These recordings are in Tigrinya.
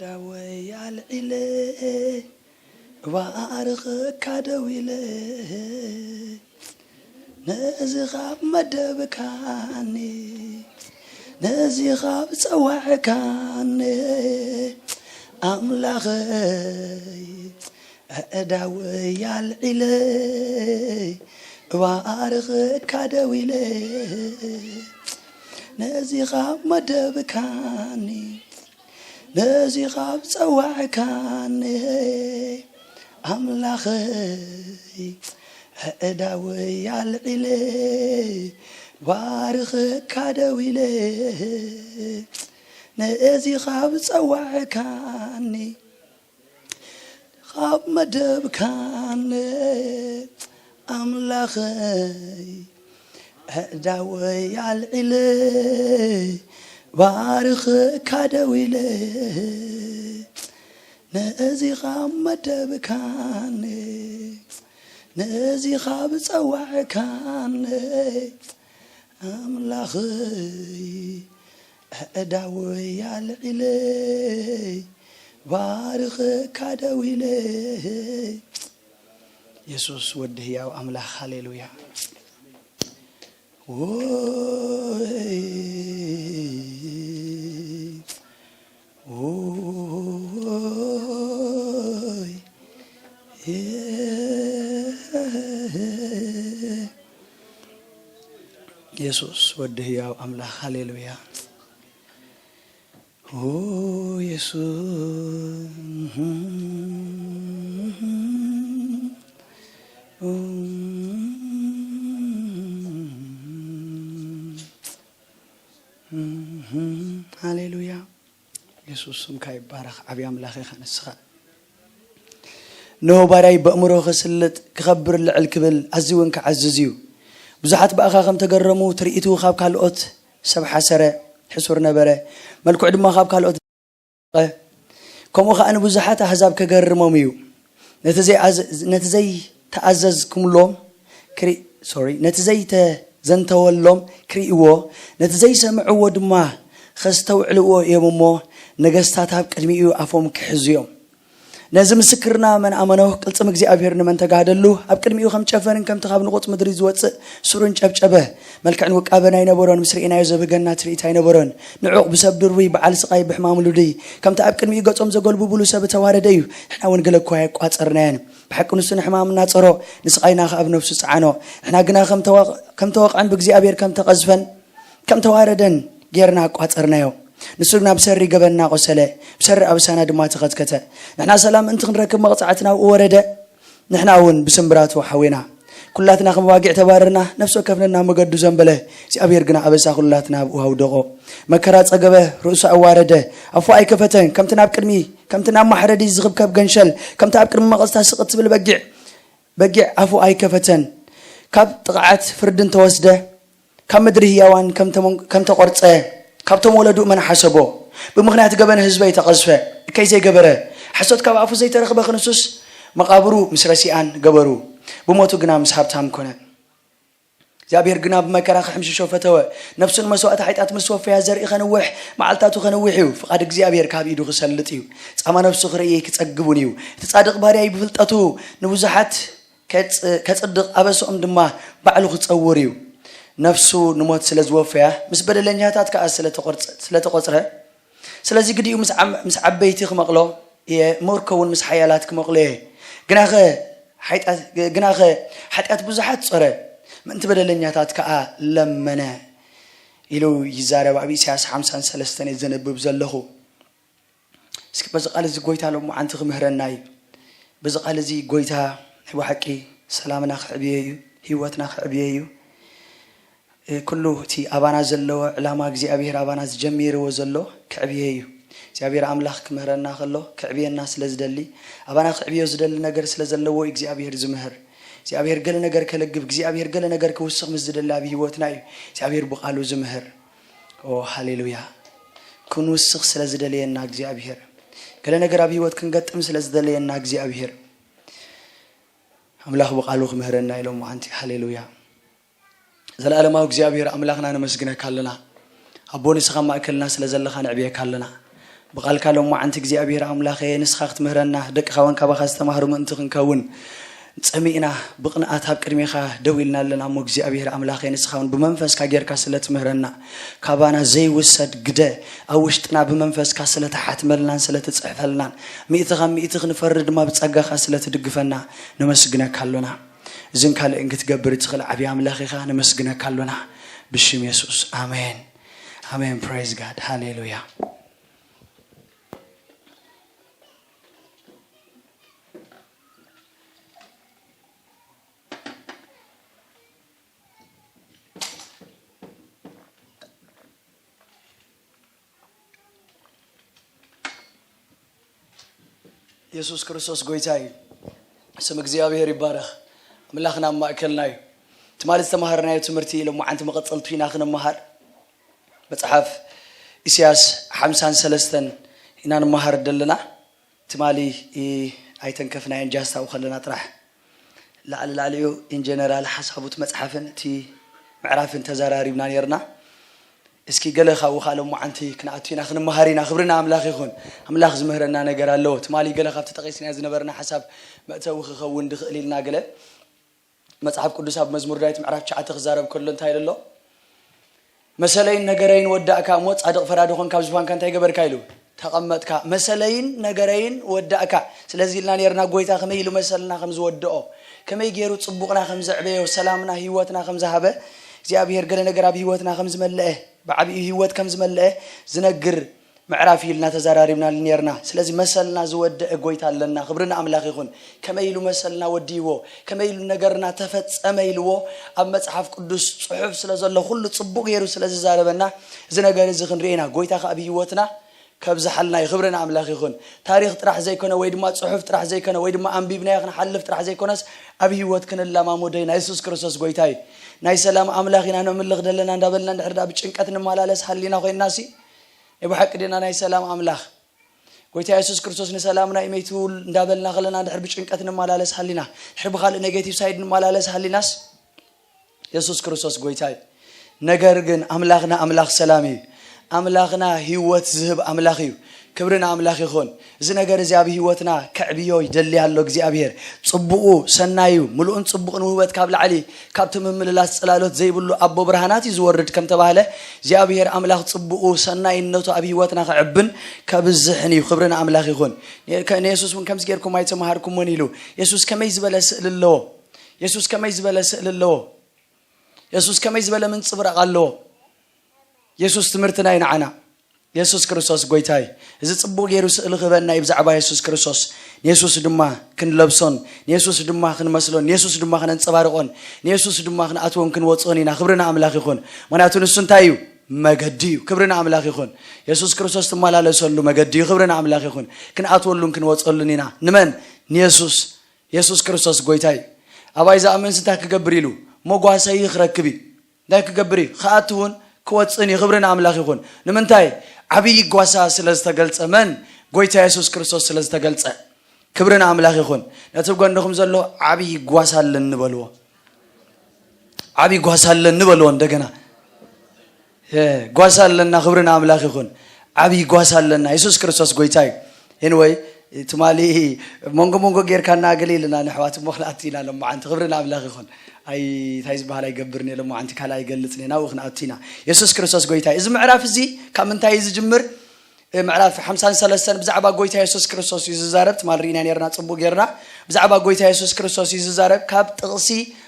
ዳወይ ኣልዒለ ባርኽካ ደው ኢለ ነዚ ካብ መደብካኒ ነዚ ካብ ጸዋዕካኒ ኣምላኸይ ኣእዳወይ ኣልዒለ ባርኽካ ደው ኢለ ነዚ ካብ መደብካኒ ነዚ ካብ ጸዋዕካኒ ኣምላኸይ ኣእዳወይ ኣልዒለ ባርኽካ ደው ኢለ ነዚ ካብ ጸዋዕካኒ ካብ መደብካኒ ኣምላኸይ ኣእዳወይ ኣልዒለ ባርኽካ ደው ኢለ ነዚ ካብ መደብካኒ ነዚ ካብ ጸዋዕካኒ ኣምላኸይ ኣእዳወይ ኣልዒለ ባርኽካ ደው ኢለ የሱስ ወዲ ህያው ኣምላኽ ሃሌሉያ። ኦይ፣ ኦይ፣ የሱስ ወዲ ህያው ኣምላኽ ሃሌሉያ። ኦ የሱስ ሃሌሉያ። የሱስ ስምካ ይባረኽ። ዓብዪ ኣምላኽ ኢኻ ንስኻ። እነሆ ባርያይ በእምሮ ክስልጥ ክኸብር ልዕል ክብል ኣዝዩ እውን ክዓዝዝ እዩ። ብዙሓት ብኣኻ ከም ተገረሙ ትርኢቱ ካብ ካልኦት ሰብ ሓሰረ፣ ሕሱር ነበረ፣ መልክዑ ድማ ካብ ካልኦት ከምኡ ኸኣ ንብዙሓት ኣህዛብ ከገርሞም እዩ። ነቲ ዘይኣዘ- ነቲ ዘይተኣዘዝኩምሎም ክርኢ- ሶሪ፣ ነቲ ዘይተዘንተወሎም ክርእይዎ፣ ነቲ ዘይሰምዕዎ ድማ ኸስተውዕልዎ እዮም እሞ፣ ነገስታት ኣብ ቅድሚኡ ኣፎም ክሕዙ እዮም። ነዚ ምስክርና መን ኣመኖ? ቅልጽም እግዚኣብሔር ንመን ተጋህደሉ? ኣብ ቅድሚኡ ከም ጨፈርን ከምቲ ካብ ንቑጽ ምድሪ ዝወጽእ ሱርን ጨብጨበ። መልክዕን ውቃበን ኣይነበሮን፣ ምስ ርኢናዮ ዘብህገና ትርኢት ኣይነበሮን። ንዑቕ ብሰብ ድርቡይ፣ በዓል ስቓይ ብሕማም ልዱይ፣ ከምቲ ኣብ ቅድሚኡ ገጾም ዘጎልብብሉ ሰብ እተዋረደ እዩ። ንሕና እውን ገለ እኳ ኣየቋጸርናዮን። ብሓቂ ንሱ ንሕማምና ጸሮ፣ ንስቓይና ኸኣ ኣብ ነፍሱ ጸዓኖ። ንሕና ግና ከም ተወቕ- ከም ተወቕዐን ብእግዚኣብሔር ከም ተቐዝፈን ከም ተዋረደን ጌርና ኣቋጸርናዮ። ንሱ ግና ብሰሪ ገበንና ቆሰለ፣ ብሰሪ ኣበሳና ድማ ተኸትከተ። ንሕና ሰላም ምእንቲ ክንረክብ መቕጻዕቲ ናብኡ ወረደ፣ ንሕና እውን ብስምብራቱ ሓዊና። ኩላትና ከም ኣባጊዕ ተባረርና፣ ነፍሲ ወከፍ ነናብ መገዱ ዘንበለ፣ እግዚኣብሔር ግና ኣበሳ ኩላትና ኣብኡ ኣውደቖ። መከራ ጸገበ፣ ርእሱ ኣዋረደ፣ ኣፉ ኣይከፈተን፣ ከምቲ ናብ ቅድሚ ከምቲ ናብ ማሕረዲ ዝኽብከብ ገንሸል፣ ከምቲ ኣብ ቅድሚ መቐጽታ ስቕ እትብል በጊዕ በጊዕ ኣፉ ኣይከፈተን። ካብ ጥቕዓት ፍርድን ተወስደ፣ ካብ ምድሪ ህያዋን ከም ተመን- ከም ተቖርጸ፣ ካብቶም ወለዱኡ መን ሓሰቦ? ብምኽንያት ገበን ህዝበይ ተቐዝፈ፣ እከይ ዘይገበረ፣ ሓሶት ካብ ኣፉ ዘይተረኽበ ክንሱስ፣ መቓብሩ ምስ ረሲኣን ገበሩ፣ ብሞቱ ግና ምስ ሃብታም ኮነ። እግዚኣብሔር ግና ብመከራ ክሕምሽሾ ፈተወ። ነፍሱ ንመስዋእቲ ሓጢኣት ምስ ወፈያ ዘርኢ ከንውሕ፣ መዓልታቱ ከንውሕ እዩ። ፍቓድ እግዚኣብሔር ካብ ኢዱ ክሰልጥ እዩ። ጻማ ነፍሱ ክርኢ ክጸግብ እውን እዩ። እቲ ጻድቕ ባርያይ ብፍልጠቱ ንብዙሓት ከጽ- ከጽድቕ ኣበስኦም ድማ ባዕሉ ክጸውር እዩ። ነፍሱ ንሞት ስለ ዝወፈያ ምስ በደለኛታት ከኣ ስለ ተቖርጸ- ስለ ተቖጽረ ስለዚ ግዲኡ ምስ ዓም- ምስ ዓበይቲ ክመቕሎ እየ፣ ምርኮ እውን ምስ ሓያላት ክመቕሎ እየ። ግናኸ ሓጢኣት- ግናኸ ሓጢኣት ብዙሓት ጾረ፣ ምእንቲ በደለኛታት ከኣ ለመነ ኢሉ ይዛረብ። ኣብ ኢሳያስ ሓምሳን ሰለስተን እየ ዘንብብ ዘለኹ። እስኪ በዚ ቃል እዚ ጎይታ ሎማዓንቲ ክምህረና እዩ። በዚ ቃል እዚ ጎይታ ናይ ብሓቂ ሰላምና ክዕብዮ እዩ፣ ህይወትና ክዕብዮ እዩ። እ፣ ኩሉ እቲ ኣባና ዘለዎ ዕላማ እግዚኣብሔር ኣባና ዝጀሚርዎ ዘሎ ክዕብዮ እዩ። እግዚኣብሔር ኣምላኽ ክምህረና ከሎ ክዕብየና ስለ ዝደሊ፣ ኣባና ክዕብዮ ዝደሊ ነገር ስለ ዘለዎ እዩ እግዚኣብሔር ዝምህር። እግዚኣብሔር ገለ ነገር ከለግብ፣ እግዚኣብሔር ገለ ነገር ክውስኽ ምስ ዝደሊ ኣብ ህይወትና እዩ እግዚኣብሔር ብቓሉ ዝምህር። ኦ ሃሌሉያ። ክንውስኽ ስለ ዝደለየና እግዚኣብሔር፣ ገለ ነገር ኣብ ህይወት ክንገጥም ስለ ዝደለየና እግዚኣብሔር ኣምላኽ ብቓሉ ክምህረና ኢሎም መዓንቲ። ሃሌሉያ። ዘለኣለማዊ እግዚኣብሔር ኣምላኽና ነመስግነካ ኣለና። ኣቦ ንስኻ ማእከልና ስለ ዘለኻ ንዕብየካ ኣለና። ብቓልካ ሎማዓንቲ እግዚኣብሔር ኣምላኸ ንስኻ ክትምህረና፣ ደቅኻ እውን ካባኻ ዝተማህሩ ምእንቲ ክንከውን፣ ጸሚእና ብቕንኣት ኣብ ቅድሜኻ ደው ኢልና ኣለና እሞ፣ እግዚኣብሔር ኣምላኸ ንስኻ እውን ብመንፈስካ ጌርካ ስለ ትምህረና፣ ካባና ዘይውሰድ ግደ ኣብ ውሽጥና ብመንፈስካ ስለ ትሓትመልናን ስለ ትጽሕፈልናን፣ ሚእቲ ካብ ሚእቲ ክንፈርድ ድማ ብጸጋኻ ስለ ትድግፈና ነመስግነካ ኣሎና። እዝን ካልእን ክትገብር እትኽእል ዓብዪ ኣምላኽ ኢኻ፣ ነመስግነካ ኣሎና። ብሽም የሱስ፣ ኣሜን። ኣሜን። Praise God። ሃሌሉያ። የሱስ ክርስቶስ ጎይታ እዩ። ስም እግዚኣብሔር ይባረኽ። ኣምላኽና ኣብ ማእከልና እዩ። ትማሊ ዝተማሃርናዮ ትምህርቲ ሎማዓንቲ መቐጸልቱ ኢና ክንመሃር። መጽሓፍ ኢሳያስ ሓምሳን ሰለስተን ኢና ንመሃር ዘለና። ትማሊ ኢ-፣ ኣይተንከፍናዮን ጃስታው ከለና ጥራሕ። ላዕሊ ላዕሊኡ ኢን ጀነራል ሓሳቡት መጽሓፍን እቲ ምዕራፍን ተዘራሪብና ነይርና። እስኪ ገለ ካብኡ ከኣ ሎማዓንቲ ክንኣቱ ኢና፣ ክንመሃር ኢና። ክብሪ ንኣምላኽ ይኹን። ኣምላኽ ዝምህረና ነገር ኣለዎ። ትማሊ ገለ ካብቲ ጠቒስናዮ ዝነበርና ሓሳብ መእተዊ ክኸውን ድኽእል ኢልና ገለ። መጽሓፍ ቅዱስ ኣብ መዝሙር ዳዊት ምዕራፍ ትሽዓተ ክዛረብ ከሎ እንታይ ኢሉ ኣሎ? "መሰለይን ነገረይን ወዳእካ እሞ፣ ጻድቕ ፈራዲ ኾንካ፣ ኣብ ዝፋንካ እንታይ ገበርካ?" ኢሉ፣ "ተቐመጥካ። መሰለይን ነገረይን ወዳእካ።" ስለዚ ኢልና ነይርና፣ ጎይታ ከመይ ኢሉ መሰልና ከም ዝወድኦ፣ ከመይ ገይሩ ጽቡቕና ከም ዘዕበዮ፣ ሰላምና፣ ህይወትና ከም ዝሃበ፣ እግዚኣብሔር ገለ ነገር ኣብ ህይወትና ከም ዝመልአ፣ ብዓቢኡ ህይወት ከም ዝመልአ ዝነግር ምዕራፍ እዩ ኢልና ተዛራሪብናሉ ነይርና። ስለዚ መሰልና ዝወደአ ጎይታ ኣለና። ክብሪ ንኣምላኽ ይኹን። ከመይ ኢሉ መሰልና ወዲይዎ፣ ከመይ ኢሉ ነገርና ተፈጸመ ኢልዎ፣ ኣብ መጽሓፍ ቅዱስ ጽሑፍ ስለ ዘሎ፣ ኩሉ ጽቡቕ ገይሩ ስለ ዝዛረበና፣ እዚ ነገር እዚ ክንርኢ ኢና። ጎይታ ከኣ ኣብ ህይወትና ከብዝሓልና እዩ። ክብሪ ንኣምላኽ ይኹን። ታሪኽ ጥራሕ ዘይኮነ፣ ወይ ድማ ጽሑፍ ጥራሕ ዘይኮነ፣ ወይ ድማ ኣንቢብናዮ ክንሓልፍ ጥራሕ ዘይኮነስ፣ ኣብ ህይወት ክንለማመዶ ኢና። የሱስ ክርስቶስ ጎይታ እዩ። ናይ ሰላም ኣምላኽ ኢና ነምልኽ ዘለና እንዳበልና፣ እንድሕር ደኣ ብጭንቀት ንመላለስ ሃሊና ኮይንናሲ፣ ናይ ብሓቂ ዲና ናይ ሰላም ኣምላኽ? ጎይታ የሱስ ክርስቶስ ንሰላምና እዩ መይቱ እንዳበልና ከለና፣ እንድሕር ብጭንቀት ንመላለስ ሃሊና፣ እንድሕር ብኻልእ ኔጌቲቭ ሳይድ ንመላለስ ሃሊናስ፣ የሱስ ክርስቶስ ጎይታ እዩ። ነገር ግን ኣምላኽና ኣምላኽ ሰላም እዩ። ኣምላኽና ህይወት ዝህብ ኣምላኽ እዩ። ክብሪ ንኣምላኽ ይኹን። እዚ ነገር እዚ ኣብ ህይወትና ከዕብዮ ይደሊ ኣሎ እግዚኣብሔር። ጽቡቑ፣ ሰናዩ፣ ምሉእን ጽቡቕን ውህበት ካብ ላዕሊ፣ ካብቲ ምምልላስ ጽላሎት ዘይብሉ ኣቦ ብርሃናት እዩ ዝወርድ ከም ተባህለ፣ እግዚኣብሔር ኣምላኽ ጽቡቑ፣ ሰናይነቱ ኣብ ህይወትና ክዕብን ከብዝሕን እዩ። ክብሪ ንኣምላኽ ይኹን። ከ-፣ ንየሱስ እውን ከምዚ ጌርኩም ኣይተመሃርኩሞን ኢሉ። የሱስ ከመይ ዝበለ ስእሊ ኣለዎ? የሱስ ከመይ ዝበለ ስእሊ ኣለዎ? የሱስ ከመይ ዝበለ ምንጽብራቕ ኣለዎ? የሱስ ትምህርትና እዩ ንዓና። የሱስ ክርስቶስ ጎይታ እዩ። እዚ ጽቡቕ ገይሩ ስእሊ ክህበና እዩ ብዛዕባ የሱስ ክርስቶስ። ንየሱስ ድማ ክንለብሶን፣ ንየሱስ ድማ ክንመስሎን፣ ንየሱስ ድማ ክነንጸባርቖን፣ ንየሱስ ድማ ክንኣትዎን ክንወጽኦን ኢና። ክብሪ ንኣምላኽ ይኹን። ምኽንያቱ ንሱ እንታይ እዩ? መገዲ እዩ። ክብሪ ንኣምላኽ ይኹን። የሱስ ክርስቶስ ትመላለሰሉ መገዲ እዩ። ክብሪ ንኣምላኽ ይኹን። ክንኣትወሉን ክንወጽኦሉን ኢና። ንመን? ንየሱስ። የሱስ ክርስቶስ ጎይታ እዩ። ኣባይ ዝኣምንስ እንታይ ክገብር ኢሉ? መጓሰዪ ክረክብ እዩ። እንታይ ክገብር እዩ? ክኣትውን ክወፅእን እዩ። ክብሪ ንኣምላኽ ይኹን። ንምንታይ? ዓብዪ ጓሳ ስለ ዝተገልጸ። መን? ጎይታ የሱስ ክርስቶስ ስለ ዝተገልጸ። ክብሪ ንኣምላኽ ይኹን። ነቲ ብጎንድኹም ዘሎ ዓብዪ ጓሳ ኣለኒ በልዎ። ዓብዪ ጓሳ ኣለኒ በልዎ እንደገና። እ፣ ጓሳ ኣለና። ክብሪ ንኣምላኽ ይኹን። ዓብዪ ጓሳ ኣለና። የሱስ ክርስቶስ ጎይታ እዩ። ኤንወይ፣ ትማሊ መንጎ መንጎ ጌርካ እናገለ ኢልና ንኣሕዋት እሞ ክንኣቱ ኢና ሎማዓንቲ። ክብሪ ንኣምላኽ ይኹን። ኣይ፣ እንታይ ዝበሃል ኣይገብርን እየ ሎማዓንቲ፣ ካልእ ኣይገልጽን እየ። ናብኡ ክንኣቱ ኢና። የሱስ ክርስቶስ ጎይታ እዩ። እዚ ምዕራፍ እዚ ካብ ምንታይ እዩ ዝጅምር? እ፣ ምዕራፍ ሓምሳን ሰለስተን ብዛዕባ ጎይታ የሱስ ክርስቶስ እዩ ዝዛረብ። ትማል ርኢና ኔርና ጽቡቕ ጌርና። ብዛዕባ ጎይታ የሱስ ክርስቶስ እዩ ዝዛረብ። ካብ ጥቕሲ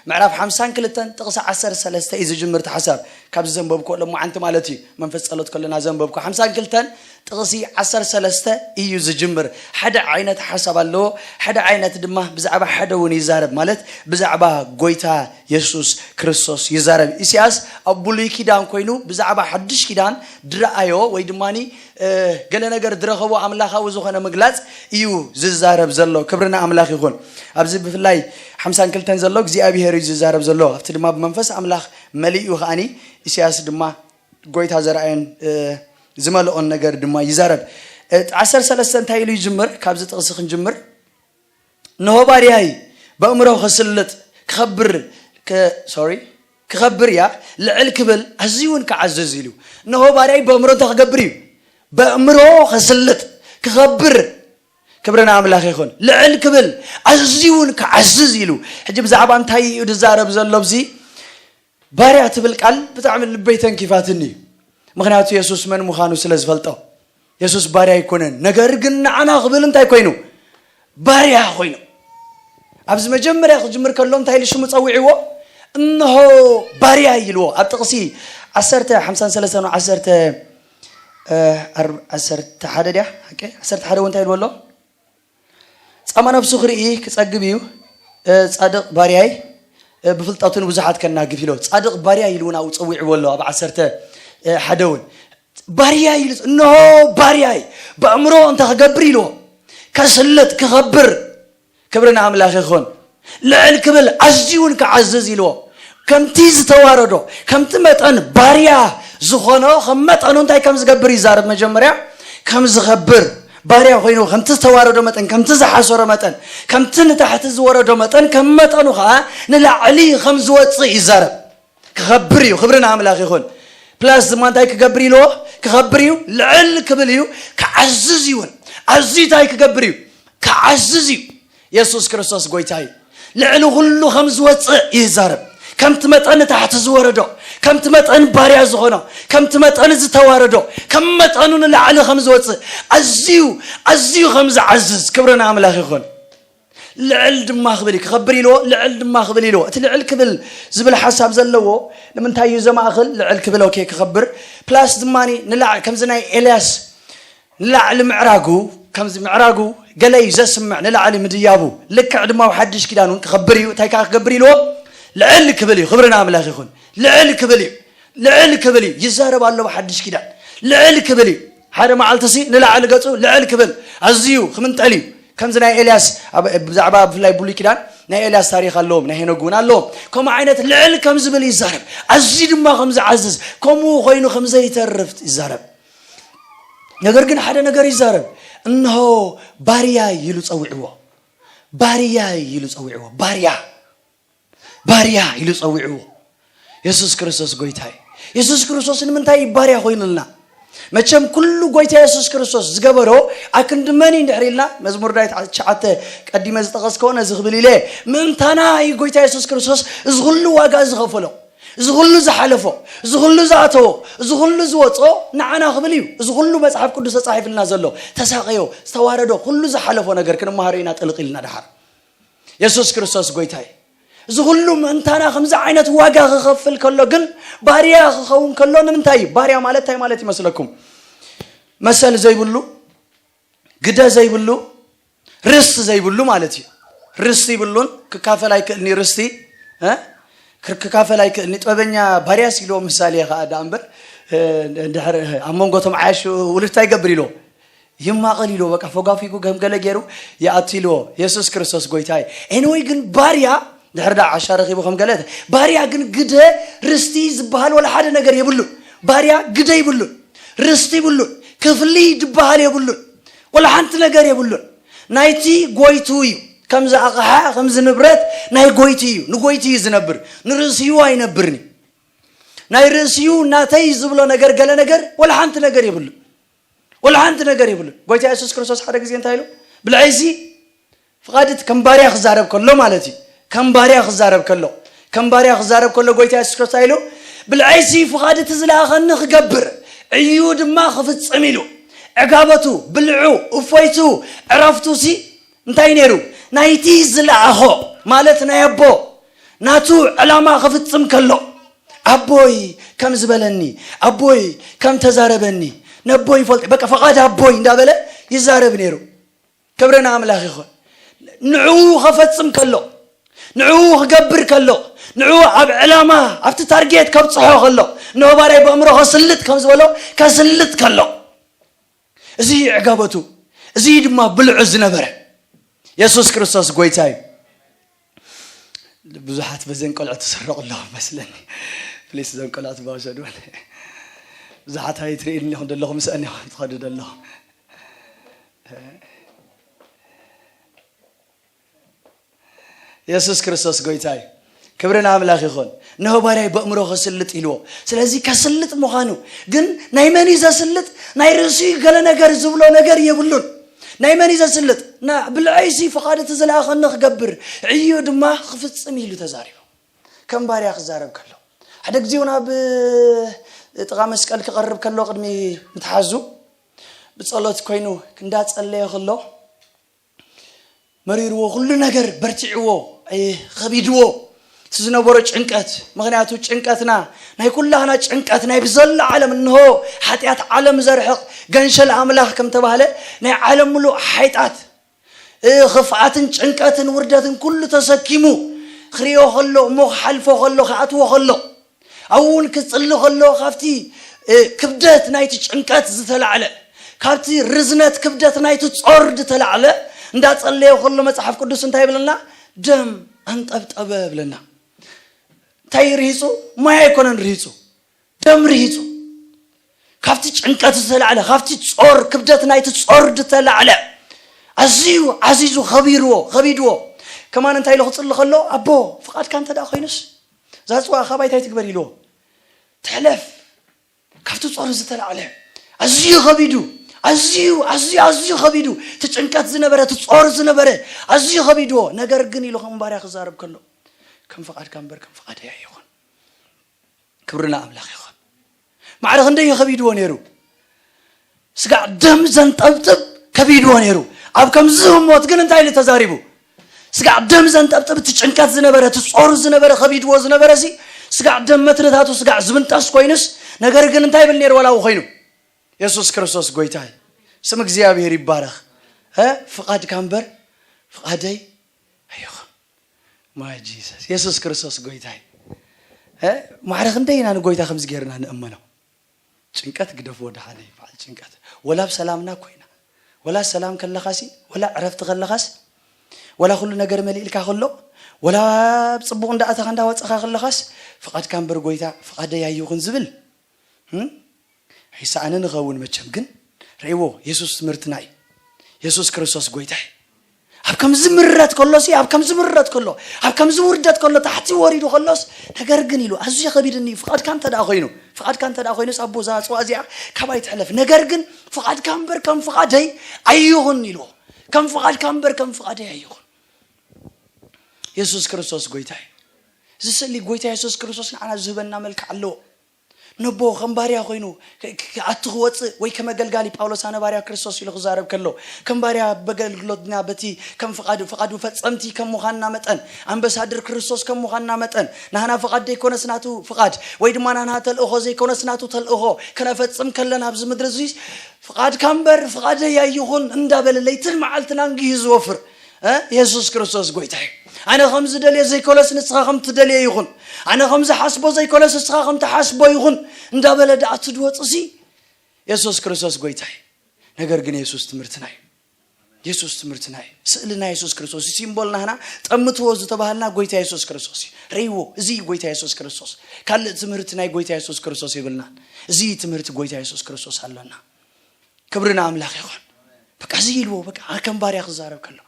ምዕራፍ ሓምሳን ክልተን ጥቕሲ ዓሰርተ ሰለስተ እዩ ዝጅምር እቲ ሓሳብ። ካብዚ ዘንበብኩ ሎማዓንቲ ማለት እዩ። መንፈስ ጸሎት ከለና ዘንበብኩ። ሓምሳን ክልተን ጥቕሲ ዓሰርተ ሰለስተ እዩ ዝጅምር። ሓደ ዓይነት ሓሳብ ኣለዎ። ሓደ ዓይነት ድማ ብዛዕባ ሓደ እውን ይዛረብ። ማለት ብዛዕባ ጎይታ የሱስ ክርስቶስ ይዛረብ። ኢሳያስ ኣብ ብሉይ ኪዳን ኮይኑ ብዛዕባ ሓድሽ ኪዳን ድረኣዮ ወይ ድማኒ፣ እ፣ ገለ ነገር ድረኸቦ ኣምላኻዊ ዝኾነ ምግላጽ እዩ ዝዛረብ ዘሎ። ክብሪ ንኣምላኽ ይኹን። ኣብዚ ብፍላይ ሓምሳን ክልተን ዘሎ እግዚኣብሄር እዩ ዝዛረብ ዘሎ። ኣብቲ ድማ ብመንፈስ ኣምላኽ መሊኡ ከኣኒ ኢሳያስ ድማ ጎይታ ዘርኣየን፣ እ፣ ዝመልኦን ነገር ድማ ይዛረብ። እ፣ ዓሰርተ ሰለስተ እንታይ ኢሉ ይጅምር? ካብዚ ጥቕሲ ክንጅምር። እንሆ ባርያይ በእምሮ ክስልጥ ክኸብር፣ ክ-፣ ሶሪ፣ ክኸብር እያ፣ ልዕል ክብል ኣዝዩ እውን ክዓዝዝ ኢሉ። እንሆ ባርያይ በእምሮ እንታይ ክገብር እዩ? በእምሮ ከስልጥ ክኸብር ክብሪ ንኣምላኽ ይኹን። ልዕል ክብል ኣዝዩ እውን ክዓዝዝ ኢሉ። ሕጂ ብዛዕባ እንታይ እዩ ዝዛረብ ዘሎ? ኣብዚ ባርያ ትብል ቃል ብጣዕሚ ልበይ ተንኪፋትኒ እዩ። ምኽንያቱ የሱስ መን ምዃኑ ስለ ዝፈልጦ። የሱስ ባርያ ኣይኮነን፣ ነገር ግን ንዓና ክብል እንታይ ኮይኑ? ባርያ ኮይኑ። ኣብዚ መጀመርያ ክጅምር ከሎ እንታይ ኢሉ ሽሙ ጸዊዕዎ? እንሆ ባርያ ኢልዎ። ኣብ ጥቕሲ ዓሰርተ ሓምሳን ሰለስተን ዓሰርተ ዓሰርተ ሓደ ድያ ሓቂ? ዓሰርተ ሓደ እውን እንታይ ኢልዎ ኣሎ? ጻማ ነብሱ ክርኢ ክጸግብ እዩ። ጻድቕ ባርያይ ብፍልጠቱ ንብዙሓት ከናግፍ ኢሎ። ጻድቕ ባርያይ ኢሉ እውን ኣብኡ ጸዊዕዎ ኣሎ። ኣብ ዓሰርተ ሓደ እውን ባርያይ ኢሉ፣ እንሆ ባርያይ ብኣእምሮ እንታይ ክገብር ኢልዎ? ከስልጥ ክኸብር። ክብሪ ንኣምላኽ ይኹን። ልዕል ክብል ኣዝዩ እውን ክዓዝዝ ኢልዎ። ከምቲ ዝተዋረዶ ከምቲ መጠን ባርያ ዝኾኖ ከም መጠኑ እንታይ ከም ዝገብር ይዛረብ። መጀመርያ ከም ዝኸብር ባርያ ኮይኑ ከምቲ ዝተዋረዶ መጠን ከምቲ ዝሓሰሮ መጠን ከምቲ ንታሕቲ ዝወረዶ መጠን ከም መጠኑ ከዓ ንላዕሊ ከም ዝወፅእ ይዛረብ። ክኸብር እዩ። ክብሪ ንኣምላኽ ይኹን። ፕላስ ድማ እንታይ ክገብር ኢልዎ? ክኸብር እዩ። ልዕል ክብል እዩ። ክዓዝዝ እውን ኣዝዩ እንታይ ክገብር እዩ? ክዓዝዝ እዩ። የሱስ ክርስቶስ ጎይታ እዩ። ልዕሊ ኩሉ ከም ዝወፅእ ይዛረብ። ከምቲ መጠን ንታሕቲ ዝወረዶ ከምቲ መጠን ባርያ ዝኾኖ ከምቲ መጠን ዝተዋረዶ ከም መጠኑ ንላዕሊ ከም ዝወፅእ ኣዝዩ ኣዝዩ ከም ዝዓዝዝ ክብሪ ንኣምላኽ ይኹን። ልዕል ድማ ክብል እዩ። ክኸብር ኢልዎ ልዕል ድማ ክብል ኢልዎ። እቲ ልዕል ክብል ዝብል ሓሳብ ዘለዎ ንምንታይ እዩ ዘማእኽል? ልዕል ክብል ኦኬ ክኸብር ፕላስ ድማ ንላዕ ከምዚ ናይ ኤልያስ ንላዕሊ ምዕራጉ ከምዚ ምዕራጉ ገለ እዩ ዘስምዕ ንላዕሊ ምድያቡ። ልክዕ ድማ ኣብ ሓድሽ ኪዳን እውን ክኸብር እዩ። እንታይ ከዓ ክገብር ኢልዎ? ልዕል ክብል እዩ። ክብሪ ንኣምላኽ ይኹን። ልዕል ክብል እዩ። ልዕል ክብል እዩ። ይዛረብ ኣሎ ብሓድሽ ኪዳን ልዕል ክብል እዩ። ሓደ መዓልቲ ሲ ንላዕሊ ገፁ ልዕል ክብል ኣዝዩ ክምንጠል እዩ። ከምዚ ናይ ኤልያስ ኣብ- ብዛዕባ ብፍላይ ብሉይ ኪዳን ናይ ኤልያስ ታሪክ ኣለዎም ናይ ሄኖግ እውን ኣለዎም። ከምኡ ዓይነት ልዕል ከም ዝብል ይዛረብ። ኣዝዩ ድማ ከም ዝዓዝዝ ከምኡ ኮይኑ ከም ዘይተርፍ ይዛረብ። ነገር ግን ሓደ ነገር ይዛረብ። እንሆ ባርያ ኢሉ ጸዊዕዎ። ባርያ ኢሉ ጸዊዕዎ። ባርያ ባርያ ኢሉ ጸዊዕዎ። የሱስ ክርስቶስ ጎይታ እዩ። የሱስ ክርስቶስ ንምንታይ እዩ ባርያ ኮይኑልና? መቸም ኩሉ ጎይታ የሱስ ክርስቶስ ዝገበሮ ኣክንዲ መን እዩ እንድሕር ኢልና መዝሙር ዳዊት ትሽዓተ ቀዲመ ዝጠቐስከዎ ነዚ ክብል ኢለ ምእንታና እዩ ጎይታ የሱስ ክርስቶስ እዚ ኩሉ ዋጋ ዝኸፈሎ እዚ ኩሉ ዝሓለፎ እዚ ኩሉ ዝኣተዎ እዚ ኩሉ ዝወፅኦ ንዓና ክብል እዩ። እዚ ኩሉ መፅሓፍ ቅዱስ ተፃሒፍልና ዘሎ ተሳቀዮ ዝተዋረዶ ኩሉ ዝሓለፎ ነገር ክንመሃሮ ኢና ጥልቕ ኢልና ድሓር የሱስ ክርስቶስ ጎይታ እዩ። እዚ ኩሉ ምእንታና ከምዚ ዓይነት ዋጋ ክኸፍል ከሎ ግን ባርያ ክኸውን ከሎ ንምንታይ እዩ? ባርያ ማለት እንታይ ማለት ይመስለኩም? መሰል ዘይብሉ፣ ግደ ዘይብሉ፣ ርስቲ ዘይብሉ ማለት እዩ። ርስቲ ይብሉን ክካፈል ኣይክእልኒ ርስቲ እ? ክር- ክካፈል ኣይክእልኒ ጥበበኛ ባርያስ ኢልዎ ምሳሌ ከዓ ዳ እምበር እ፣ እንድሕር ኣብ መንጎ ቶም ዓያሹ ውሉድ እንታይ ይገብር ኢልዎ ይማቐል ኢልዎ በቃ ፈጓፊጉ ከም ገለ ገይሩ ይኣቱ ኢልዎ የሱስ ክርስቶስ ጎይታ እዩ። ኤንወይ ግን ባርያ ድሕር ዳ ዓሻ ረኺቡ ከም ገለ ባርያ ግን ግደ ርስቲ ዝበሃል ወላ ሓደ ነገር የብሉን። ባርያ ግደ ይብሉን ርስቲ ይብሉን ክፍሊ ዝበሃል የብሉን ወላ ሓንቲ ነገር የብሉን። ናይቲ ጎይቱ እዩ ከምዚ ኣቕሓ ከምዚ ንብረት ናይ ጎይቱ እዩ ንጎይቱ እዩ ዝነብር ንርእስዩ ኣይነብርን እዩ። ናይ ርእስዩ ናተይ ዝብሎ ነገር ገለ ነገር ወላ ሓንቲ ነገር የብሉን። ወላ ሓንቲ ነገር የብሉን። ጎይታ የሱስ ክርስቶስ ሓደ ግዜ እንታይ ኢሉ? ብልዐይሲ ፍቓድት ከም ባርያ ክዛረብ ከሎ ማለት እዩ። ከም ባርያ ክዛረብ ከሎ ከም ባርያ ክዛረብ ከሎ ጎይታ የሱስ ክርስቶስ ኢሉ ብልዐይሲ ፍቓድቲ ዝለኣኸኒ ክገብር እዩ ድማ ክፍጽም ኢሉ። ዕጋበቱ፣ ብልዑ፣ እፎይቱ፣ ዕረፍቱሲ እንታይ ነይሩ? ናይቲ ዝለኣኾ ማለት ናይ ኣቦ ናቱ ዕላማ ክፍጽም ከሎ ኣቦይ ከም ዝበለኒ ኣቦይ ከም ተዛረበኒ ነቦይ ይፈልጥ በቃ ፈቓድ ኣቦይ እንዳበለ ይዛረብ ነይሩ። ክብሪ ንኣምላኽ ይኹን። ንዕኡ ከፈጽም ከሎ ንዕኡ ክገብር ከሎ ንዕኡ ኣብ ዕላማ ኣብቲ ታርጌት ከብፅሖ ከሎ ንባርያይ በእምሮ ከስልጥ ከም ዝበሎ ከስልጥ ከሎ እዚ ዕጋበቱ እዚ ድማ ብልዑ ዝነበረ የሱስ ክርስቶስ ጎይታ እዩ። ብዙሓት በዘን ቆልዑ ትስረቑ ኣለኹም መስለኒ። ፕሊስ እዞም ቆልዑ ትባውሰዱ። ብዙሓት ኣይትርእዩኒ ኢኹም ዘለኹም ምስአን ኢኹም ትኸዱ ዘለኹም። የሱስ ክርስቶስ ጎይታ እዩ። ክብሪ ንኣምላኽ ይኹን። እነሆ ባርያይ በእምሮ ከስልጥ ኢልዎ። ስለዚ ከስልጥ ምዃኑ ግን ናይ መን እዩ ዘስልጥ? ናይ ርእሱ እዩ ገለ ነገር ዝብሎ ነገር የብሉን። ናይ መን እዩ ዘስልጥ? ና ብልዐይሲ ፍቓድ እቲ ዝለኣኸኒ ክገብር ዕዩ ድማ ክፍጽም ኢሉ ተዛሪቡ። ከም ባርያ ክዛረብ ከሎ ሓደ ግዜ እውን ኣብ ጥቓ መስቀል ክቐርብ ከሎ ቅድሚ ምትሓዙ ብጸሎት ኮይኑ እንዳጸለየ ከሎ መሪርዎ፣ ኩሉ ነገር በርቲዕዎ፣ እ፣ ኸቢድዎ፣ እቲ ዝነበሮ ጭንቀት። ምኽንያቱ ጭንቀትና ናይ ኩላህና ጭንቀት ናይ ብዘሎ ዓለም እንሆ ሓጢኣት ዓለም ዘርሕቕ ገንሸል ኣምላኽ ከም ተባህለ ናይ ዓለም ምሉእ ሓይጣት፣ እ፣ ኽፍኣትን ጭንቀትን ውርደትን ኩሉ ተሰኪሙ ክሪኦ ከሎ እሞ ክሓልፎ ከሎ ክኣትዎ ከሎ ኣብኡ እውን ክጽሊ ከሎ ካብቲ እ፣ ክብደት ናይቲ ጭንቀት ዝተላዕለ ካብቲ ርዝነት ክብደት ናይቲ ጾር ዝተላዕለ እንዳጸለየ ከሎ መጽሓፍ ቅዱስ እንታይ ይብለና? ደም ኣንጠብጠበ ይብለና። እንታይ ርሂጹ? ማይ ኣይኮነን ርሂጹ፣ ደም ርሂጹ። ካብቲ ጭንቀት ዝተላዕለ ካብቲ ጾር ክብደት ናይቲ ጾር ዝተላዕለ ኣዝዩ ዓዚዙ ኸቢርዎ ኸቢድዎ። ከማን እንታይ ኢሉ ክጽሊ ከሎ ኣቦ ፍቓድካ እንተ ደኣ ኮይኑስ እዛ ጽዋ ካባይ እንታይ ትግበር ኢልዎ ትሕለፍ። ካብቲ ጾር ዝተላዕለ ኣዝዩ ኸቢዱ ኣዝዩ ኣዝዩ ኣዝዩ ኸቢዱ እቲ ጭንቀት ዝነበረ እቲ ጾር ዝነበረ ኣዝዩ ኸቢድዎ። ነገር ግን ኢሉ ከም ባርያ ክዛረብ ከሎ ከም ፍቓድካ እምበር ከም ፍቓደይ ኣይኹን። ክብሪ ንኣምላኽ ይኹን። ማዕረ ክንደይ እዩ ከቢድዎ ነይሩ? ስጋዕ ደም ዘንጠብጥብ ከቢድዎ ነይሩ። ኣብ ከምዚ ህሞት ግን እንታይ ኢሉ ተዛሪቡ? ስጋዕ ደም ዘንጠብጥብ እቲ ጭንቀት ዝነበረ እቲ ጾር ዝነበረ ከቢድዎ ዝነበረ ሲ ስጋዕ ደም መትርታቱ ስጋዕ ዝብንጠስ ኮይኑስ ነገር ግን እንታይ ይብል ነይሩ? ዋላ ኮይኑ የሱስ ክርስቶስ ጎይታይ ስም እግዚኣብሔር ይባረኽ። እ፣ ፍቓድካ እምበር ፍቓደይ ኣይኹን። ማይ ጂሰስ የሱስ ክርስቶስ ጎይታይ። እ፣ ማዕረ ክንደይ ኢና ንጎይታ ከምዚ ጌርና ንእመኖ? ጭንቀት ግደፍዎ ደሓነይ በዓል ጭንቀት። ወላ ኣብ ሰላምና ኮይና ወላ ሰላም ከለኻሲ ወላ ዕረፍቲ ከለኻስ ወላ ኩሉ ነገር መሊእልካ ከሎ ወላ ኣብ ጽቡቕ እንዳኣተኻ እንዳወጸኻ ከለኻስ ፍቓድካ እምበር ጎይታ ፍቓደይ ኣይኹን ዝብል ኣይሰኣንን እኸውን መቸም። ግን ርእይዎ የሱስ ትምህርትና እዩ። የሱስ ክርስቶስ ጎይታ እዩ። ኣብ ከምዚ ምረት ከሎ ሲ ኣብ ከምዚ ምረት ከሎ ኣብ ከምዚ ውርደት ከሎ ታሕቲ ወሪዱ ከሎስ ነገር ግን ኢሉ ኣዝዩ ከቢድኒ እዩ። ፍቓድካ እንተ ደኣ ኮይኑ ፍቓድካ እንተ ደኣ ኮይኑስ ኣቦ እዛ ጽዋ እዚኣ ካባይ ትሕለፍ። ነገር ግን ፍቓድካ እምበር ከም ፍቓደይ ኣይኹን ኢልዎ። ከም ፍቓድካ እምበር ከም ፍቓደይ ኣይኹን። የሱስ ክርስቶስ ጎይታ እዩ። እዚ ስእሊ ጎይታ የሱስ ክርስቶስ ንዓና ዝህበና መልክዕ ኣለዎ። ነቦ ከም ባርያ ኮይኑ ክኣቱ ክወፅእ ወይ ከም ኣገልጋሊ ጳውሎስ ኣነ ባርያ ክርስቶስ ኢሉ ክዛረብ ከሎ ከም ባርያ በገልግሎትና በቲ ከም ፍቓዱ ፍቓዱ ፈፀምቲ ከም ምዃንና መጠን ኣምበሳድር ክርስቶስ ከም ምዃንና መጠን ናህና ፍቓድ ዘይኮነስ ናቱ ፍቓድ ወይ ድማ ናህና ተልእኾ ዘይኮነስ ናቱ ተልእኾ ክነፈፅም ከለና ኣብዚ ምድሪ እዚ ፍቓድካ እምበር ፍቓደይ ኣይኹን እንዳበለ ለይትን መዓልትን ኣንጊሁ ዝወፍር የሱስ ክርስቶስ ጎይታ እዩ። ኣነ ከም ዝደልዮ ዘይኮነስ ንስኻ ከም ትደልዮ ይኹን፣ ኣነ ከም ዝሓስቦ ዘይኮነስ ንስኻ ከም ትሓስቦ ይኹን እንዳበለ ደኣ ትድወፅሲ የሱስ ክርስቶስ ጎይታ እዩ። ነገር ግን የሱስ ትምህርትና እዩ። የሱስ ትምህርትና እዩ። ስእልና የሱስ ክርስቶስ እዩ። ሲምቦል ናህና ጠምትዎ ዝተባሃልና ጎይታ የሱስ ክርስቶስ እዩ። ርእይዎ፣ እዚ እዩ ጎይታ የሱስ ክርስቶስ። ካልእ ትምህርቲ ናይ ጎይታ የሱስ ክርስቶስ የብልናን። እዚ ትምህርቲ ጎይታ የሱስ ክርስቶስ ኣለና። ክብሪ ንኣምላኽ ይኹን። በቃ እዚ ኢልዎ በቃ ከም ባርያ ክዛረብ ከሎ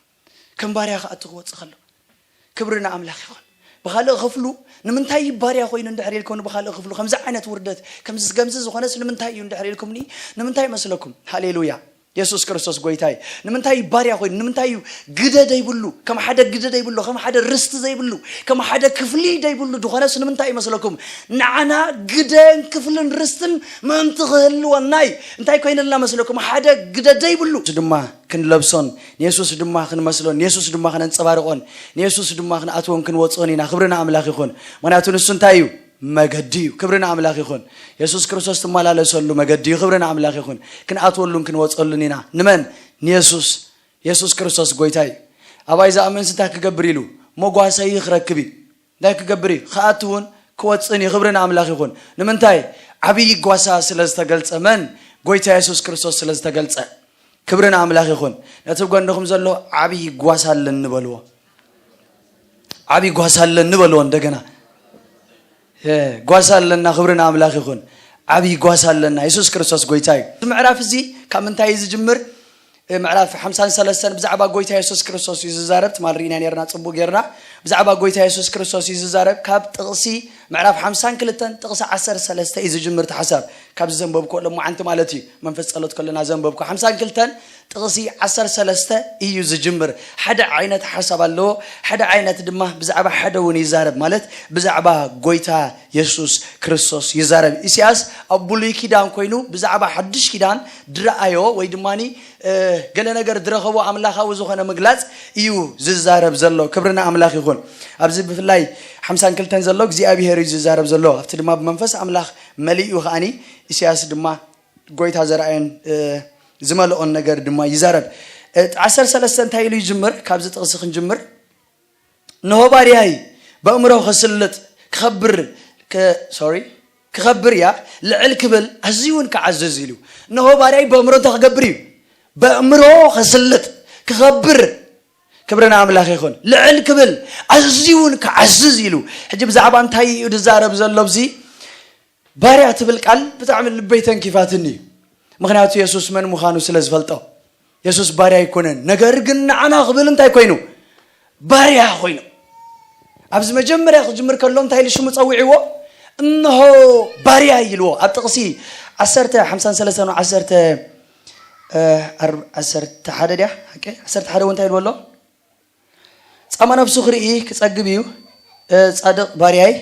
ከም ባርያ ክኣቱ ክወፅእ ከሎ ክብሪ ንኣምላኽ ይኹን። ብኻልእ ክፍሉ ንምንታይ እዩ ባርያ ኮይኑ እንድሕር ኢልኮኒ ብኻልእ ክፍሉ ከምዚ ዓይነት ውርደት ከምዚ ከምዚ ዝኾነስ ንምንታይ እዩ እንድሕር ኢልኩምኒ ንምንታይ መስለኩም? ሃሌሉያ የሱስ ክርስቶስ ጎይታ እዩ። ንምንታይ እዩ ባርያ ኮይኑ ንምንታይ እዩ ግደ ዘይብሉ ከም ሓደ ግደ ዘይብሉ ከም ሓደ ርስቲ ዘይብሉ ከም ሓደ ክፍሊ ዘይብሉ ዝኾነስ ንምንታይ እዩ መስለኩም? ንዓና ግደን ክፍልን ርስትን ምእንቲ ክህልወና እዩ። እንታይ ኮይነልና መስለኩም? ሓደ ግደ ዘይብሉ ንሱ ድማ ክንለብሶን ንየሱስ ድማ ክንመስሎን ንየሱስ ድማ ክነንጸባርቖን ንየሱስ ድማ ክንኣትዎን ክንወጽኦን ኢና። ክብሪ ንኣምላኽ ይኹን። ምኽንያቱ ንሱ እንታይ እዩ? መገዲ እዩ። ክብሪ ንኣምላኽ ይኹን። የሱስ ክርስቶስ ትመላለሰሉ መገዲ እዩ። ክብሪ ንኣምላኽ ይኹን። ክንኣትወሉን ክንወጸሉን ኢና። ንመን? ንየሱስ። የሱስ ክርስቶስ ጎይታ እዩ። ኣባይ ዝኣምንስ እንታይ ክገብር ኢሉ? መጓሰዪ ክረክብ እዩ። እንታይ ክገብር እዩ? ክኣትውን ክወፅእን እዩ። ክብሪ ንኣምላኽ ይኹን። ንምንታይ? ዓብዪ ጓሳ ስለ ዝተገልጸ። መን? ጎይታ የሱስ ክርስቶስ ስለ ዝተገልጸ። ክብሪ ንኣምላኽ ይኹን። ነቲ ጎንኹም ዘሎ ዓብዪ ጓሳ ኣለኒ በልዎ። ዓብዪ ጓሳ ኣለኒ በልዎ እንደገና። እ፣ ጓሳ ኣለና። ክብሪ ንኣምላኽ ይኹን። ዓብዪ ጓሳ ኣለና። የሱስ ክርስቶስ ጎይታ እዩ። እቲ ምዕራፍ እዚ ካብ ምንታይ እዩ ዝጅምር? እ፣ ምዕራፍ ሓምሳን ሰለስተን ብዛዕባ ጎይታ የሱስ ክርስቶስ እዩ ዝዛረብ። ትማል ርኢና ነርና፣ ጽቡቕ ጌርና። ብዛዕባ ጎይታ የሱስ ክርስቶስ እዩ ዝዛረብ። ካብ ጥቕሲ ምዕራፍ ሓምሳን ክልተን ጥቕሲ ዓሰርተ ሰለስተ እዩ ዝጅምር እቲ ሓሳብ። ካብዚ ዘንበብኩ ሎማዓንቲ ማለት እዩ። መንፈስ ጸሎት ከለና ዘንበብኩ ሓምሳን ክልተን ጥቕሲ ዓሰርተ ሰለስተ እዩ ዝጅምር። ሓደ ዓይነት ሓሳብ ኣለዎ። ሓደ ዓይነት ድማ ብዛዕባ ሓደ እውን ይዛረብ፣ ማለት ብዛዕባ ጎይታ የሱስ ክርስቶስ ይዛረብ። ኢሳያስ ኣብ ብሉይ ኪዳን ኮይኑ ብዛዕባ ሓድሽ ኪዳን ድረኣዮ ወይ ድማ ገለ ነገር ድረኸቦ ኣምላኻዊ ዝኾነ ምግላጽ እዩ ዝዛረብ ዘሎ። ክብርና ኣምላኽ ይኹን። ኣብዚ ብፍላይ ሓምሳን ክልተን ዘሎ እግዚኣብሔር እዩ ዝዛረብ ዘሎ። ኣብቲ ድማ ብመንፈስ ኣምላኽ መሊኡ ከኣኒ ኢሳያስ ድማ ጎይታ ዘርኣየን ዝመልኦን ነገር ድማ ይዛረብ። ዓሰርተ ሰለስተ እንታይ ኢሉ ይጅምር? ካብዚ ጥቕሲ ክንጅምር። እንሆ ባርያይ በእምሮ ክስልጥ ክኸብር፣ ክ-፣ ሶሪ፣ ክኸብር እያ፣ ልዕል ክብል ኣዝዩ እውን ክዓዝዝ ኢሉ። እንሆ ባርያይ በእምሮ እንታይ ክገብር እዩ? በእምሮ ክስልጥ ክኸብር። ክብሪ ንኣምላኽ ይኹን። ልዕል ክብል ኣዝዩ እውን ክዓዝዝ ኢሉ። ሕጂ ብዛዕባ እንታይ እዩ ዝዛረብ ዘሎ ኣብዚ? ባርያ ትብል ቃል ብጣዕሚ ልበይ ተንኪፋትኒ እዩ። ምኽንያቱ የሱስ መን ምዃኑ ስለ ዝፈልጦ። የሱስ ባርያ ኣይኮነን፣ ነገር ግን ንዓና ክብል እንታይ ኮይኑ? ባርያ ኮይኑ። ኣብዚ መጀመርያ ክጅምር ከሎ እንታይ ኢሉ ሽሙ ጸዊዕዎ? እንሆ ባርያ ኢልዎ። ኣብ ጥቕሲ ዓሰርተ፣ ሓምሳን ሰለስተን ዓሰርተ፣ እ፣ ዓር-፣ ዓሰርተ ሓደ ድያ? ሓቂ? ዓሰርተ ሓደ እውን እንታይ ኢልዎ ኣሎ? ጻማ ነፍሱ ክርኢ ክጸግብ እዩ፣ እ፣ ጻድቕ ባርያይ፣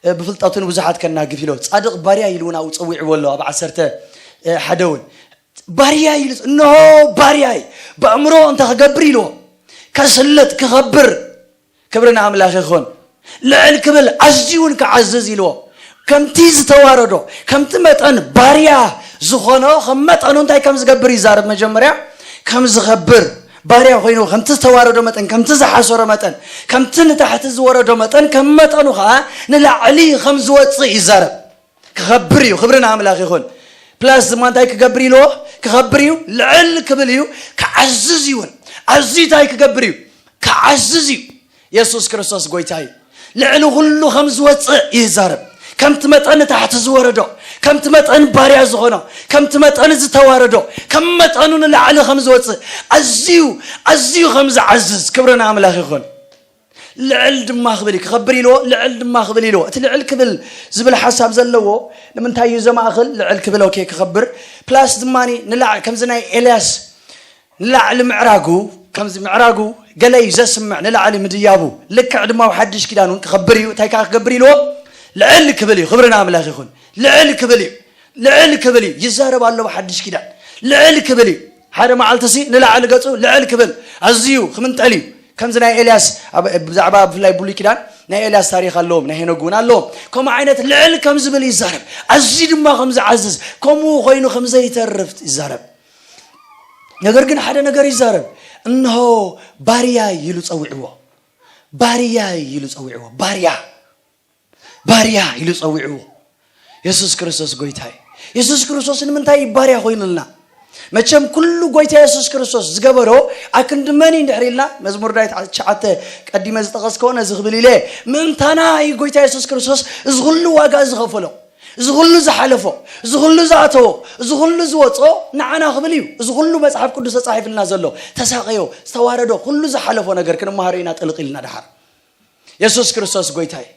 እ፣ ብፍልጠቱ ንብዙሓት ከናግፍ ኢሎ። ጻድቕ ባርያይ ኢሉ እውን ኣብኡ ጸዊዕዎ ኣሎ። ኣብ ዓሰርተ ሓደ እውን ባርያይ ኢሉ፣ እንሆ ባርያይ በእምሮ እንታይ ክገብር ኢልዎ? ከስልጥ፣ ክኸብር። ክብሪ ንኣምላኽ ይኹን። ልዕል ክብል ኣዝዩ እውን ክዓዝዝ ኢልዎ። ከምቲ ዝተዋረዶ፣ ከምቲ መጠን ባርያ ዝኾኖ፣ ከም መጠኑ እንታይ ከም ዝገብር ይዛረብ። መጀመርያ ከም ዝኸብር፣ ባርያ ኮይኑ ከምቲ ዝተዋረዶ መጠን፣ ከምቲ ዝሓሰሮ መጠን፣ ከምቲ ንታሕቲ ዝወረዶ መጠን፣ ከም መጠኑ ኸዓ ንላዕሊ ከም ዝወፅእ ይዛረብ። ክኸብር እዩ። ክብሪ ንኣምላኽ ይኹን። ፕላስ ድማ እንታይ ክገብር ኢልዎ? ክኸብር እዩ፣ ልዕል ክብል እዩ፣ ክዓዝዝ እዩ እውን። ኣዝዩ እንታይ ክገብር እዩ? ክዓዝዝ እዩ። የሱስ ክርስቶስ ጎይታ እዩ። ልዕሊ ኩሉ ከም ዝወፅእ ይዛረብ። ከምቲ መጠን ንታሕቲ ዝወረዶ፣ ከምቲ መጠን ባርያ ዝኾኖ፣ ከምቲ መጠን ዝተዋረዶ፣ ከም መጠኑ ንላዕሊ ከም ዝወፅእ፣ ኣዝዩ፣ ኣዝዩ ከም ዝዓዝዝ፣ ክብሪ ንኣምላኽ ይኹን። ልዕል ድማ ክብል እዩ፣ ክኸብር ኢልዎ፣ ልዕል ድማ ክብል ኢልዎ። እቲ ልዕል ክብል ዝብል ሓሳብ ዘለዎ ንምንታይ እዩ ዘማእኽል? ልዕል ክብል፣ ኦኬ፣ ክኸብር፣ ፕላስ ድማ ንላዕ-፣ ከምዚ ናይ ኤልያስ ንላዕሊ ምዕራጉ፣ ከምዚ ምዕራጉ ገለ እዩ ዘስምዕ፣ ንላዕሊ ምድያቡ። ልክዕ ድማ ኣብ ሓድሽ ኪዳን እውን ክኸብር እዩ። እንታይ ከኣ ክገብር ኢልዎ? ልዕል ክብል እዩ። ክብሪ ንኣምላኽ ይኹን። ልዕል ክብል እዩ። ልዕል ክብል እዩ። ይዛረብ ኣሎ ብሓድሽ ኪዳን። ልዕል ክብል እዩ። ሓደ መዓልቲ ሲ ንላዕሊ ገጹ ልዕል ክብል፣ ኣዝዩ ክምንጠል እዩ። ከምዚ ናይ ኤልያስ ኣብ-፣ ብዛዕባ ብፍላይ ብሉይ ኪዳን ናይ ኤልያስ ታሪኽ ኣለዎም፣ ናይ ሄኖግ እውን ኣለዎም። ከምኡ ዓይነት ልዕል ከም ዝብል ይዛረብ። ኣዝዩ ድማ ከም ዝዓዝዝ፣ ከምኡ ኮይኑ ከም ዘይተርፍ ይዛረብ። ነገር ግን ሓደ ነገር ይዛረብ። እንሆ ባርያይ ኢሉ ጸዊዕዎ። ባርያይ ኢሉ ጸዊዕዎ። ባርያ፣ ባርያ ኢሉ ጸዊዕዎ። የሱስ ክርስቶስ ጎይታ እዩ። የሱስ ክርስቶስ ንምንታይ እዩ ባርያ ኮይኑልና? መቸም ኩሉ ጎይታ የሱስ ክርስቶስ ዝገበሮ ኣክንዲ መን እዩ እንድሕር ኢልና፣ መዝሙር ዳዊት ትሽዓተ ቀዲመ ዝጠቐስክዎ ነዚ ክብል ኢለ፣ ምእንታና እዩ ጎይታ የሱስ ክርስቶስ እዚ ኩሉ ዋጋ ዝኸፈሎ። እዚ ኩሉ ዝሓለፎ፣ እዚ ኩሉ ዝኣተዎ፣ እዚ ኩሉ ዝወጾ ንዓና ክብል እዩ። እዚ ኩሉ መጽሓፍ ቅዱስ ተጻሒፍልና ዘሎ፣ ተሳቐዮ፣ ዝተዋረዶ፣ ኩሉ ዝሓለፎ ነገር ክንመሃሮ ኢና ጥልቕ ኢልና ደሓር። የሱስ ክርስቶስ ጎይታ እዩ።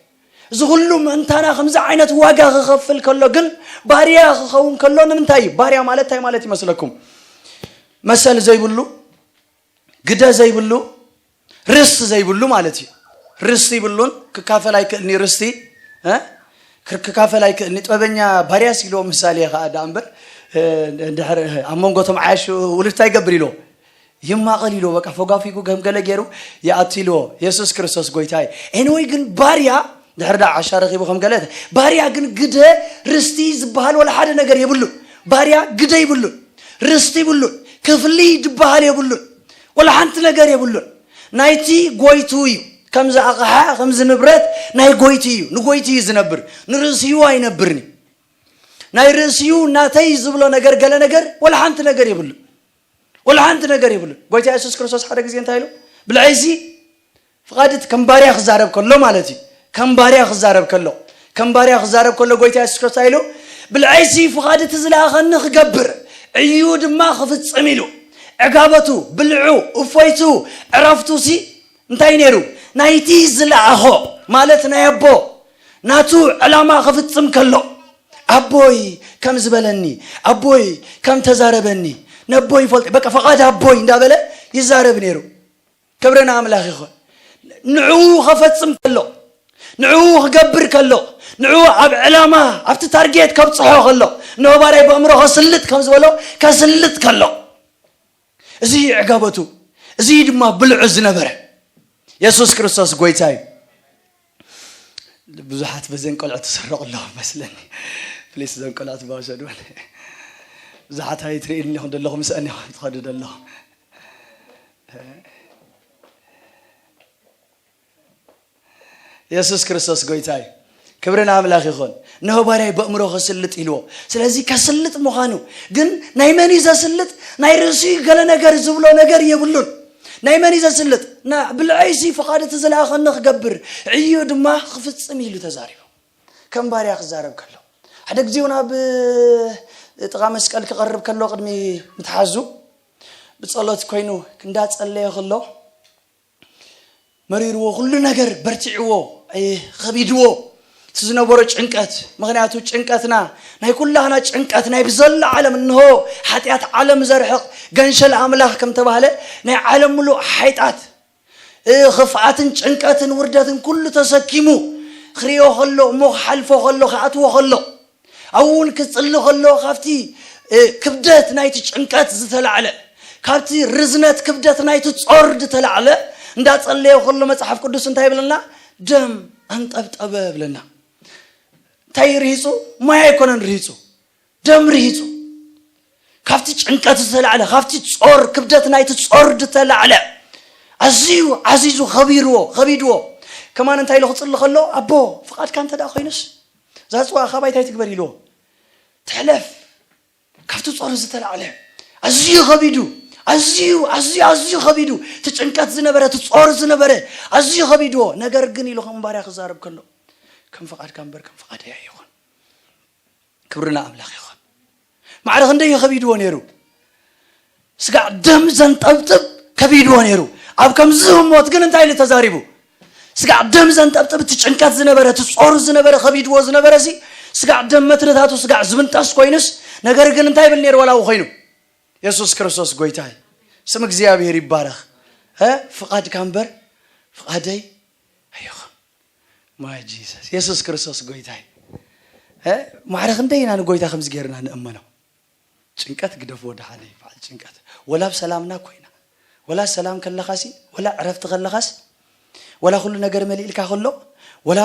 እዚ ኩሉ ምእንታና ከምዚ ዓይነት ዋጋ ክኸፍል ከሎ ግን ባርያ ክኸውን ከሎ ንምንታይ እዩ? ባርያ ማለት እንታይ ማለት ይመስለኩም? መሰል ዘይብሉ፣ ግደ ዘይብሉ፣ ርስቲ ዘይብሉ ማለት እዩ። ርስቲ ይብሉን ክካፈል ኣይክእልኒ ርስቲ፣ እ? ክር-፣ ክካፈል ኣይክእልኒ። ጥበበኛ ባርያስ ኢልዎ ምሳሌ ኸዓ ደኣ እምበር፣ እ፣ እንድሕር ኣብ መንጎ እቶም ዓያሹ ውሉድ እንታይ ይገብር ኢልዎ? ይማቐል ኢልዎ። በቃ ፈጓፊጉ ከም ገለ ገይሩ ይኣቱ ኢልዎ። የሱስ ክርስቶስ ጎይታ እዩ። ኤኒወይ ግን ባርያ ድሕር ደኣ ዓሻ ረኺቡ ከም ገለ፣ ባርያ ግን ግደ ርስቲ ዝበሃል ወላ ሓደ ነገር የብሉን። ባርያ ግደ ይብሉን፣ ርስቲ ይብሉን፣ ክፍሊ ዝበሃል የብሉን። ወላ ሓንቲ ነገር የብሉን። ናይቲ ጎይቱ እዩ። ከምዚ ኣቕሓ፣ ከምዚ ንብረት ናይ ጎይቱ እዩ። ንጎይቱ እዩ ዝነብር። ንርእሲኡ ኣይነብርን እዩ። ናይ ርእሲኡ ናተይ ዝብሎ ነገር፣ ገለ ነገር፣ ወላ ሓንቲ ነገር የብሉን። ወላ ሓንቲ ነገር የብሉን። ጎይታ የሱስ ክርስቶስ ሓደ ግዜ እንታይ ኢሉ? ብልዐይሲ ፍቓድት ከም ባርያ ክዛረብ ከሎ ማለት እዩ። ከም ባርያ ክዛረብ ከሎ፣ ከም ባርያ ክዛረብ ከሎ ጎይታ የሱስ ክርስቶስ ኢሉ፣ "ብልዐይሲ ፍቓድቲ ዝለኣኸኒ ክገብር፣ ዕዩ ድማ ክፍጽም" ኢሉ። ዕጋበቱ፣ ብልዑ፣ እፎይቱ፣ ዕረፍቱሲ እንታይ ነይሩ? ናይቲ ዝለኣኾ፣ ማለት ናይ ኣቦ ናቱ ዕላማ ክፍጽም ከሎ፣ ኣቦይ ከም ዝበለኒ፣ ኣቦይ ከም ተዛረበኒ፣ ነቦይ ይፈልጥ፣ በቃ ፈቓድ ኣቦይ እንዳበለ ይዛረብ ነይሩ። ክብሪ ንኣምላኽ ይኹን። ንዕኡ ኸፈጽም ከሎ፣ ንዕኡ ክገብር ከሎ፣ ንዕኡ ኣብ ዕላማ፣ ኣብቲ ታርጌት ከብጽሖ ከሎ፣ ንሆባራይ በእምሮ ከስልጥ ከም ዝበሎ ከስልጥ ከሎ፣ እዚ ዕጋበቱ፣ እዚ ድማ ብልዑ ዝነበረ የሱስ ክርስቶስ ጎይታ እዩ። ብዙሓት በዘን ቆልዑ ትስረቑ ኣለኹም መስለኒ። ፕሊስ፣ እዞን ቆልዑ ትባውሰዱ። ብዙሓት ኣይትርእዩኒ ኢኹም ዘለኹም፣ ምስአን ኢኹም ትኸዱ ዘለኹም። የሱስ ክርስቶስ ጎይታ እዩ። ክብሪ ንኣምላኽ ይኹን። ንሆባርያይ በእምሮ ከስልጥ ኢልዎ። ስለዚ ከስልጥ ምዃኑ ግን ናይ መን እዩ ዘስልጥ? ናይ ርእሱ እዩ፣ ገለ ነገር ዝብሎ ነገር የብሉን። ናይ መን እዩ ዘስልጥ? ና-፣ ብልዐይሲ ፍቓድ እቲ ዝለኣኸኒ ክገብር፣ ዕዮ ድማ ክፍጽም ኢሉ ተዛሪቡ። ከም ባርያ ክዛረብ ከሎ፣ ሓደ ግዜ እውን ኣብ ጥቓ መስቀል ክቐርብ ከሎ ቅድሚ ምትሓዙ ብጸሎት ኮይኑ እንዳጸለየ ከሎ መሪርዎ፣ ኩሉ ነገር በርቲዕዎ፣ እ፣ ከቢድዎ እቲ ዝነበሮ ጭንቀት። ምኽንያቱ ጭንቀትና ናይ ኩላህና ጭንቀት ናይ ብዘሎ ዓለም፣ እንሆ ሓጢኣት ዓለም ዘርሕቕ ገንሸል ኣምላኽ ከም ተባህለ ናይ ዓለም ምሉእ ሓይጣት፣ እ፣ ክፍኣትን ጭንቀትን ውርደትን ኩሉ ተሰኪሙ ክሪኦ ከሎ፣ እሞ ክሓልፎ ከሎ፣ ክኣትዎ ከሎ፣ ኣብኡ እውን ክጽሊ ከሎ ካብቲ፣ እ፣ ክብደት ናይቲ ጭንቀት ዝተላዕለ፣ ካብቲ ርዝነት ክብደት ናይቲ ጾር ዝተላዕለ እንዳጸለየ ከሎ መጽሓፍ ቅዱስ እንታይ ይብለና? ደም ኣንጠብጠበ ይብለና። እንታይ ርሂጹ? ማይ ኣይኮነን ርሂጹ፣ ደም ርሂጹ። ካብቲ ጭንቀት ዝተላዕለ፣ ካብቲ ጾር፣ ክብደት ናይቲ ጾር ዝተላዕለ ኣዝዩ ዓዚዙ ከቢርዎ፣ ከቢድዎ። ከማን እንታይ ኢሉ ክጽሊ ከሎ፣ ኣቦ፣ ፍቓድካ እንተ ደኣ ኮይኑስ፣ እዛ ጽዋእ ካባይ እንታይ ትግበር ኢልዎ። ትሕለፍ። ካብቲ ጾር ዝተላዕለ ኣዝዩ ከቢዱ፣ ኣዝዩ፣ ኣዝዩ፣ ኣዝዩ ከቢዱ፣ እቲ ጭንቀት ዝነበረ፣ እቲ ጾር ዝነበረ ኣዝዩ ከቢድዎ። ነገር ግን ኢሉ ከም ባርያ ክዛረብ ከሎ፣ ከም ፍቓድካ እምበር ከም ፍቓደይ ኣይኹን። ክብሪ ንኣምላኽ ይኹን። ማዕረ ክንደይ እዩ ከቢድዎ ነይሩ? ስጋዕ ደም ዘንጠብጥብ ከቢድዎ ነይሩ። ኣብ ከምዚ ህሞት ግን እንታይ ኢሉ ተዛሪቡ? ስጋዕ ደም ዘንጠብጥብ፣ እቲ ጭንቀት ዝነበረ፣ እቲ ጾሩ ዝነበረ፣ ከቢድዎ ዝነበረ ሲ፣ ስጋዕ ደም መትርታቱ ስጋዕ ዝብንጠስ ኮይኑስ፣ ነገር ግን እንታይ ይብል ነይሩ? ዋላ ኮይኑ፣ የሱስ ክርስቶስ ጎይታ እዩ። ስም እግዚኣብሔር ይባረኽ። እ፣ ፍቓድካ እምበር ፍቓደይ ኣይኹን። ማይ ጂሰስ፣ የሱስ ክርስቶስ ጎይታ እዩ። እ፣ ማዕረ ክንደይ ኢና ንጎይታ ከምዚ ጌርና ንእመኖ? ጭንቀት ግደፍዎ፣ ደሓነይ፣ በዓል ጭንቀት። ወላ ኣብ ሰላምና ኮይና፣ ወላ ሰላም ከለኻሲ፣ ወላ ዕረፍቲ ከለኻስ፣ ወላ ኩሉ ነገር መሊእልካ ከሎ፣ ወላ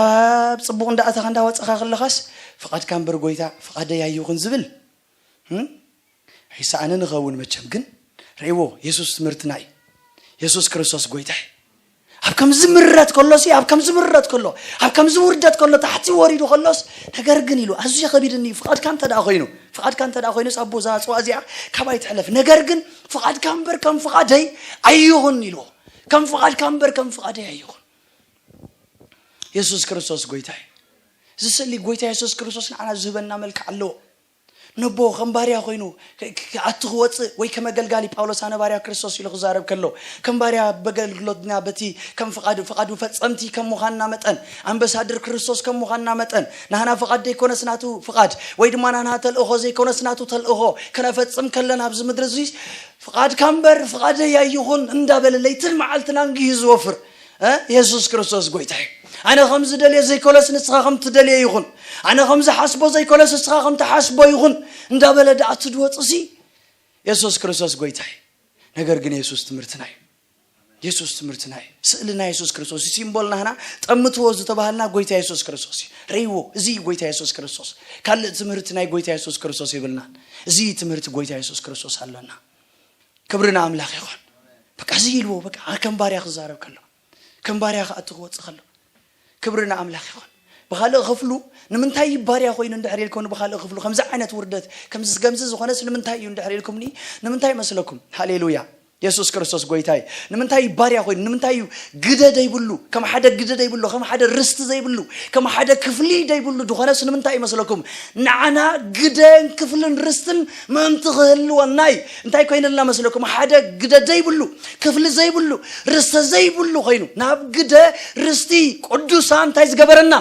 ኣብ ጽቡቕ እንዳኣተኻ እንዳወጸኻ ከለኻስ፣ ፍቓድካ እምበር ጎይታ፣ ፍቓደይ ኣይኹን ዝብል፣ እም? ኣይሰኣነ ንኸውን መቸም፣ ግን ርእይዎ፣ የሱስ ትምህርትና እዩ። የሱስ ክርስቶስ ጎይታ እዩ። ኣብ ከምዚ ምረት ከሎሲ፣ ኣብ ከምዚ ምረት ከሎ፣ ኣብ ከምዚ ውርደት ከሎ፣ ታሕቲ ወሪዱ ከሎስ፣ ነገር ግን ኢሉ፣ ኣዝዩ ከቢድኒ እዩ፣ ፍቓድካ እንተ ደኣ ኮይኑ፣ ፍቓድካ እንተ ደኣ ኮይኑስ፣ ኣቦ፣ እዛ ጽዋእ እዚኣ ካባይ ትሕለፍ። ነገር ግን ፍቓድካ እምበር ከም ፍቓደይ ኣይኹን ኢልዎ። ከም ፍቓድካ እምበር ከም ፍቓደይ ኣይኹን። የሱስ ክርስቶስ ጎይታ እዩ። እዚ ስእሊ ጎይታ የሱስ ክርስቶስ ንዓና ዝህበና መልክዕ ኣለዎ። ነቦ ከም ባርያ ኮይኑ ክ-፣ ክ-፣ ክኣቱ ክወጽእ ወይ ከም ኣገልጋሊ ጳውሎስ ኣነ ባርያ ክርስቶስ ኢሉ ክዛረብ ከሎ፣ ከም ባርያ በገልግሎትና በቲ ከም ፍቓዱ፣ ፍቓዱ ፈጸምቲ ከም ምዃንና መጠን፣ ኣምባሳደር ክርስቶስ ከም ምዃንና መጠን፣ ናህና ፍቓድ ዘይኮነስ ናቱ ፍቓድ፣ ወይ ድማ ናህና ተልእኾ ዘይኮነስ ናቱ ተልእኾ ክነፈጽም ከለና ኣብዚ ምድሪ እዚ ፍቓድካ እምበር ፍቓደይ ኣይኹን እንዳበለ ለይትን መዓልትን ኣንጊሁ ዝወፍር፣ እ፣ የሱስ ክርስቶስ ጎይታ እዩ። ኣነ ከም ዝደልዮ ዘይኮነስ ንስኻ ከም ትደልዮ ይኹን፣ ኣነ ከም ዝሓስቦ ዘይኮነስ ንስኻ ከም ትሓስቦ ይኹን እንዳበለ ደኣ ትድወጽሲ፣ የሱስ ክርስቶስ ጎይታ እዩ። ነገር ግን የሱስ ትምህርትና እዩ። የሱስ ትምህርትና እዩ። ስእሊ ናይ የሱስ ክርስቶስ እዩ። ሲምቦል ናህና ጠምትዎ ዝተባሃልና ጎይታ የሱስ ክርስቶስ እዩ። ርእይዎ፣ እዚ እዩ ጎይታ የሱስ ክርስቶስ። ካልእ ትምህርቲ ናይ ጎይታ የሱስ ክርስቶስ የብልናን። እዚ ትምህርቲ ጎይታ የሱስ ክርስቶስ ኣለና። ክብሪ ንኣምላኽ ይኹን። በቃ እዚ ኢልዎ፣ በቃ ከም ባርያ ክዛረብ ከሎ፣ ከም ባርያ ክኣቱ ክወጽእ ከሎ፣ ክብሪ ንኣምላኽ ይኹን። ብኻልእ ክፍሉ፣ ንምንታይ እዩ ባርያ ኮይኑ እንድሕር ኢልኩምኒ፣ ብኻልእ ክፍሉ ከምዚ ዓይነት ውርደት፣ ከምዚ፣ ከምዚ ዝኾነስ ንምንታይ እዩ እንድሕር ኢልኩምኒ፣ ንምንታይ ይመስለኩም? ሃሌሉያ። የሱስ ክርስቶስ ጎይታ እዩ። ንምንታይ እዩ ባርያ ኮይኑ? ንምንታይ እዩ ግደ ደይብሉ? ከም ሓደ ግደ ደይብሉ፣ ከም ሓደ ርስቲ ዘይብሉ፣ ከም ሓደ ክፍሊ ደይብሉ ዝኾነስ ንምንታይ ይመስለኩም? ንዓና ግደን ክፍልን ርስትን ምእንቲ ክህልወና እዩ። እንታይ ኮይነልና መስለኩም? ሓደ ግደ ዘይብሉ፣ ክፍሊ ዘይብሉ፣ ርስቲ ዘይብሉ ኮይኑ ናብ ግደ ርስቲ ቅዱሳን እንታይ ዝገበረና?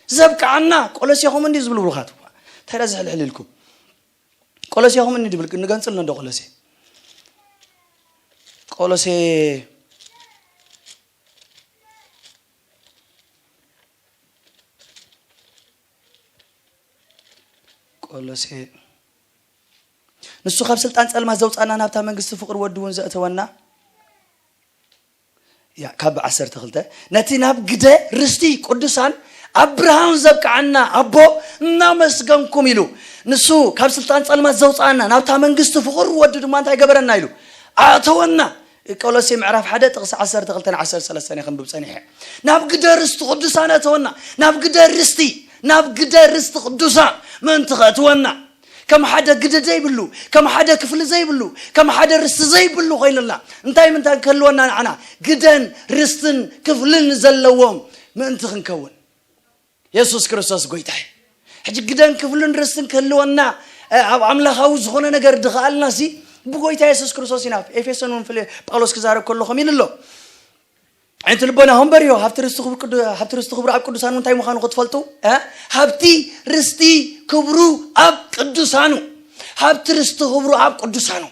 ዘብቅዓና። ቆሎሴኹም እንዲ ዝብል ብሩኻት እኳ እንታይ ዳ ዝሕልሕል ኢልኩም? ቆሎሴኹም እንዲ ድብል ንገንጽል እንዶ ቆሎሴ ቆሎሴ ቆሎሴ ንሱ ካብ ስልጣን ጸልማት ዘውጻና ናብታ መንግስቲ ፍቅር ወዲ እውን ዘእተወና። ያ ካብ ዓሰርተ ክልተ ነቲ ናብ ግደ ርስቲ ቅዱሳን ኣብ ብርሃን ዘብቅዓና ኣቦ እናመስገንኩም ኢሉ። ንሱ ካብ ስልጣን ጸልማት ዘውጻና ናብታ መንግስቲ ፍቅር ወዲ ድማ እንታይ ገበረና ኢሉ? ኣእተወና። ቆሎሴ ምዕራፍ ሓደ ጥቕሲ ዓሰርተ ክልተ ን ዓሰርተ ሰለስተ ን ከንብብ ጸኒሐ። ናብ ግደ ርስቲ ቅዱሳን ኣእተወና። ናብ ግደ ርስቲ፣ ናብ ግደ ርስቲ ቅዱሳን ምእንቲ ከእትወና። ከም ሓደ ግደ ዘይብሉ፣ ከም ሓደ ክፍሊ ዘይብሉ፣ ከም ሓደ ርስቲ ዘይብሉ ኮይኑልና። እንታይ ምንታይ ክህልወና ንዓና? ግደን ርስትን ክፍልን ዘለዎም ምእንቲ ክንከውን። የሱስ ክርስቶስ ጎይታ እዩ። ሕጂ ግደን ክፍልን ርስትን ክህልወና፣ እ፣ ኣብ ኣምላኻዊ ዝኾነ ነገር ድኸኣልና ሲ ብጎይታ የሱስ ክርስቶስ ኢና። ኣብ ኤፌሶን እውን ፍል-፣ ጳውሎስ ክዛረብ ከሎ ከምኡ ኢሉ ኣሎ። ዓይንቲ ልቦናኹም በርዮ፣ ሃብቲ ርስቲ ክብሩ ቅዱ-፣ ሃብቲ ርስቲ ክብሩ ኣብ ቅዱሳን እንታይ ምዃኑ ክትፈልጡ፣ እ፣ ሃብቲ ርስቲ ክብሩ ኣብ ቅዱሳኑ፣ ሃብቲ ርስቲ ክብሩ ኣብ ቅዱሳኑ፣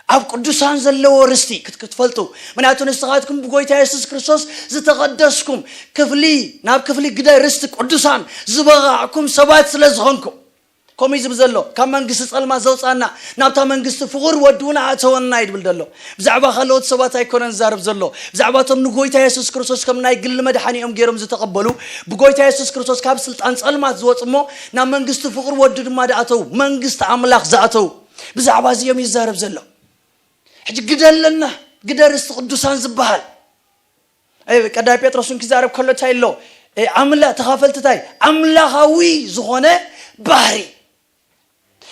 ኣብ ቅዱሳን ዘለዎ ርስቲ ክት-፣ ክትፈልጡ። ምክንያቱ ንስኻትኩም ብጎይታ የሱስ ክርስቶስ ዝተቐደስኩም፣ ክፍሊ፣ ናብ ክፍሊ ግደ ርስቲ ቅዱሳን ዝበቓዕኩም ሰባት ስለ ዝኾንኩም። ከምኡ እዩ ዝብል ዘሎ። ካብ መንግስቲ ጸልማት ዘውጻና፣ ናብታ መንግስቲ ፍቑር ወዲ እውን ኣእተወና እዩ ዝብል ዘሎ። ብዛዕባ ካልኦት ሰባት ኣይኮነን ዝዛረብ ዘሎ። ብዛዕባ እቶም ንጎይታ የሱስ ክርስቶስ ከም ናይ ግሊ መድሓኒኦም ገይሮም ዝተቐበሉ፣ ብጎይታ የሱስ ክርስቶስ ካብ ስልጣን ጸልማት ዝወጹ እሞ ናብ መንግስቲ ፍቑር ወዲ ድማ ዝኣተው፣ መንግስቲ ኣምላኽ ዝኣተው፣ ብዛዕባ እዚኦም እዩ ዝዛረብ ዘሎ። ሕጂ ግደ ኣለና፣ ግደ ርስቲ ቅዱሳን ዝበሃል። ኣይ፣ ቀዳማይ ጴጥሮስ እውን ክዛረብ ከሎ እንታይ ኣሎ? እ፣ ኣምላ-፣ ተኻፈልቲ እንታይ? ኣምላኻዊ ዝኾነ ባህሪ።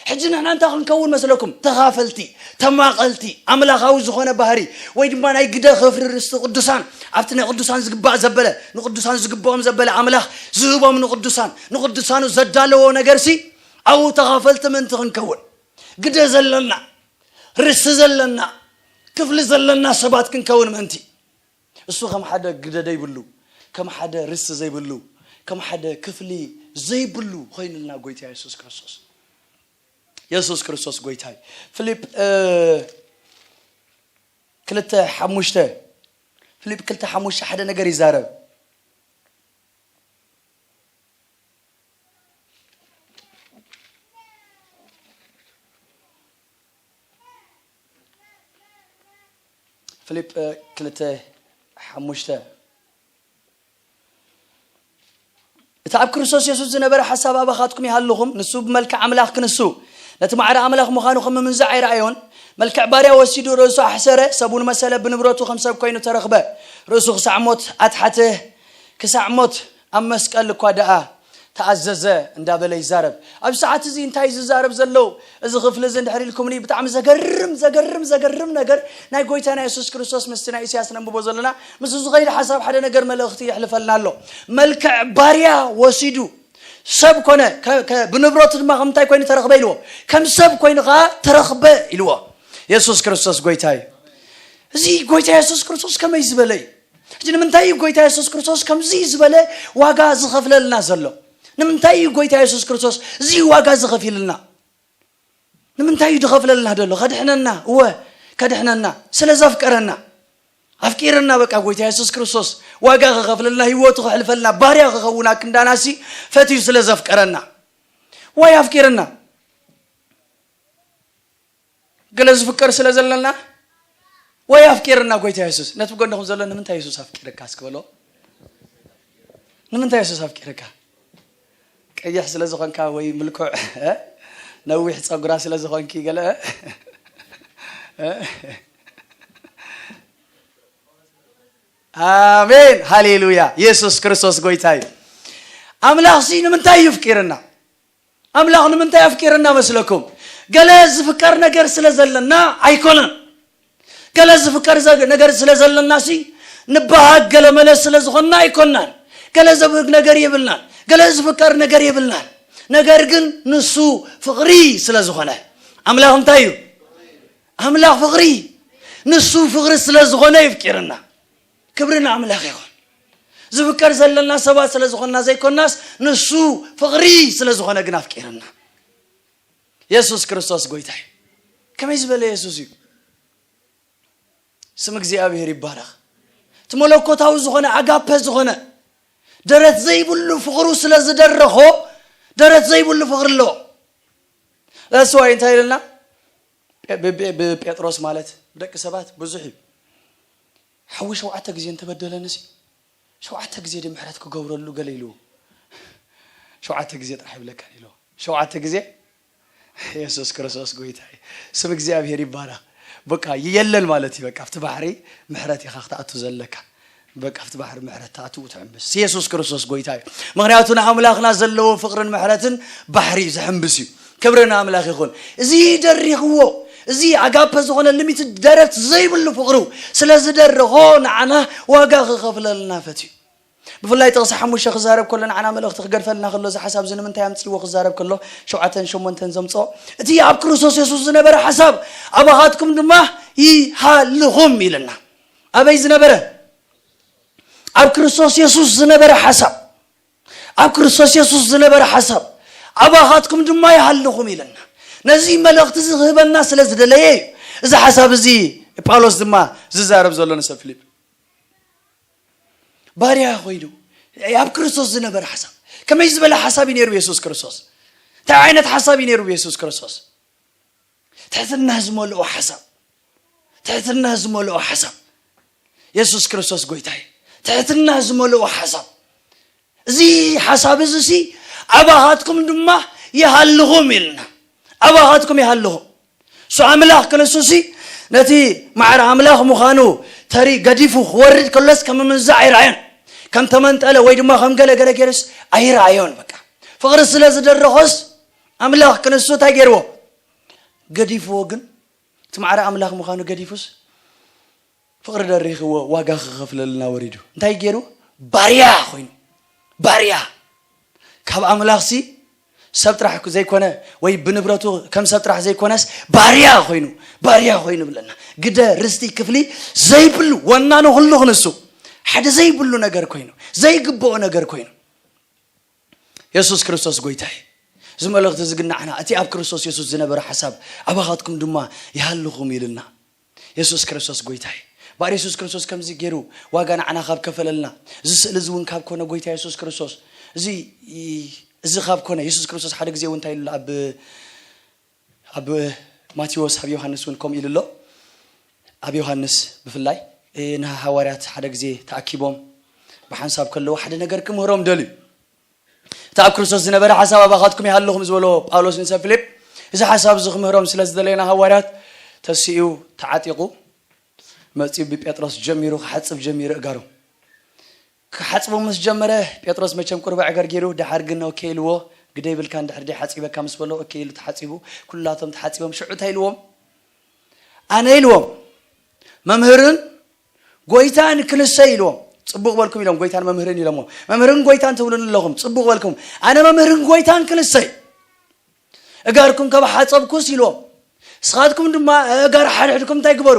ሕጂ ንሕና እንታይ ክንከውን መስለኩም? ተኻፈልቲ፣ ተማቐልቲ፣ ኣምላኻዊ ዝኾነ ባህሪ፣ ወይ ድማ ናይ ግደ ክፍሊ ርስቲ ቅዱሳን፣ ኣብቲ ናይ ቅዱሳን ዝግባእ ዘበለ፣ ንቅዱሳን ዝግብኦም ዘበለ ኣምላኽ ዝህቦም ንቅዱሳን፣ ንቅዱሳኑ ዘዳለዎ ነገርሲ፣ ኣብኡ ተኻፈልቲ ምእንቲ ክንከውን፣ ግደ ዘለና፣ ርስቲ ዘለና፣ ክፍሊ ዘለና ሰባት ክንከውን ምእንቲ። እሱ ከም ሓደ ግደ ዘይብሉ፣ ከም ሓደ ርስቲ ዘይብሉ፣ ከም ሓደ ክፍሊ ዘይብሉ ኮይኑልና ጎይታ የሱስ ክርስቶስ። የሱስ ክርስቶስ ጎይታ እዩ። ፊልፕ፣ እ፣ ክልተ ሓሙሽተ፣ ፊልፕ ክልተ ሓሙሽተ ሓደ ነገር ይዛረብ። ፊልፕ ክልተ ሓሙሽተ። እቲ ኣብ ክርስቶስ የሱስ ዝነበረ ሓሳብ ኣባኻትኩም ይሃልኹም። ንሱ ብመልክዕ ኣምላኽ ክንሱ፣ ነቲ ማዕረ ኣምላኽ ምዃኑ ከም ምምንዛዕ ኣይረኣዮን። መልክዕ ባርያ ወሲዱ፣ ርእሱ ኣሕሰረ፣ ሰብ እውን መሰለ፣ ብንብረቱ ከም ሰብ ኮይኑ ተረኽበ። ርእሱ ክሳዕ ሞት ኣትሓተ፣ ክሳዕ ሞት ኣብ መስቀል እኳ ደኣ ተኣዘዘ እንዳበለ ይዛረብ። ኣብ ሰዓት እዚ እንታይ እዩ ዝዛረብ ዘሎ? እዚ ክፍሊ እዚ እንድሕር ኢልኩምኒ፣ ብጣዕሚ ዘገርም፣ ዘገርም፣ ዘገርም ነገር ናይ ጎይታና የሱስ ክርስቶስ ምስቲ ናይ ኢሳያስ ነንብቦ ዘለና፣ ምስ ዝኸይድ ሓሳብ ሓደ ነገር መልእኽቲ የሕልፈልና ኣሎ። መልክዕ ባርያ ወሲዱ ሰብ ኮነ፣ ከ-፣ ከ-፣ ብንብረቱ ድማ ከም እንታይ ኮይኑ ተረኽበ ኢልዎ? ከም ሰብ ኮይኑ ኸዓ ተረኽበ ኢልዎ። የሱስ ክርስቶስ ጎይታ እዩ። እዚ ጎይታ የሱስ ክርስቶስ ከመይ ዝበለ እዩ? ሕጂ ንምንታይ እዩ ጎይታ የሱስ ክርስቶስ ከምዚ ዝበለ ዋጋ ዝኸፍለልና ዘሎ? ንምንታይ እዩ ጎይታ የሱስ ክርስቶስ እዚ ዋጋ ዝኸፊልና? ንምንታይ እዩ ዝኸፍለልና ዘሎ? ከድሕነና፣ እወ፣ ከድሕነና፣ ስለ ዘፍቀረና። ኣፍቂረና፣ በቃ ጎይታ የሱስ ክርስቶስ ዋጋ ክኸፍለልና፣ ህይወቱ ክሕልፈልና፣ ባርያ ክኸውን ኣክንዳናሲ ፈትዩ ስለ ዘፍቀረና። ዋይ ኣፍቂረና። ገለ ዝፍቀር ስለ ዘለና ወይ ኣፍቂርና ጎይታ የሱስ። ነቲ ብጎንኹም ዘሎ ንምንታይ የሱስ ኣፍቂረካ እስኪ በሎ። ንምንታይ የሱስ ኣፍቂረካ? ቀይሕ ስለ ዝኾንካ ወይ ምልኩዕ፣ እ? ነዊሕ ጸጉራ ስለ ዝኾንኪ ገለ፣ እ? እ? ኣሜን፣ ሃሌሉያ። የሱስ ክርስቶስ ጎይታ እዩ። ኣምላኽሲ ንምንታይ እዩ ኣፍቂርና? ኣምላኽ ንምንታይ ኣፍቂርና መስለኩም? ገለ ዝፍቀር ነገር ስለ ዘለና ኣይኮነን። ገለ ዝፍቀር ዘ- ነገር ስለ ዘለናሲ ንበሃግ ገለ መለ ስለ ዝኾንና ኣይኮናን። ገለ ዘብህግ ነገር የብልናን። ገለ ዝፍቀር ነገር የብልናን። ነገር ግን ንሱ ፍቕሪ ስለ ዝኾነ፣ ኣምላኽ እንታይ እዩ? ኣምላኽ ፍቕሪ። ንሱ ፍቕሪ ስለ ዝኾነ ይፍቂርና። ክብሪ ንኣምላኽ ይኹን። ዝፍቀር ዘለና ሰባት ስለ ዝኾንና ዘይኮናስ፣ ንሱ ፍቕሪ ስለ ዝኾነ ግን ኣፍቂርና። የሱስ ክርስቶስ ጎይታ እዩ። ከመይ ዝበለ የሱስ እዩ! ስም እግዚኣብሔር ይባረኽ። እቲ መለኮታዊ ዝኾነ፣ ኣጋፐ ዝኾነ፣ ደረት ዘይብሉ ፍቕሩ ስለ ዝደረኾ፣ ደረት ዘይብሉ ፍቕሪ ኣለዎ። That's why እንታይ ኢልና? ብ- ብ- ብጴጥሮስ ማለት ደቂ ሰባት ብዙሕ እዩ። ሓዊ ሸውዓተ ግዜ እንተበደለንሲ፣ ሸውዓተ ግዜ ድ ምሕረት ክገብረሉ ገለ ኢልዎ። ሸውዓተ ግዜ ጥራሕ ይብለካ ኢልዎ። ሸውዓተ ግዜ። የሱስ ክርስቶስ ጎይታ እዩ። ስም እግዚኣብሔር ይባረኽ። በቃ የለን ማለት እዩ። በቃ ኣብቲ ባሕሪ ምሕረት ኢኻ ክትኣቱ ዘለካ። በቃ ኣብቲ ባሕሪ ምሕረት ትኣትው ትሕምብስ። የሱስ ክርስቶስ ጎይታ እዩ። ምኽንያቱ ንኣምላኽና ዘለዎ ፍቕርን ምሕረትን ባሕሪ እዩ፣ ዝሕምብስ እዩ። ክብሪ ንኣምላኽ ይኹን። እዚ ደሪኽዎ፣ እዚ ኣጋፐ ዝኾነ ሊሚት ደረት ዘይብሉ ፍቕሩ ስለ ዝደረኾ ንዓና ዋጋ ክኸፍለልና ፈትዩ። ብፍላይ ጥቕሲ ሓሙሽተ ክዛረብ ከሎ፣ ንዓና መልእኽቲ ክገድፈልና ከሎ፣ እዚ ሓሳብ እዚ ንምንታይ ኣምፅዎ ክዛረብ ከሎ፣ ሸውዓተን ሸሞንተን ዘምፅኦ፣ እቲ ኣብ ክርስቶስ የሱስ ዝነበረ ሓሳብ ኣባኻትኩም ድማ ይሃልኹም ኢልና። ኣበይ ዝነበረ? ኣብ ክርስቶስ የሱስ ዝነበረ ሓሳብ፣ ኣብ ክርስቶስ የሱስ ዝነበረ ሓሳብ ኣባኻትኩም ድማ ይሃልኹም ኢልና። ነዚ መልእኽቲ እዚ ክህበና ስለ ዝደለየ እዩ እዚ ሓሳብ እዚ ጳውሎስ ድማ ዝዛረብ ዘሎ ንሰብ ፊልፕ። ባርያ ኮይኑ፣ ኣብ ክርስቶስ ዝነበረ ሓሳብ። ከመይ ዝበለ ሓሳብ እዩ ነይሩ የሱስ ክርስቶስ? እንታይ ዓይነት ሓሳብ እዩ ነይሩ የሱስ ክርስቶስ? ትሕትና ዝመልኦ ሓሳብ። ትሕትና ዝመልኦ ሓሳብ። የሱስ ክርስቶስ ጎይታ እዩ። ትሕትና ዝመልኦ ሓሳብ። እዚ ሓሳብ እዚ ሲ ኣባኻትኩም ድማ ይሃልኹም ኢልና። ኣባኻትኩም ይሃልኹም። እሱ ኣምላኽ ክንሱ ሲ ነቲ ማዕረ ኣምላኽ ምዃኑ ተሪ ገዲፉ ክወርድ ከሎስ ከም ምንዛዕ ኣይረኣዮን። ከም ተመንጠለ ወይ ድማ ከም ገለ ገለ ገይሩስ ኣይረኣዮን። በቃ ፍቕሪ ስለ ዝደረኾስ ኣምላኽ ክንሱ እንታይ ገይርዎ? ገዲፍዎ። ግን እቲ ማዕረ ኣምላኽ ምዃኑ ገዲፉስ ፍቕሪ ደሪኽዎ ዋጋ ክኸፍለልና ወሪዱ። እንታይ ገይሩ? ባርያ ኮይኑ። ባርያ። ካብ ኣምላኽሲ ሰብ ጥራሕ ዘይኮነ፣ ወይ ብንብረቱ ከም ሰብ ጥራሕ ዘይኮነስ፣ ባርያ ኮይኑ፣ ባርያ ኮይኑ ብለና። ግደ፣ ርስቲ፣ ክፍሊ ዘይብሉ፣ ወናኑ ኩሉ ክንሱ፣ ሓደ ዘይብሉ ነገር ኮይኑ፣ ዘይግብኦ ነገር ኮይኑ። የሱስ ክርስቶስ ጎይታ እዩ። እዚ መልእኽቲ እዚ ግን ንዓና፣ እቲ ኣብ ክርስቶስ የሱስ ዝነበረ ሓሳብ ኣባኻትኩም ድማ ይሃልኹም ኢልና። የሱስ ክርስቶስ ጎይታ እዩ። ባር የሱስ ክርስቶስ ከምዚ ገይሩ ዋጋ ንዓና ካብ ከፈለልና፣ እዚ ስእሊ እዚ እውን ካብ ኮነ፣ ጎይታ የሱስ ክርስቶስ፣ እዚ፣ እዚ ካብ ኮነ፣ የሱስ ክርስቶስ ሓደ ግዜ እውን እንታይ ኢሉ? ኣብ፣ ኣብ ማቴዎስ፣ ኣብ ዮሃንስ እውን ከምኡ ኢሉ ኣሎ። ኣብ ዮሃንስ ብፍላይ፣ እ፣ ንሃዋርያት ሓደ ግዜ ተኣኪቦም ብሓንሳብ ከለዉ ሓደ ነገር ክምህሮም ደልዩ። እቲ ኣብ ክርስቶስ ዝነበረ ሓሳብ ኣባኻትኩም ይሃልኹም ዝበሎ ጳውሎስ ንሰብ ፊልፕ፣ እዚ ሓሳብ እዚ ክምህሮም ስለ ዝደለየ ንሃዋርያት ተሲኡ ተዓጢቑ መጺኡ ብጴጥሮስ ጀሚሩ ክሓጽብ ጀሚሩ እጋሩ። ክሓጽቦ ምስ ጀመረ ጴጥሮስ መቸም ቁሩብ ኣዕገር ገይሩ፣ ደሓር ግን ኦኬ ኢልዎ። ግደ ይብልካ፣ እንድሕር ደይ ሓጺበካ ምስ በሎ ኦኬ ኢሉ ተሓጺቡ። ኩላቶም ተሓጺቦም ሽዑ እንታይ ኢልዎም? ኣነ ኢልዎም መምህርን ጎይታን ክንሰይ ኢልዎም። ጽቡቕ በልኩም ኢሎም፣ ጎይታን መምህርን ኢሎምዎ። መምህርን ጎይታን ትብሉኒ ኣለኹም፣ ጽቡቕ በልኩም። ኣነ መምህርን ጎይታን ክንሰይ፣ እጋርኩም ካብ ሓጸብኩስ ኢልዎም። ንስኻትኩም ድማ እጋር ሓድሕድኩም እንታይ ግበሩ?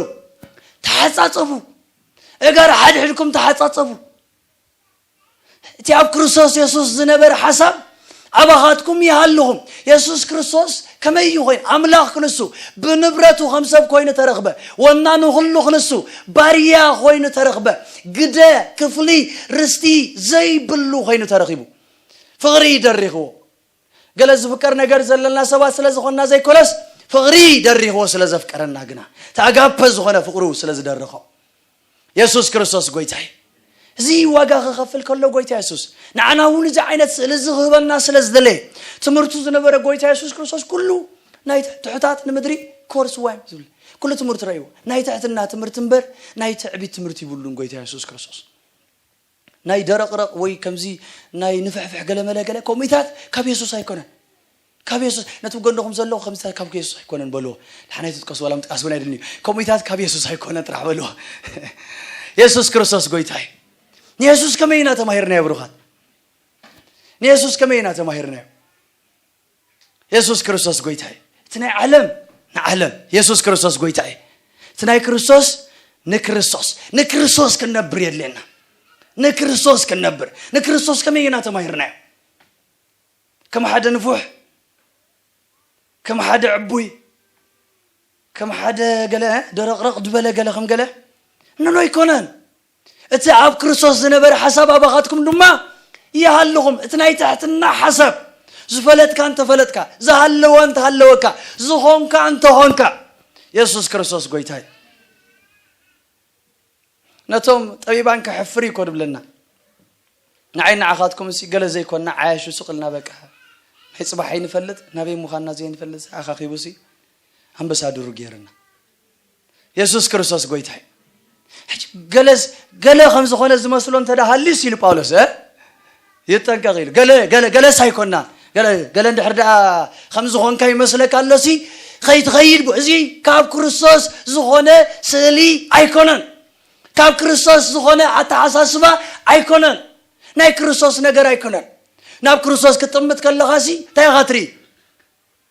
ተሓጻጸቡ። እጋር ሓድሕድኩም ተሓጻጸቡ። እቲ ኣብ ክርስቶስ የሱስ ዝነበረ ሓሳብ ኣባኻትኩም ይሃልኹም። የሱስ ክርስቶስ ከመይ እዩ ኮይኑ? ኣምላኽ ክንሱ ብንብረቱ ከም ሰብ ኮይኑ ተረኽበ። ወናኑ ኩሉ ክንሱ ባርያ ኮይኑ ተረኽበ። ግደ፣ ክፍሊ፣ ርስቲ ዘይብሉ ኮይኑ ተረኺቡ። ፍቕሪ ደሪኽዎ። ገለ ዝፍቀር ነገር ዘለና ሰባት ስለ ዝኾንና ዘይኮነስ፣ ፍቕሪ ደሪኽዎ ስለ ዘፍቀረና ግና፣ እቲ ኣጋፐ ዝኾነ ፍቕሩ ስለ ዝደረኾ። የሱስ ክርስቶስ ጎይታ እዩ። እዚ ዋጋ ክኸፍል ከሎ ጎይታ የሱስ ንዓና እውን እዚ ዓይነት ስእሊ እዚ ክህበና ስለ ዝደለየ፣ ትምህርቱ ዝነበረ ጎይታ የሱስ ክርስቶስ ኩሉ ናይ ትሕ-፣ ትሑታት ንምድሪ ኮርስ ዋይም ዝብል ኩሉ ትምህርቲ ረእይዎ። ናይ ትሕትና ትምህርቲ እምበር ናይ ትዕቢት ትምህርቲ ይብሉን ጎይታ የሱስ ክርስቶስ። ናይ ደረቕረቕ ወይ ከምዚ ናይ ንፍሕፍሕ ገለመለ ገለ ከምኡታት ካብ የሱስ ኣይኮነን። ካብ የሱስ፣ ነቲ ብጎንኹም ዘለኹ ከምዚታት ካብ የሱስ ኣይኮነን በልዎ። ደሓናይ ትጥቀሱ ዋላ ምጥቃስ እውን ኣይደልን እዩ። ከምኡታት ካብ የሱስ ኣይኮነን ጥራሕ በልዎ። የሱስ ክርስቶስ ጎይታ እዩ። ንየሱስ ከመይ ኢና ተማሂርናዮ ብሩኻት? ንየሱስ ከመይ ኢና ተማሂርናዮ? የሱስ ክርስቶስ ጎይታ እዩ። እቲ ናይ ዓለም ንዓለም፣ የሱስ ክርስቶስ ጎይታ እዩ። እቲ ናይ ክርስቶስ ንክርስቶስ፣ ንክርስቶስ ክንነብር የድልየና። ንክርስቶስ ክንነብር፣ ንክርስቶስ ከመይ ኢና ተማሂርናዮ? ከም ሓደ ንፉሕ፣ ከም ሓደ ዕቡይ፣ ከም ሓደ ገለ ደረቕረቕ ዝበለ ገለ ከም ገለ፣ ኖ፣ ኣይኮነን። እቲ ኣብ ክርስቶስ ዝነበረ ሓሳብ ኣባኻትኩም ድማ ይሃልኹም። እቲ ናይ ትሕትና ሓሳብ፣ ዝፈለጥካ እንተፈለጥካ፣ ዝሃለወ እንተሃለወካ፣ ዝኾንካ እንተኾንካ፣ የሱስ ክርስቶስ ጎይታ እዩ። ነቶም ጠቢባን ከሕፍር እዩ እኮ ድብለና። ንዓይ ንዓኻትኩም እሲ ገለ ዘይኮንና ዓያሹ ስቕ ኢልና በቃ። ናይ ጽባሕ ኣይንፈልጥ፣ ናበይ ምዃንና ዘይንፈልጥ፣ ኣኻኺቡ ሲ ኣምባሳደሩ ገይርና። የሱስ ክርስቶስ ጎይታ እዩ። ሕጂ ገለስ-፣ ገለ ከም ዝኾነ ዝመስሎ እንተ ደኣ ሃልዩስ ኢሉ ጳውሎስ፣ እ? ይጠንቀቕ ኢሉ። ገለ፣ ገለ፣ ገለስ ኣይኮናን። ገለ፣ ገለ እንድሕር ደኣ ከም ዝኾንካ ይመስለካ ኣሎሲ፣ ከይትኸይድ ብ-፣ እዚ ካብ ክርስቶስ ዝኾነ ስእሊ ኣይኮነን። ካብ ክርስቶስ ዝኾነ ኣተሓሳስባ ኣይኮነን። ናይ ክርስቶስ ነገር ኣይኮነን። ናብ ክርስቶስ ክትጥምት ከለኻሲ እንታይ ኢኻ ትርኢ?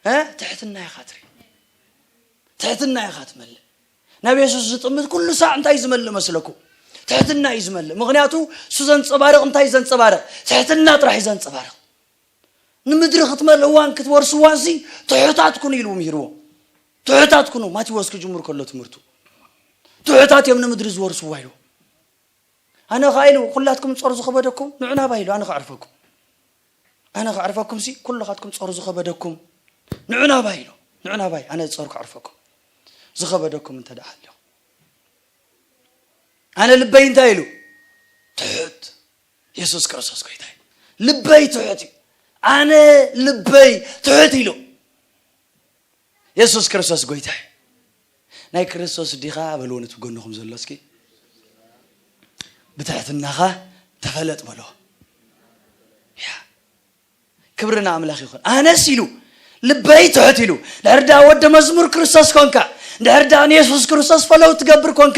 እ? ትሕትና ኢኻ ትርኢ። ትሕትና ኢኻ ትመልእ። ናብ የሱስ ዝጥምት ኩሉ ሳዕ እንታይ እዩ ዝመልእ መስለኩም? ትሕትና እዩ ዝመልእ። ምኽንያቱ እሱ ዘንጸባርቕ እንታይ እዩ ዘንጸባርቕ? ትሕትና ጥራሕ እዩ ዘንጸባርቕ። ንምድሪ ክትመልእዋን ክትወርስዋንሲ ትሑታት ኩኑ ኢሉ ምሂርዎ። ትሑታት ኩኑ፣ ማቴዎስ ክጅምር ከሎ ትምህርቱ። ትሑታት እዮም ንምድሪ ዝወርስዋ ኢሉ። ኣነ ኸዓ ኢሉ፣ ኩላትኩም ጾር ዝኸበደኩም ንዑ ናባይ ኢሉ፣ ኣነ ከዕርፈኩም። ኣነ ከዕርፈኩም ሲ፣ ኩልኻትኩም ጾር ዝኸበደኩም ንዑ ናባይ ኢሉ። ንዑ ናባይ፣ ኣነ ጾር ከዕርፈኩም። ዝኸበደኩም እንተ ደኣ ሃልዩ። ኣነ ልበይ እንታይ ኢሉ? ትሑት። የሱስ ክርስቶስ ጎይታ እዩ። ልበይ ትሑት እዩ። ኣነ ልበይ ትሑት ኢሉ። የሱስ ክርስቶስ ጎይታ እዩ። ናይ ክርስቶስ ዲኻ በልዎ ነቲ ጎንኹም ዘሎ እስኪ። ብትሕትናኻ ተፈለጥ በሎ። ያ። ክብሪ ንኣምላኽ ይኹን። ኣነስ ኢሉ ልበይ ትሑት ኢሉ። ድሕር ደኣ ወደ መዝሙር ክርስቶስ ኮንካ፣ ድሕር ደኣ ንየሱስ ክርስቶስ ፈለው ትገብር ኮንካ፣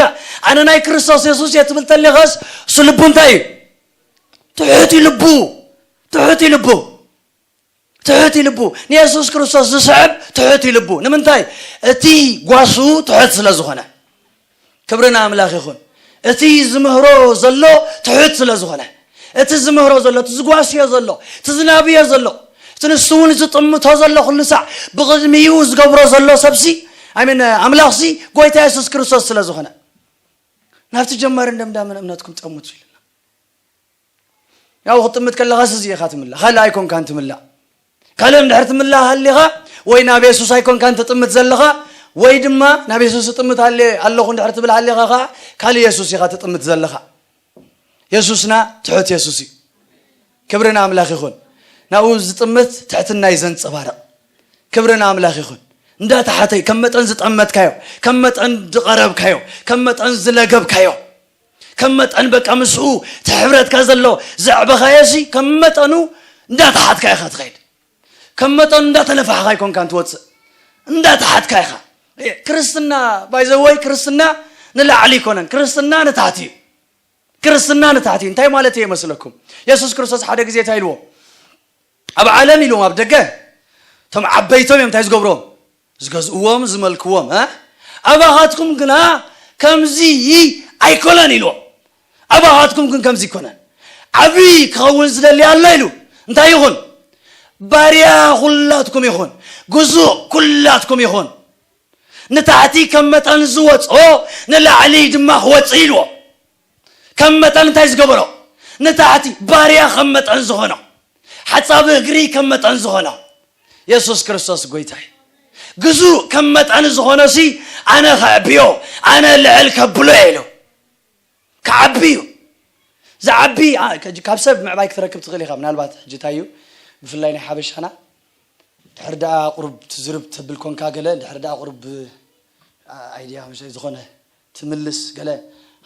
ኣነ ናይ ክርስቶስ የሱስ እየ ትብል ተሊኻስ እሱ ልቡ እንታይ እዩ? ትሑት እዩ ልቡ። ትሑት እዩ ልቡ። ትሑት እዩ ልቡ። ንየሱስ ክርስቶስ ዝስዕብ ትሑት እዩ ልቡ። ንምንታይ? እቲ ጓሱ ትሑት ስለ ዝኾነ። ክብሪ ንኣምላኽ ይኹን። እቲ ዝምህሮ ዘሎ ትሑት ስለ ዝኾነ፣ እቲ ዝምህሮ ዘሎ፣ እቲ ዝጓስዮ ዘሎ፣ እቲ ዝናብዮ ዘሎ፣ እቲ ንሱ እውን ዝጥምቶ ዘሎ ኩሉ ሳዕ ብቕድሚኡ ዝገብሮ ዘሎ ሰብሲ፣ ኣይ ሚን፣ ኣምላኽሲ ጎይታ የሱስ ክርስቶስ ስለ ዝኾነ፣ ናብቲ ጀማርን ደምዳምን እምነትኩም ጠምቱ ኢልና። ያው ክትጥምት ከለኻስ እዚ ኢኻ ትምላእ፣ ካልእ ኣይኮንካን ትምላእ። ካልእ እንድሕር ትምላእ ሃሊኻ፣ ወይ ናብ የሱስ ኣይኮንካን ትጥምት ዘለኻ፣ ወይ ድማ ናብ የሱስ ትጥምት ሃለ-፣ ኣለኹ እንድሕር ትብል ሃሊኻ ኸዓ፣ ካልእ የሱስ ኢኻ ትጥምት ዘለኻ። የሱስና ትሑት የሱስ እዩ። ክብሪ ንኣምላኽ ይኹን። ናብኡ ዝጥምት ትሕትና እዩ ዘንጸባርቕ። ክብሪ ንኣምላኽ ይኹን። እንዳተሓተ ከም መጠን ዝጠመትካዮ፣ ከም መጠን ዝቐረብካዮ፣ ከም መጠን ዝለገብካዮ፣ ከም መጠን በቃ ምስኡ እቲ ሕብረትካ ዘሎ ዘዕበኻዮ ሲ ከም መጠኑ እንዳተሓትካ ኢኻ ትኸይድ። ከም መጠኑ እንዳተነፋሕኻ ኣይኮንካን ትወፅእ፣ እንዳተሓትካ ኢኻ። እ፣ ክርስትና፣ by the way፣ ክርስትና ንላዕሊ ኣይኮነን፣ ክርስትና ንታሕቲ እዩ። ክርስትና ንታሕቲ እንታይ ማለት እዩ ይመስለኩም? የሱስ ክርስቶስ ሓደ ግዜ እንታይ ኢልዎ? ኣብ ዓለም ኢልዎም ኣብ ደገ እቶም ዓበይቶም እዮም እንታይ ዝገብርዎም? ዝገዝእዎም፣ ዝመልክዎም፣ እ? ኣባኻትኩም ግና ከምዚ ኣይኮነን ኢልዎም። ኣባኻትኩም ግን ከምዚ ኣይኮነን። ዓብዪ ክኸውን ዝደሊ ኣሎ ኢሉ። እንታይ ይኹን? ባርያ ኩላትኩም ይኹን። ግዙእ ኩላትኩም ይኹን። ንታሕቲ ከም መጠን ዝወፅኦ ንላዕሊ ድማ ክወፅእ ኢልዎ። ከም መጠን እንታይ ዝገበሮ? ንታሕቲ ባርያ ከም መጠን ዝኾኖ፣ ሓጻቢ እግሪ ከም መጠን ዝኾኖ የሱስ ክርስቶስ ጎይታ እዩ። ግዙእ ከም መጠን ዝኾኖ ሲ ኣነ ከዕብዮ፣ ኣነ ልዕል ከብሎ እየ ኢሉ። ክዓቢ እዩ። ዝዓቢ፣ ኣ፣ ከ-፣ ካብ ሰብ ምዕባይ ክትረክብ ትኽእል ኢኻ። ምናልባት ሕጂ እንታይ እዩ፣ ብፍላይ ናይ ሓበሻና፣ ድሕር ደኣ ቁሩብ ትዝርብ ተብል ኮንካ ገለ፣ ድሕር ደኣ ቁሩብ፣ ኣ-፣ ኣይድያ ምሸ ዝኾነ ትምልስ ገለ፣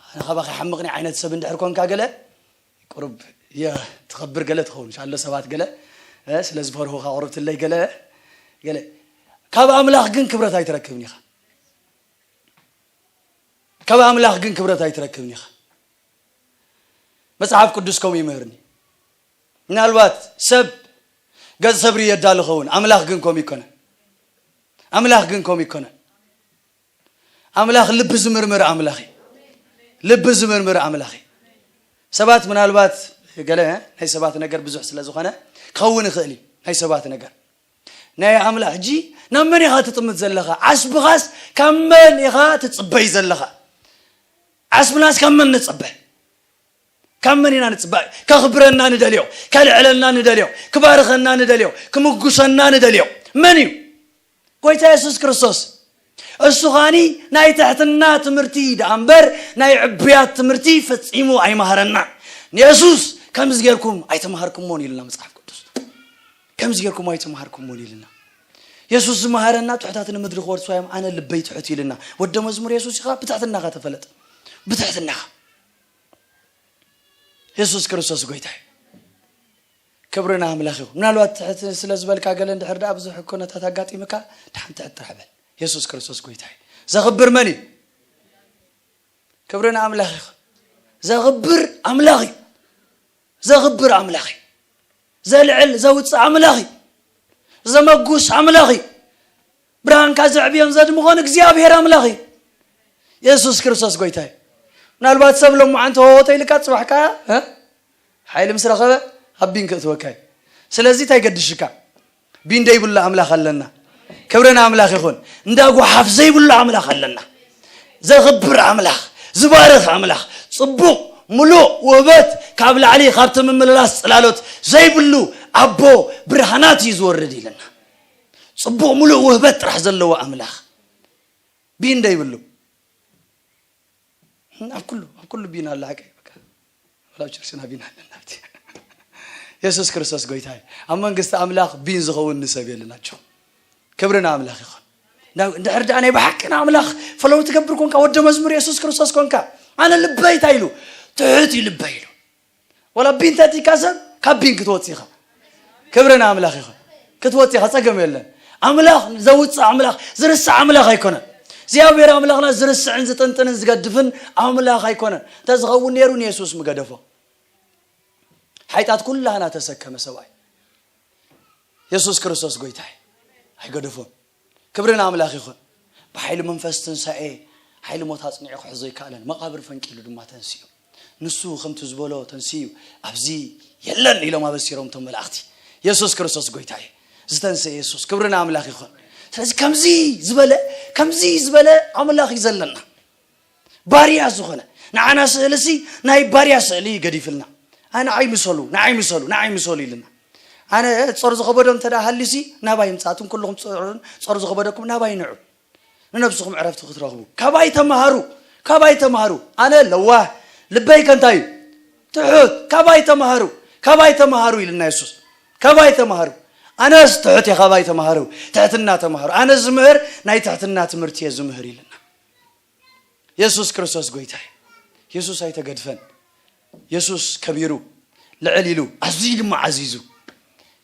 ኣነ ካባኻ ይሓምቕኒ ዓይነት ሰብ እንድሕር ኮንካ ገለ፣ ቁሩብ የ-፣ ትኸብር ገለ ትኸውን። ሻሎ ሰባት ገለ፣ እ፣ ስለ ዝፈርሁኻ ቁሩብ ትለይ ገለ፣ ገለ ካብ ኣምላኽ ግን ክብረት ኣይትረክብን ኢኻ። ካብ ኣምላኽ ግን ክብረት ኣይትረክብን ኢኻ። መጽሓፍ ቅዱስ ከምኡ ይምህርኒ። ምናልባት ሰብ ገጽ ሰብሪ የዳሉ ኸውን፣ ኣምላኽ ግን ከምኡ ይኮነ። ኣምላኽ ግን ከምኡ ይኮነ። ኣምላኽ ልቢ ዝምርምር ኣምላኽ እዩ። ልቢ ዝምርምር ኣምላኽ እዩ። ሰባት ምናልባት ገለ ናይ ሰባት ነገር ብዙሕ ስለ ዝኾነ ክኸውን ይኽእል እዩ። ናይ ሰባት ነገር ናይ ኣምላኽ ሕጂ ናብ መን ኢኻ ትጥምት ዘለኻ? ዓስብኻስ ካብ መን ኢኻ ትጽበይ ዘለኻ? ዓስብናስ ካብ መን ንጽበ? ካብ መን ኢና ንጽበ? ከኽብረና ንደልዮ፣ ከልዕለና ንደልዮ፣ ክባርኸና ንደልዮ፣ ክምጉሰና ንደልዮ መን እዩ? ጎይታ የሱስ ክርስቶስ። እሱ ኻኒ ናይ ትሕትና ትምህርቲ ደኣ እምበር ናይ ዕቡያት ትምህርቲ ፈጺሙ ኣይመሃረናን። ንየሱስ ከምዚ ጌርኩም ኣይተማሃርኩሞን ኢሉና መጽሓፍ ቅዱስ። ከምዚ ጌርኩም ኣይተማሃርኩሞን ኢልና። የሱስ ዝመሃረና ትሑታት ንምድሪ ክወርስዋ እዮም፣ ኣነ ልበይ ትሑት ኢልና። ወደ መዝሙር የሱስ ኢኻ፣ ብትሕትናኻ ተፈለጥ። ብትሕትናኻ። የሱስ ክርስቶስ ጎይታ እዩ። ክብሪ ንኣምላኽ ይኹን። ምናልባት ትሕት ስለ ዝበልካ ገለ እንድሕር ደኣ ብዙሕ ኩነታት ኣጋጢምካ፣ ደሓን ትሕት ጥራሕ በል። የሱስ ክርስቶስ ጎይታ እዩ። ዘኽብር መን እዩ? ክብሪ ንኣምላኽ ይኹን። ዘኽብር ኣምላኽ እዩ። ዘኽብር ኣምላኽ እዩ። ዘልዕል ዘውፅእ ኣምላኽ እዩ። ዘመጉስ ኣምላኽ እዩ። ብርሃንካ ዘዕብዮን ዘድምቖን እግዚኣብሔር ኣምላኽ እዩ። የሱስ ክርስቶስ ጎይታ እዩ። ምናልባት ሰብ ሎማዓንቲ ሆሆ ተይልካ ፅባሕ ከኣ፣ እ? ሓይሊ ምስ ረኸበ ኣብ ቢን ክእትወካ እዩ። ስለዚ እንታይ ገድሽካ? ቢን ደይብሉ ኣምላኽ ኣለና። ክብሪ ንኣምላኽ ይኹን። እንዳ ጓሓፍ ዘይብሉ ኣምላኽ ኣለና። ዘኽብር ኣምላኽ፣ ዝባርኽ ኣምላኽ፣ ጽቡቕ፣ ምሉእ ውህበት፣ ካብ ላዕሊ ካብቲ ምምልላስ ጽላሎት ዘይብሉ ኣቦ ብርሃናት እዩ ዝወርድ ኢለና። ጽቡቕ ምሉእ ውህበት ጥራሕ ዘለዎ ኣምላኽ። ቢን ደይብሉ። ኣብ ኩሉ፣ ኣብ ኩሉ ቢን ኣለ ሓቀይ፣ በቃ። ወላ ኣብ ቸርችና ቢን ኣለና ኣብቲ። የሱስ ክርስቶስ ጎይታ እዩ። ኣብ መንግስቲ ኣምላኽ ቢን ዝኸውን ንሰብ የለን ኣጆኹም። ክብሪ ንኣምላኽ ይኹን። እንዳ-፣ እንድሕር ደኣ ናይ ብሓቂ ንኣምላኽ ፈለው ትገብር ኮንካ፣ ወደ መዝሙር የሱስ ክርስቶስ ኮንካ፣ ኣነ ልበይ እንታይ ኢሉ? ትሑት እዩ ልበይ ኢሉ። ወላ ቢን ተቲካ ሰብ፣ ካብ ቢን ክትወጽእ ኢኻ። ክብሪ ንኣምላኽ ይኹን። ክትወጽእ ኢኻ፣ ጸገም የለን። ኣምላኽ ዘውጽእ ኣምላኽ፣ ዝርስዕ ኣምላኽ ኣይኮነን። እግዚኣብሔር ኣምላኽና ዝርስዕን ዝጥንጥንን ዝገድፍን ኣምላኽ ኣይኮነን። እንተዝኸውን ነይሩ ንየሱስ ምገደፎ። ሓይጣት ኩላህና ተሰከመ ሰብኣይ። የሱስ ክርስቶስ ጎይታ እዩ። ኣይገደፎን። ክብሪ ንኣምላኽ ይኹን። ብሓይሊ መንፈስ ትንሳኤ፣ ሓይሊ ሞት ኣጽኒዑ ክሕዞ ኣይከኣለን። መቓብር ፈንቂሉ ድማ ተንሲኡ። ንሱ ከምቲ ዝበሎ ተንሲኡ፣ ኣብዚ የለን ኢሎም ኣበሲሮም እቶም መላእኽቲ። የሱስ ክርስቶስ ጎይታ እዩ። ዝተንስአ የሱስ፣ ክብሪ ንኣምላኽ ይኹን። ስለዚ ከምዚ ዝበለ፣ ከምዚ ዝበለ ኣምላኽ እዩ ዘለና። ባርያ ዝኾነ፣ ንዓና ስእሊ ሲ ናይ ባርያ ስእሊ እዩ ገዲፍልና። ኣነ ንዓይ ምሰሉ፣ ንዓይ ምሰሉ፣ ንዓይ ምሰሉ ኢልና። ኣነ ጾር ዝኸበዶ እንተ ደኣ ሃልዩ ሲ ናባይ ይምጻእ። ኣቱም ኩልኹም ጾር፣ ጾር ዝኸበደኩም ናባይ ንዑ። ንነብስኹም ዕረፍቲ ክትረኽቡ። ካባይ ተማሃሩ፣ ካባይ ተማሃሩ። ኣነ ለዋህ፣ ልበይ ከ እንታይ እዩ? ትሑት። ካባይ ተማሃሩ፣ ካባይ ተማሃሩ ኢልና የሱስ። ካባይ ተማሃሩ። ኣነስ ትሑት እየ፣ ካባይ ተማሃሩ። ትሕትና ተማሃሩ። ኣነ ዝምህር ናይ ትሕትና ትምህርቲ እየ ዝምህር ኢልና። የሱስ ክርስቶስ ጎይታ እዩ። የሱስ ኣይተገድፈን። የሱስ ከቢሩ፣ ልዕል ኢሉ፣ ኣዝዩ ድማ ዓዚዙ።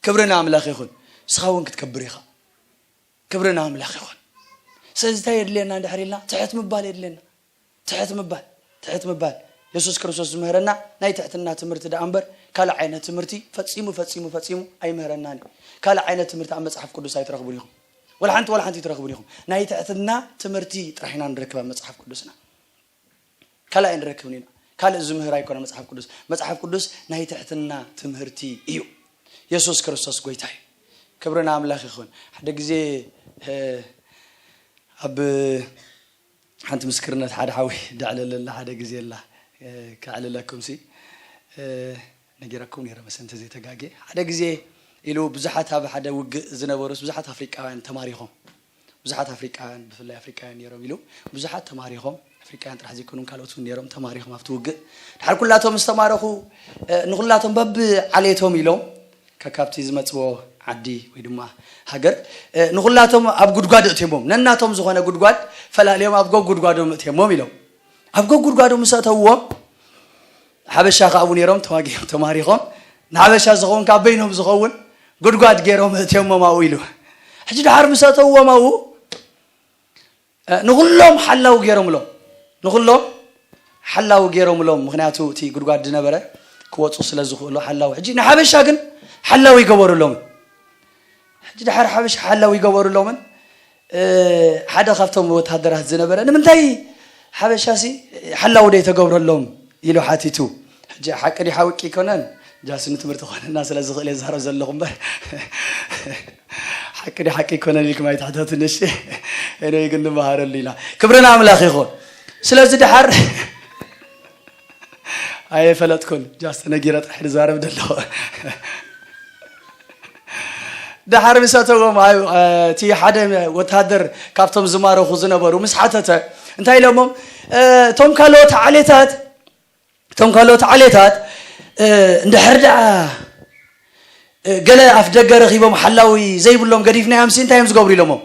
ክብሪ ንኣምላኽ ይኹን። ንስኻ እውን ክትከብር ኢኻ። ክብሪ ንኣምላኽ ይኹን። ስለዚ እንታይ የድልየና እንድሕር ኢልና፣ ትሕት ምባል የድልየና። ትሕት ምባል፣ ትሕት ምባል። የሱስ ክርስቶስ ዝምህረና ናይ ትሕትና ትምህርቲ ደኣ እምበር፣ ካልእ ዓይነት ትምህርቲ ፈጺሙ፣ ፈጺሙ፣ ፈጺሙ ኣይምህረናን እዩ። ካልእ ዓይነት ትምህርቲ ኣብ መጽሓፍ ቅዱስ ኣይትረኽቡን ኢኹም። ወላ ሓንቲ፣ ወላ ሓንቲ ኣይትረኽቡን ኢኹም። ናይ ትሕትና ትምህርቲ ጥራሕ ኢና ንረክብ ኣብ መጽሓፍ ቅዱስና። ካልእ ኣይንረክብን ኢና። ካልእ ዝምህር ኣይኮነ መጽሓፍ ቅዱስ። መጽሓፍ ቅዱስ ናይ ትሕትና ትምህርቲ እዩ። የሱስ ክርስቶስ ጎይታ እዩ። ክብሪ ንኣምላኽ ይኹን። ሓደ ግዜ፣ እ፣ ኣብ ሓንቲ ምስክርነት ሓደ ሓወይ ደዕለለላ ሓደ ግዜ ኣላ፣ እ፣ ከዕልለኩም ሲ፣ እ፣ ነጊረኩም ነይረ መሰ እንተዘይተጋግየ። ሓደ ግዜ ኢሉ ብዙሓት ኣብ ሓደ ውግእ ዝነበሩስ ብዙሓት ኣፍሪቃውያን ተማሪኾም። ብዙሓት ኣፍሪቃውያን፣ ብፍላይ ኣፍሪቃውያን ነይሮም ኢሉ ብዙሓት ተማሪኾም። ኣፍሪቃውያን ጥራሕ ዘይኮኑን ካልኦት እውን ነይሮም ተማሪኾም ኣብቲ ውግእ። ድሓር ኩላቶም ምስ ተማረኹ፣ እ፣ ንኹላቶም በብዓሌቶም ኢሎም ከካብቲ ዝመጽዎ ዓዲ ወይ ድማ ሃገር፣ እ፣ ንኹላቶም ኣብ ጉድጓድ እእትዮሞም፣ ነናቶም ዝኾነ ጉድጓድ ፈላልዮም ኣብ ጎብ ጉድጓዶም እእትዮሞም ኢሎም። ኣብ ጎብ ጉድጓዶም ምስ ኣእተውዎም፣ ሓበሻ ከኣ ኣብኡ ነይሮም ተዋጊኦም ተማሪኾም፣ ንሓበሻ ዝኸውን ካብ በይኖም ዝኸውን ጉድጓድ ገይሮም እእትዮሞም ኣብኡ ኢሉ። ሕጂ ድሓር ምስ ኣተውዎም ኣብኡ፣ እ፣ ንኹሎም ሓላዊ ገይሮምሎም። ንኹሎም ሓላዊ ገይሮምሎም። ምኽንያቱ እቲ ጉድጓድ ዝነበረ ክወፁ ስለ ዝኽእሉ ሓላዊ። ሕጂ ንሓበሻ ግን ሓላዊ ይገበሩሎም። ሕጂ ድሓር ሓበሻ ሓላዊ ይገበሩሎምን፣ እ፣ ሓደ ካብቶም ወተሃደራት ዝነበረ፣ "ንምንታይ ሓበሻሲ ሓላዊ ደይ ተገብረሎም?" ኢሉ ሓቲቱ። ሕጂ ሓቂ ድዩ ሓቂ ኣይኮነን? ጃስ ንትምህርቲ ኮነና ስለ ዝኽእል እየ ዝዛረብ ዘለኹ እምበር። ሓቂ ድዩ ሓቂ ኣይኮነን ኢልኩም ኣይትሕተቱኒ፣ እሺ? ኤኒወይ ግን ንመሃረሉ ኢና። ክብሪ ንኣምላኽ ይኹን። ስለዚ ድሓር ኣይፈለጥኩን፣ ጃስ ተነጊረ ጥራሕ ዝዛረብ ዘለኹ። ድሓር ምስ ኣተዎም፣ ኣብ፣ እቲ ሓደ ወተሃደር ካብቶም ዝማረኹ ዝነበሩ ምስ ሓተተ፣ እንታይ ኢሎሞም? "እ፣ እቶም ካልኦት ዓሌታት፣ እቶም ካልኦት ዓሌታት፣ እ፣ እንድሕር ደኣ፣ እ፣ ገለ ኣፍ ደገ ረኺቦም ሓላዊ ዘይብሎም ገዲፍናዮም ሲ እንታይ እዮም ዝገብሩ?" ኢሎሞም።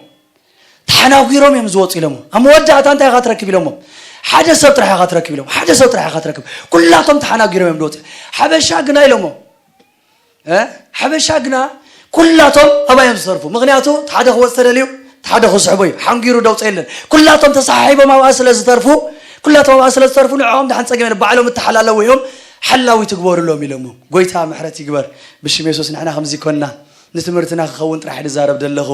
"ተሓናጒሮም እዮም ዝወፁ" ኢሎሞም። ኣብ መወዳእታ እንታይ ኢኻ ትረክብ ኢሎሞም? "ሓደ ሰብ ጥራሕ ኢኻ ትረክብ" ኢሎም። "ሓደ ሰብ ጥራሕ ኢኻ ትረክብ፣ ኩላቶም ተሓናጒሮም እዮም ዝወፁ። ሓበሻ ግና" ኢሎሞም፣ እ፣ ሓበሻ ግና ኩላቶም ኣብኣ እዮም ዝተርፉ። ምኽንያቱ እቲ ሓደ ክወፅ ተደልዩ፣ እቲ ሓደ ክስሕቦ እዩ። ሓንጊሩ ደውፀ የለን። ኩላቶም ተሰሓሒቦም ኣብኣ ስለ ዝተርፉ፣ ኩላቶም ኣብኣ ስለ ዝተርፉ፣ ንዕኦም ደሓን ፀገም የለን። ባዕሎም እተሓላለዉ እዮም፣ ሓላዊ ትግበሩሎም ኢሎሞም። ጎይታ ምሕረት ይግበር። ብሽም የሱስ ንሕና ከምዚ ይኮንና። ንትምህርትና ክኸውን ጥራሕ ዝዛረብ ዘለኹ።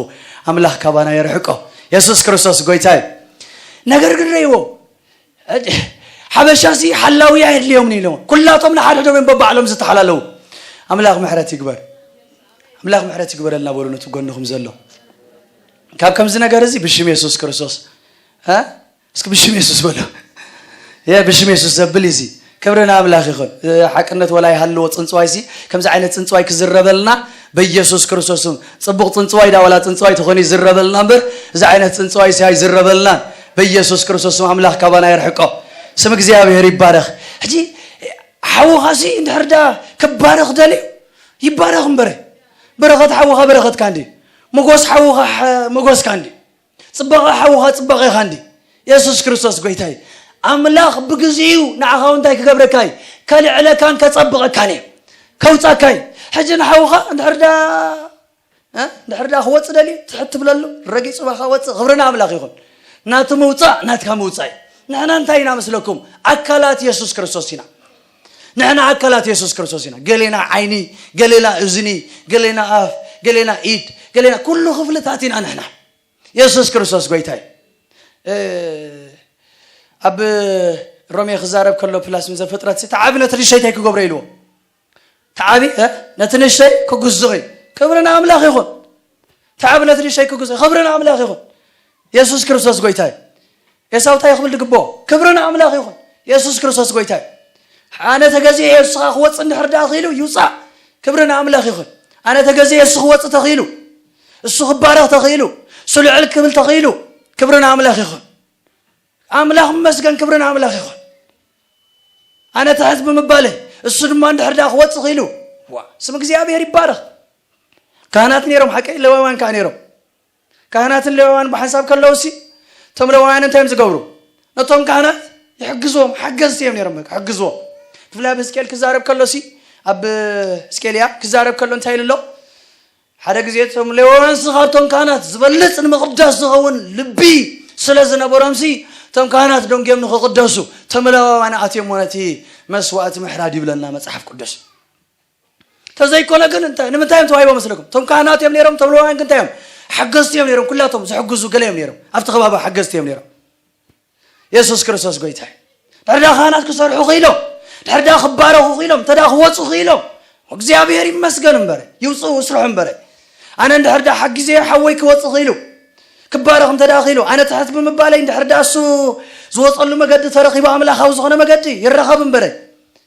ኣምላኽ ካባና የርሕቆ። የሱስ ክርስቶስ ጎይታ እዩ። ነገር ግን ረይዎ። ሓበሻ ሲ ሓላዊ ኣየድልዮምን ኢሎም። ኩላቶም ንሓድሕዶም እዮም በባዕሎም ዝተሓላለዉ። ኣምላኽ ምሕረት ይግበር። ኣምላኽ ምሕረት ይግበረልና በሉ ነቲ ጎንኹም ዘሎ። ካብ ከምዚ ነገር እዚ ብሽም የሱስ ክርስቶስ፣ እ? እስኪ ብሽም የሱስ በሉ። የ ብሽም የሱስ ዘብል እዚ። ክብሪ ንኣምላኽ ይኹን። እ፣ ሓቅነት ወላ ይሃልዎ ጽንጽዋይ ሲ፣ ከምዚ ዓይነት ጽንጽዋይ ክዝረበልና በኢየሱስ ክርስቶስ ስም። ጽቡቕ ጽንጽዋይ ዳ ዋላ ጽንጽዋይ ተኾነ ይዝረበልና እምበር፣ እዚ ዓይነት ጽንጽዋይ ሲ ኣይዝረበልናን። በኢየሱስ ክርስቶስ ስም ኣምላኽ ካባና የርሕቆ። ስም እግዚኣብሔር ይባረኽ። ሕጂ ሓውኻ ሲ እንድሕር ዳ ክባረኽ ደልዩ፣ ይባረኽ እምበረ። በረኸት ሓውኻ በረኸትካ እንዲ። ሞጎስ ሓውኻ ሓ-፣ ሞጎስካ እንዲ። ጽባቐ ሓውኻ ጽባቐኻ እንዲ። የሱስ ክርስቶስ ጎይታ እዩ። ኣምላኽ ብግዜኡ ንዓኻ እውን እንታይ ክገብረካ እዩ? ከልዕለካን ከጸብቐካን እዩ። ከውጻካ እዩ። ሕጂ ንሓውኻ እንድሕር ዳ፣ እ? እንድሕር ዳ ክወጽእ ደልዩ፣ ትሕት ትብለሉ፣ ረጊጹ ባኻ ወጽእ። ክብሪ ንኣምላኽ ይኹን። ናቱ ምውጻእ፣ ናትካ ምውጻእ እዩ። ንሕና እንታይ ኢና መስለኩም? ኣካላት የሱስ ክርስቶስ ኢና። ንሕና ኣካላት የሱስ ክርስቶስ ኢና። ገሌና ዓይኒ፣ ገሌና እዝኒ፣ ገሌና ኣፍ፣ ገሌና ኢድ፣ ገሌና ኩሉ ክፍልታት ኢና ንሕና። የሱስ ክርስቶስ ጎይታ እዩ። እ፣ ኣብ ሮሜ ክዛረብ ከሎ ፕላስ ም ዘፍጥረት ሲ፣ "ተዓቢ ነቲ ንእሽተይ እንታይ ክገብሮ?" ኢልዎ። ተዓቢ፣ እ፣ ነቲ ንእሽተይ ክግዝኦ እዩ። ክብሪ ንኣምላኽ ይኹን። ተዓቢ ነቲ ንእሽተይ ክግዝኦ። ክብሪ ንኣምላኽ ይኹን። የሱስ ክርስቶስ ጎይታ እዩ። ኤሳው እንታይ ክብል ድግብኦ? ክብሪ ንኣምላኽ ይኹን። የሱስ ክርስቶስ ጎይታ እዩ። ኣነ ተገዚኤ እየ፣ ንስኻ ክወጽእ እንድሕር ደኣ ክኢሉ ይውጻእ። ክብሪ ንኣምላኽ ይኹን። ኣነ ተገዚኤ እሱ ክወጽእ ተኽኢሉ፣ እሱ ክባረኽ ተኽኢሉ፣ እሱ ልዕል ክብል ተኽኢሉ፣ ክብሪ ንኣምላኽ ይኹን። ኣምላኽ ይመስገን፣ ክብሪ ንኣምላኽ ይኹን። ኣነ ትሕት ብምባለይ፣ እሱ ድማ እንድሕር ደኣ ክወጽእ ክኢሉ፣ ዋ፣ ስም እግዚኣብሔር ይባረኽ። ካህናት ነይሮም፣ ሓቀይ፣ ሌዋውያን ከኣ ነይሮም። ካህናትን ሌዋውያን ብሓንሳብ ከለዉ ሲ፣ እቶም ሌዋውያን እንታይ እዮም ዝገብሩ? ነቶም ካህናት ይሕግዝዎም፣ ሓገዝቲ እዮም ነይሮም፣ በቃ፣ ሕግዝዎም። ብፍላይ ኣብ ህዝቅኤል ክዛረብ ከሎ ሲ፣ ኣብ ህዝቅኤል እያ ክዛረብ ከሎ እንታይ ኢሉ ኣሎ? ሓደ ግዜ እቶም ሌዋውያን ሲ፣ ካብቶም ካህናት ዝበልጽ ንምቕዳስ ዝኸውን ልቢ ስለ ዝነበሮም ሲ፣ እቶም ካህናት ደንጎዮም ንኽቕደሱ፣ እቶም ሌዋውያን ኣትዮም ነቲ መስዋእቲ ምሕራድ ይብለና መጽሓፍ ቅዱስ። ተዘይኮነ ግን እንታይ፣ ንምንታይ እዮም ተዋሂቦም መስለኩም? እቶም ካህናት እዮም ነይሮም፣ እቶም ሌዋውያን ግን እንታይ እዮም? ሓገዝቲ እዮም ነይሮም፣ ኩላቶም ዝሕግዙ ገለ እዮም ነይሮም፣ ኣብቲ ከባቢ ሓገዝቲ እዮም ነይሮም። የሱስ ክርስቶስ ጎይታ እዩ። ድሕር ዳ ካህናት ክሰርሑ ክኢሎም፣ ድሕር ዳ ክባረኹ ክኢሎም፣ እንተ ዳ ክወፁ ክኢሎም፣ እግዚኣብሔር ይመስገን እምበረ፣ ይውፅኡ ስርሑ እምበረ። ኣነ እንድሕር ዳ ሓጊዘ ሓወይ ክወፅእ ክኢሉ፣ ክባረኽ እንተ ዳ ክኢሉ፣ ኣነ ትሕት ብምባለይ እንድሕር ዳ እሱ ዝወፀሉ መገዲ ተረኺቡ ኣምላኻዊ ዝኾነ መገዲ ይረኸብ እምበረ።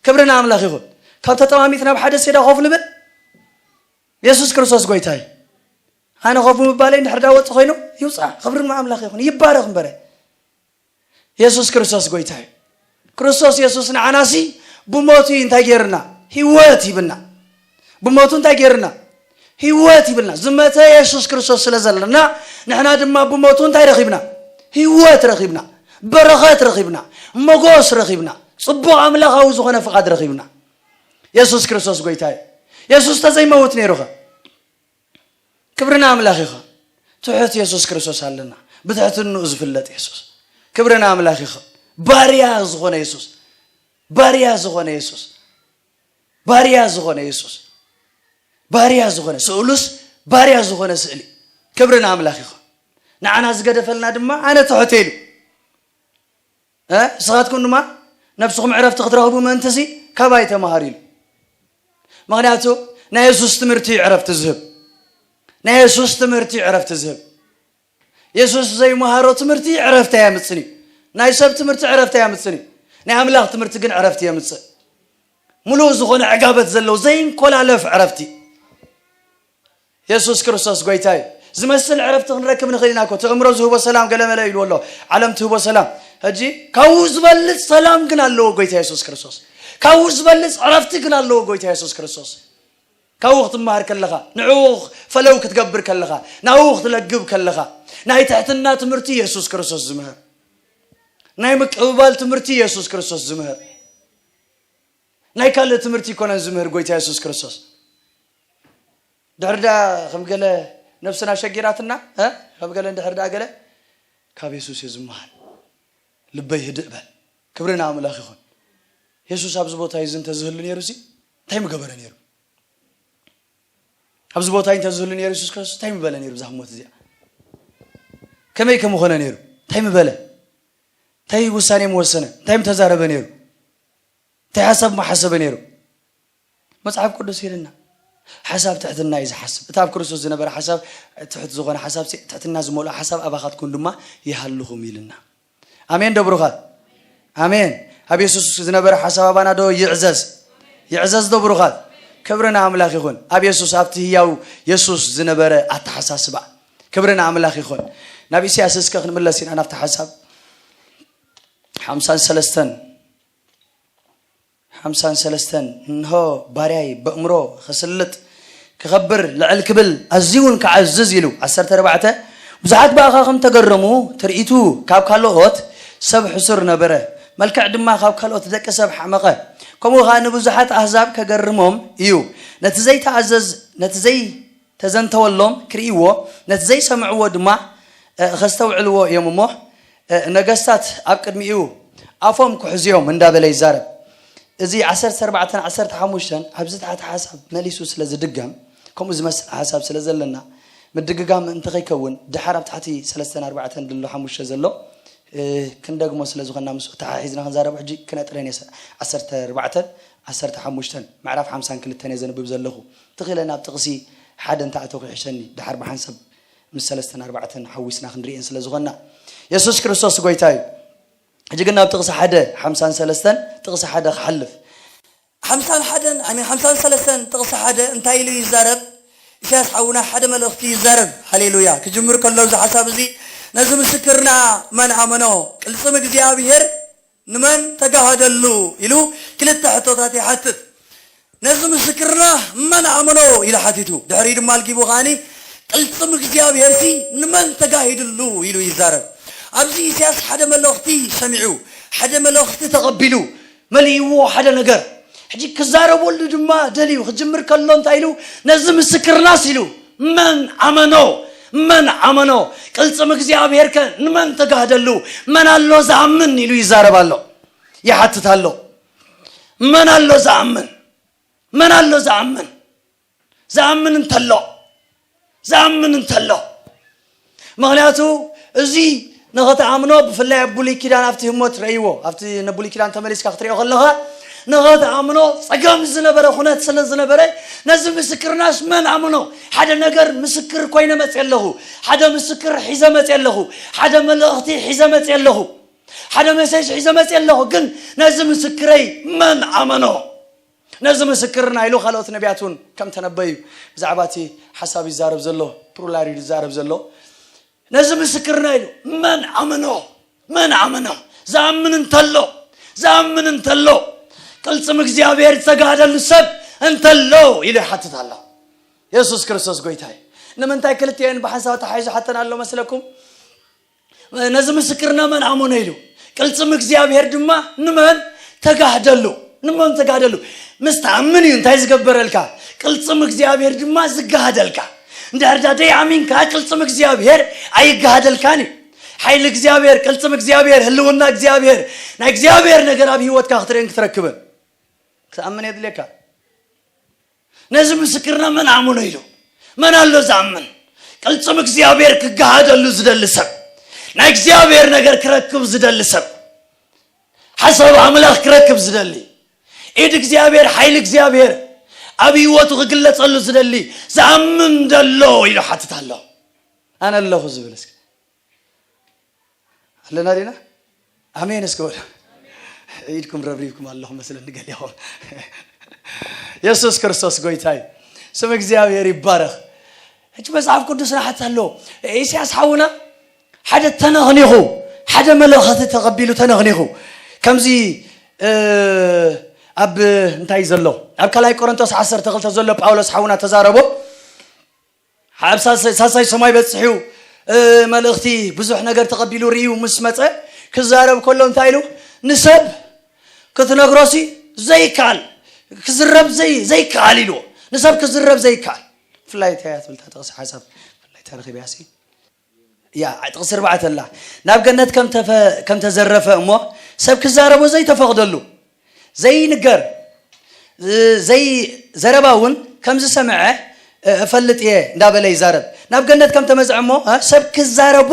ክብሪ ንኣምላኽ ይኹን። ካብ ተጠማሚት ናብ ሓደ ሴዳ ኮፍ ንብል። የሱስ ክርስቶስ ጎይታ እዩ። ኣነ ኮፍ ምባለይ እንድሕር ዳ ወፂ ኮይኑ ይውፃእ። ክብሪ ንኣምላኽ ይኹን። ይባረኽ እምበረ። የሱስ ክርስቶስ ጎይታ እዩ። ክርስቶስ የሱስ ንዓናሲ ብሞቱ እዩ እንታይ ገይርና? ህይወት ሂብና። ብሞቱ እንታይ ገይርና? ህይወት ሂብና። ዝመተ የሱስ ክርስቶስ ስለ ዘለና ንሕና ድማ ብሞቱ እንታይ ረኺብና? ህይወት ረኺብና። በረኸት ረኺብና። ሞጎስ ረኺብና። ጽቡቕ ኣምላኻዊ ዝኾነ ፍቓድ ረኺብና። የሱስ ክርስቶስ ጎይታ እዩ። የሱስ ተዘይመውት ነይሩ ኸ? ክብሪ ንኣምላኽ ይኹን። ትሑት የሱስ ክርስቶስ ኣለና። ብትሕትንኡ ዝፍለጥ የሱስ። ክብሪ ንኣምላኽ ይኹን። ባርያ ዝኾነ የሱስ። ባርያ ዝኾነ የሱስ። ባርያ ዝኾነ የሱስ። ባርያ ዝኾነ፣ ስእሉስ ባርያ ዝኾነ ስእሊ። ክብሪ ንኣምላኽ ይኹን። ንዓና ዝገደፈልና ድማ ኣነ ትሑት ኢሉ። እ? ንስኻትኩም ድማ ነብስኹም ዕረፍቲ ክትረኽቡ ምእንትሲ ካባይ ተማሃሩ ኢሉ። ምኽንያቱ ናይ የሱስ ትምህርቲ እዩ ዕረፍቲ ዝህብ። ናይ የሱስ ትምህርቲ እዩ ዕረፍቲ ዝህብ። የሱስ ዘይመሃሮ ትምህርቲ ዕረፍቲ ኣየምጽን እዩ። ናይ ሰብ ትምህርቲ ዕረፍቲ ኣየምጽን እዩ። ናይ ኣምላኽ ትምህርቲ ግን ዕረፍቲ የምጽእ። ምሉእ ዝኾነ ዕጋበት ዘለዎ ዘይንኮላለፍ ዕረፍቲ። የሱስ ክርስቶስ ጎይታ እዩ። ዝመስል ዕረፍቲ ክንረክብ ንኽእል ኢና እኮ። እቲ እምሮ ዝህቦ ሰላም ገለ መለ ኢልዎ ኣሎ። ዓለም ትህቦ ሰላም። ሕጂ ካብኡ ዝበልጽ ሰላም ግን ኣለዎ ጎይታ የሱስ ክርስቶስ። ካብኡ ዝበልጽ ዕረፍቲ ግን ኣለዎ ጎይታ የሱስ ክርስቶስ። ካብኡ ክትመሃር ከለኻ፣ ንዕኡ ፈለው ክትገብር ከለኻ፣ ናብኡ ክትለግብ ከለኻ፣ ናይ ትሕትና ትምህርቲ የሱስ ክርስቶስ ዝምህር፣ ናይ ምቅብባል ትምህርቲ የሱስ ክርስቶስ ዝምህር፣ ናይ ካልእ ትምህርቲ ይኮነን ዝምህር ጎይታ የሱስ ክርስቶስ። ድሕር ዳ ከም ገለ ነብስና ሸጊራትና እ? ከም ገለ እንድሕር ዳ ገለ ካብ የሱስ እየ ዝመሃር። ልበይ ህድእ በል። ክብሪ ንኣምላኽ ይኹን። የሱስ ኣብዚ ቦታ እዚ እንተዝህሉ ነይሩ ሲ እንታይ ምገበረ ነይሩ? ኣብዚ ቦታ እንተዝህሉ ነይሩ የሱስ ክርስቶስ እንታይ ምበለ ነይሩ? ብዛ ህሞት እዚኣ ከመይ ከምኾነ ነይሩ? እንታይ ምበለ? እንታይ ውሳኔ ምወሰነ? እንታይ ምተዛረበ ነይሩ? እንታይ ሓሳብ ምሓሰበ ነይሩ? መጽሓፍ ቅዱስ ኢልና ሓሳብ ትሕትና እዩ ዝሓስብ። እቲ ኣብ ክርስቶስ ዝነበረ ሓሳብ ትሕት ዝኾነ ሓሳብ ሲ-፣ ትሕትና ዝመልኦ ሓሳብ ኣባኻትኩም ድማ ይሃልኹም ኢልና። ኣሜን ዶ ብሩኻት? ኣሜን። ኣብ የሱስ ዝነበረ ሓሳብ ኣባና ዶ ይዕዘዝ? ይዕዘዝ ዶ ብሩኻት? ክብሪ ንኣምላኽ ይኹን። ኣብ የሱስ፣ ኣብቲ ህያው የሱስ ዝነበረ ኣተሓሳስባ። ክብሪ ንኣምላኽ ይኹን። ናብ ኢሳያስ እስከ ክንምለስ ኢና ናብቲ ሓሳብ ሓምሳን ሰለስተን ሓምሳን ሰለስተን እንሆ ባርያይ በእምሮ ክስልጥ ክኸብር ልዕል ክብል ኣዝዩ እውን ክዓዝዝ ኢሉ። ዓሰርተ ኣርባዕተ ብዙሓት ብኣኻ ከም ተገረሙ ትርኢቱ ካብ ካልኦት ሰብ ሕሱር ነበረ፣ መልክዕ ድማ ካብ ካልኦት ደቂ ሰብ ሓመቐ። ከምኡ ኸኣ ንብዙሓት ኣህዛብ ከገርሞም እዩ። ነቲ ዘይተኣዘዝ ነቲ ዘይ ተዘንተወሎም ክርእይዎ፣ ነቲ ዘይሰምዕዎ ድማ እ፣ ኸስተውዕልዎ እዮም እሞ እ፣ ነገስታት ኣብ ቅድሚኡ ኣፎም ክሕዙ እዮም እንዳበለ ይዛረብ። እዚ ዓሰርተ ኣርባዕተን ዓሰርተ ሓሙሽተን ኣብዚ ታሕቲ ሓሳብ መሊሱ ስለ ዝድገም፣ ከምኡ ዝመስል ሓሳብ ስለ ዘለና ምድግጋም እንተኸይከውን ድሓር ኣብ ታሕቲ ሰለስተን ኣርባዕተን ድሎ ሓሙሽተ ዘሎ እ፣ ክንደግሞ ስለ ዝኾንና ምስኡ ተሓሒዝና ክንዛረቡ ሕጂ ክነጥረን እየ። ዓሰርተ ኣርባዕተን ዓሰርተ ሓሙሽተን ምዕራፍ ሓምሳን ክልተን እየ ዘንብብ ዘለኹ። ትኽእለ ናብ ጥቕሲ ሓደ እንተኣተኹ ይሕሸኒ፣ ድሓር ብሓንሳብ ምስ ሰለስተን ኣርባዕተን ሓዊስና ክንርእየን ስለ ዝኾንና። የሱስ ክርስቶስ ጎይታ እዩ። ሕጂ ግን ናብ ጥቕሲ ሓደ ሓምሳን ሰለስተን ጥቕሲ ሓደ ክሓልፍ። ሓምሳን ሓደን፣ ኣይ ሚን፣ ሓምሳን ሰለስተን ጥቕሲ ሓደ እንታይ ኢሉ ይዛረብ? ኢሳያስ ሓውና ሓደ መልእኽቲ ይዛረብ። ሃሌሉያ። ክጅምር ከሎ እዚ ሓሳብ እዚ፣ ነዚ ምስክርና መን ኣመኖ? ቅልጽም እግዚኣብሔር ንመን ተጋሃደሉ? ኢሉ ክልተ ሕቶታት ይሓትት። ነዚ ምስክርና መን ኣመኖ? ኢሉ ሓቲቱ። ድሕሪኡ ድማ ኣልጊቡ ከኣኒ፣ ቅልጽም እግዚኣብሔርሲ ንመን ተጋሂድሉ? ኢሉ ይዛረብ። ኣብዚ ኢሳያስ ሓደ መልእኽቲ ሰሚዑ፣ ሓደ መልእኽቲ ተቐቢሉ፣ መሊእዎ ሓደ ነገር። ሕጂ ክዛረበሉ ድማ ደልዩ። ክጅምር ከሎ እንታይ ኢሉ? ነዚ ምስክርናስ ኢሉ፣ መን ኣመኖ? መን ኣመኖ? ቅልጽም እግዚኣብሔር ከ ንመን ተጋህደሉ? መን ኣሎ ዝኣምን? ኢሉ ይዛረብ ኣሎ፣ ይሓትት ኣሎ። መን ኣሎ ዝኣምን? መን ኣሎ ዝኣምን? ዝኣምን እንተሎ፣ ዝኣምን እንተሎ። ምኽንያቱ እዚ ንኸትኣምኖ፣ ብፍላይ ኣብ ብሉይ ኪዳን ኣብቲ ህሞት ረእይዎ፣ ኣብቲ ንብሉይ ኪዳን ተመሊስካ ክትሪኦ ከለኻ፣ ንኸትኣምኖ ጸገም ዝነበረ ኩነት ስለ ዝነበረ፣ ነዚ ምስክርናስ መን ኣምኖ? ሓደ ነገር ምስክር ኮይነ መጽየ ኣለኹ፣ ሓደ ምስክር ሒዘ መጽየ ኣለኹ፣ ሓደ መልእኽቲ ሒዘ መጽየ ኣለኹ፣ ሓደ መሴጅ ሒዘ መጽየ ኣለኹ፣ ግን ነዚ ምስክረይ መን ኣመኖ? ነዚ ምስክርና ኢሉ ካልኦት ነቢያት እውን ከም ተነበዩ ብዛዕባ እቲ ሓሳብ ይዛረብ ዘሎ፣ ፕሉራል እዩ ዝዛረብ ዘሎ። ነዚ ምስክርና ኢሉ መን ኣመኖ? መን ኣመኖ? ዝኣምን እንተሎ፣ ዝኣምን እንተሎ፣ ቅልጽም እግዚኣብሔር ዝተጋህደሉ ሰብ እንተሎ ኢሉ ይሓትት ኣሎ። የሱስ ክርስቶስ ጎይታ እዩ። ንምንታይ ክልቲኤን ብሓንሳብ ተሓሒዙ ሓተና ኣሎ መስለኩም? ነዚ ምስክርና መን ኣመኖ ኢሉ፣ ቅልጽም እግዚኣብሔር ድማ ንመን ተጋህደሉ? ንመን ተጋህደሉ? ምስ ትኣምን እዩ እንታይ ዝገበረልካ? ቅልጽም እግዚኣብሔር ድማ ዝጋህደልካ። እንድሕር ዳ ደይ ኣሚንካ፣ ቅልጽም እግዚኣብሔር ኣይገሃደልካን እዩ። ሓይሊ እግዚኣብሔር፣ ቅልጽም እግዚኣብሔር፣ ህልውና እግዚኣብሔር፣ ናይ እግዚኣብሔር ነገር ኣብ ህይወትካ ክትርእን ክትረክብን ክትኣምን የድልየካ። ነዚ ምስክርና መን ኣምኖ ኢሉ? መን ኣሎ ዝኣምን? ቅልጽም እግዚኣብሔር ክገሃደሉ ዝደሊ ሰብ፣ ናይ እግዚኣብሔር ነገር ክረክብ ዝደሊ ሰብ፣ ሓሳብ ኣምላኽ ክረክብ ዝደሊ፣ ኢድ እግዚኣብሔር፣ ሓይሊ እግዚኣብሔር ኣብ ህይወቱ ክግለጸሉ ዝደሊ ዝኣምን ደሎ ኢሉ ሓትት ኣሎ። ኣነ ኣለኹ ዝብል እስኪ ኣለና ዲና? ኣሜን እስኪ በሉ። ኢድኩም ረብሪብኩም ኣለኹ መስለኒ ገሊኹም። የሱስ ክርስቶስ ጎይታ እዩ። ስም እግዚኣብሔር ይባረኽ። ሕጂ መጽሓፍ ቅዱስና ሓት ኣሎ። ኢሳያስ ሓውና ሓደ ተነኽኒኹ፣ ሓደ መልእኽቲ ተቐቢሉ ተነኽኒኹ። ከምዚ፣ እ፣ ኣብ እንታይ ዘሎ? ኣብ ካልኣይ ቆሮንቶስ ዓሰርተ ክልተ ዘሎ ጳውሎስ ሓውና ተዛረቦ። ኣብ ሳልሳይ፣ ሳልሳይ ሰማይ በጽሑ፣ እ፣ መልእኽቲ ብዙሕ ነገር ተቐቢሉ ርእዩ ምስ መጸ ክዛረብ ከሎ እንታይ ኢሉ? ንሰብ ክትነግሮሲ ዘይከኣል፣ ክዝረብ ዘይ-፣ ዘይከኣል ኢልዎ። ንሰብ ክዝረብ ዘይከኣል። ብፍላይ እንታይ እያ ትብል እታ ጥቕሲ ሓሳብ? ብፍላይ ታሪኽ እያ ሲ። ያ፣ ጥቕሲ ኣርባዕተ ኣላ። ናብ ገነት ከም ተፈ-፣ ከም ተዘረፈ እሞ ሰብ ክዛረቦ ዘይተፈቕደሉ፣ ዘይንገር፣ እ፣ ዘይ-፣ ዘረባ እውን ከም ዝሰምዐ፣ እ፣ እፈልጥ እየ እንዳበለ ይዛረብ። ናብ ገነት ከም ተመዝዐ እሞ፣ እ፣ ሰብ ክዛረቦ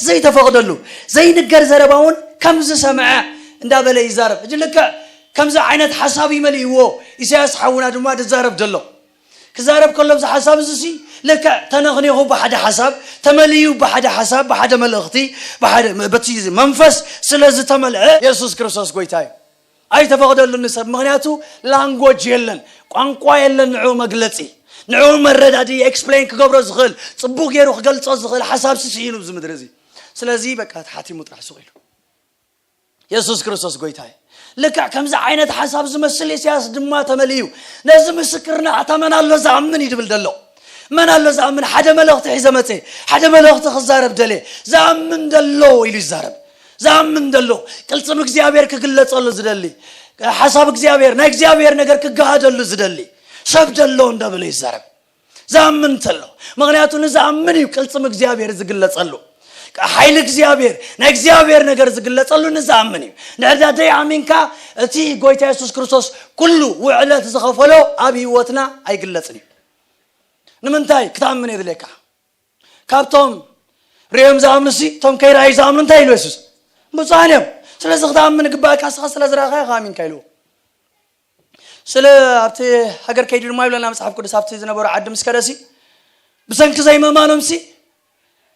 ዘይተፈቕደሉ፣ ዘይንገር ዘረባ እውን ከም ዝሰምዐ እንዳበለ ይዛረብ። ሕጂ ልክዕ ከምዚ ዓይነት ሓሳብ እዩ መሊእዎ። ኢሳያስ ሓውና ድማ ዝዛረብ ዘሎ። ክዛረብ ከሎ ኣብዚ ሓሳብ እዚ ሲ ልክዕ ተነኽኒኹ ብሓደ ሓሳብ፣ ተመሊኡ ብሓደ ሓሳብ፣ ብሓደ መልእኽቲ፣ ብሓደ፣ በቲ መንፈስ ስለ ዝተመልአ የሱስ ክርስቶስ ጎይታ እዩ። ኣይተፈቕደሉን ንሰብ፣ ምኽንያቱ ላንጎጅ የለን፣ ቋንቋ የለን ንዕኡ መግለጺ፣ ንዕኡ መረዳዲ፣ ኤክስፕሌን ክገብሮ ዝኽእል፣ ጽቡቕ ገይሩ ክገልጾ ዝኽእል ሓሳብ ሲ ስኢኑ ኣብዚ ምድሪ እዚ። ስለዚ በቃ ተሓቲሙ ጥራሕ ሱቕ ኢሉ። የሱስ ክርስቶስ ጎይታ እዩ። ልክዕ ከምዚ ዓይነት ሓሳብ ዝመስል ኢሳያስ ድማ ተመሊኡ። ነዚ ምስክርና ኣታ መን ኣሎ ዝኣምን እዩ ድብል ደሎ። መን ኣሎ ዝኣምን? ሓደ መልእኽቲ ሒዘ መጸ፣ ሓደ መልእኽቲ ክዛረብ ደልየ፣ ዝኣምን ደሎ ኢሉ ይዛረብ። ዝኣምን ደሎ፣ ቅልጽም እግዚኣብሔር ክግለጸሉ ዝደሊ፣ ሓሳብ እግዚኣብሔር፣ ናይ እግዚኣብሔር ነገር ክገሃደሉ ዝደሊ ሰብ ደሎ እንዳበለ ይዛረብ። ዝኣምን እንተሎ፣ ምኽንያቱ ንዝኣምን እዩ ቅልጽም እግዚኣብሔር ዝግለጸሉ። ሓይሊ እግዚኣብሔር፣ ናይ እግዚኣብሔር ነገር ዝግለጸሉ ንዝኣምን እዩ። ንዕዳ ደይ ኣሚንካ፣ እቲ ጎይታ የሱስ ክርስቶስ ኩሉ ውዕለት ዝኸፈሎ ኣብ ህይወትና ኣይግለጽን እዩ። ንምንታይ ክትኣምን የድልየካ? ካብቶም ርእዮም ዝኣምኑ ሲ፣ እቶም ከይረኣዩ ዝኣምኑ እንታይ ኢሉ የሱስ? ብፁዓን እዮም። ስለዚ ክትኣምን ግባእካ፣ ንስኻ ስለ ዝረኣኻዮ ከኣሚንካ ኢልዎ። ስለ ኣብቲ ሃገር ከይዱ ድማ ይብለና መጽሓፍ ቅዱስ፣ ኣብቲ ዝነበሮ ዓዲ ምስ ከደሲ፣ ብሰንኪ ዘይምእማኖምሲ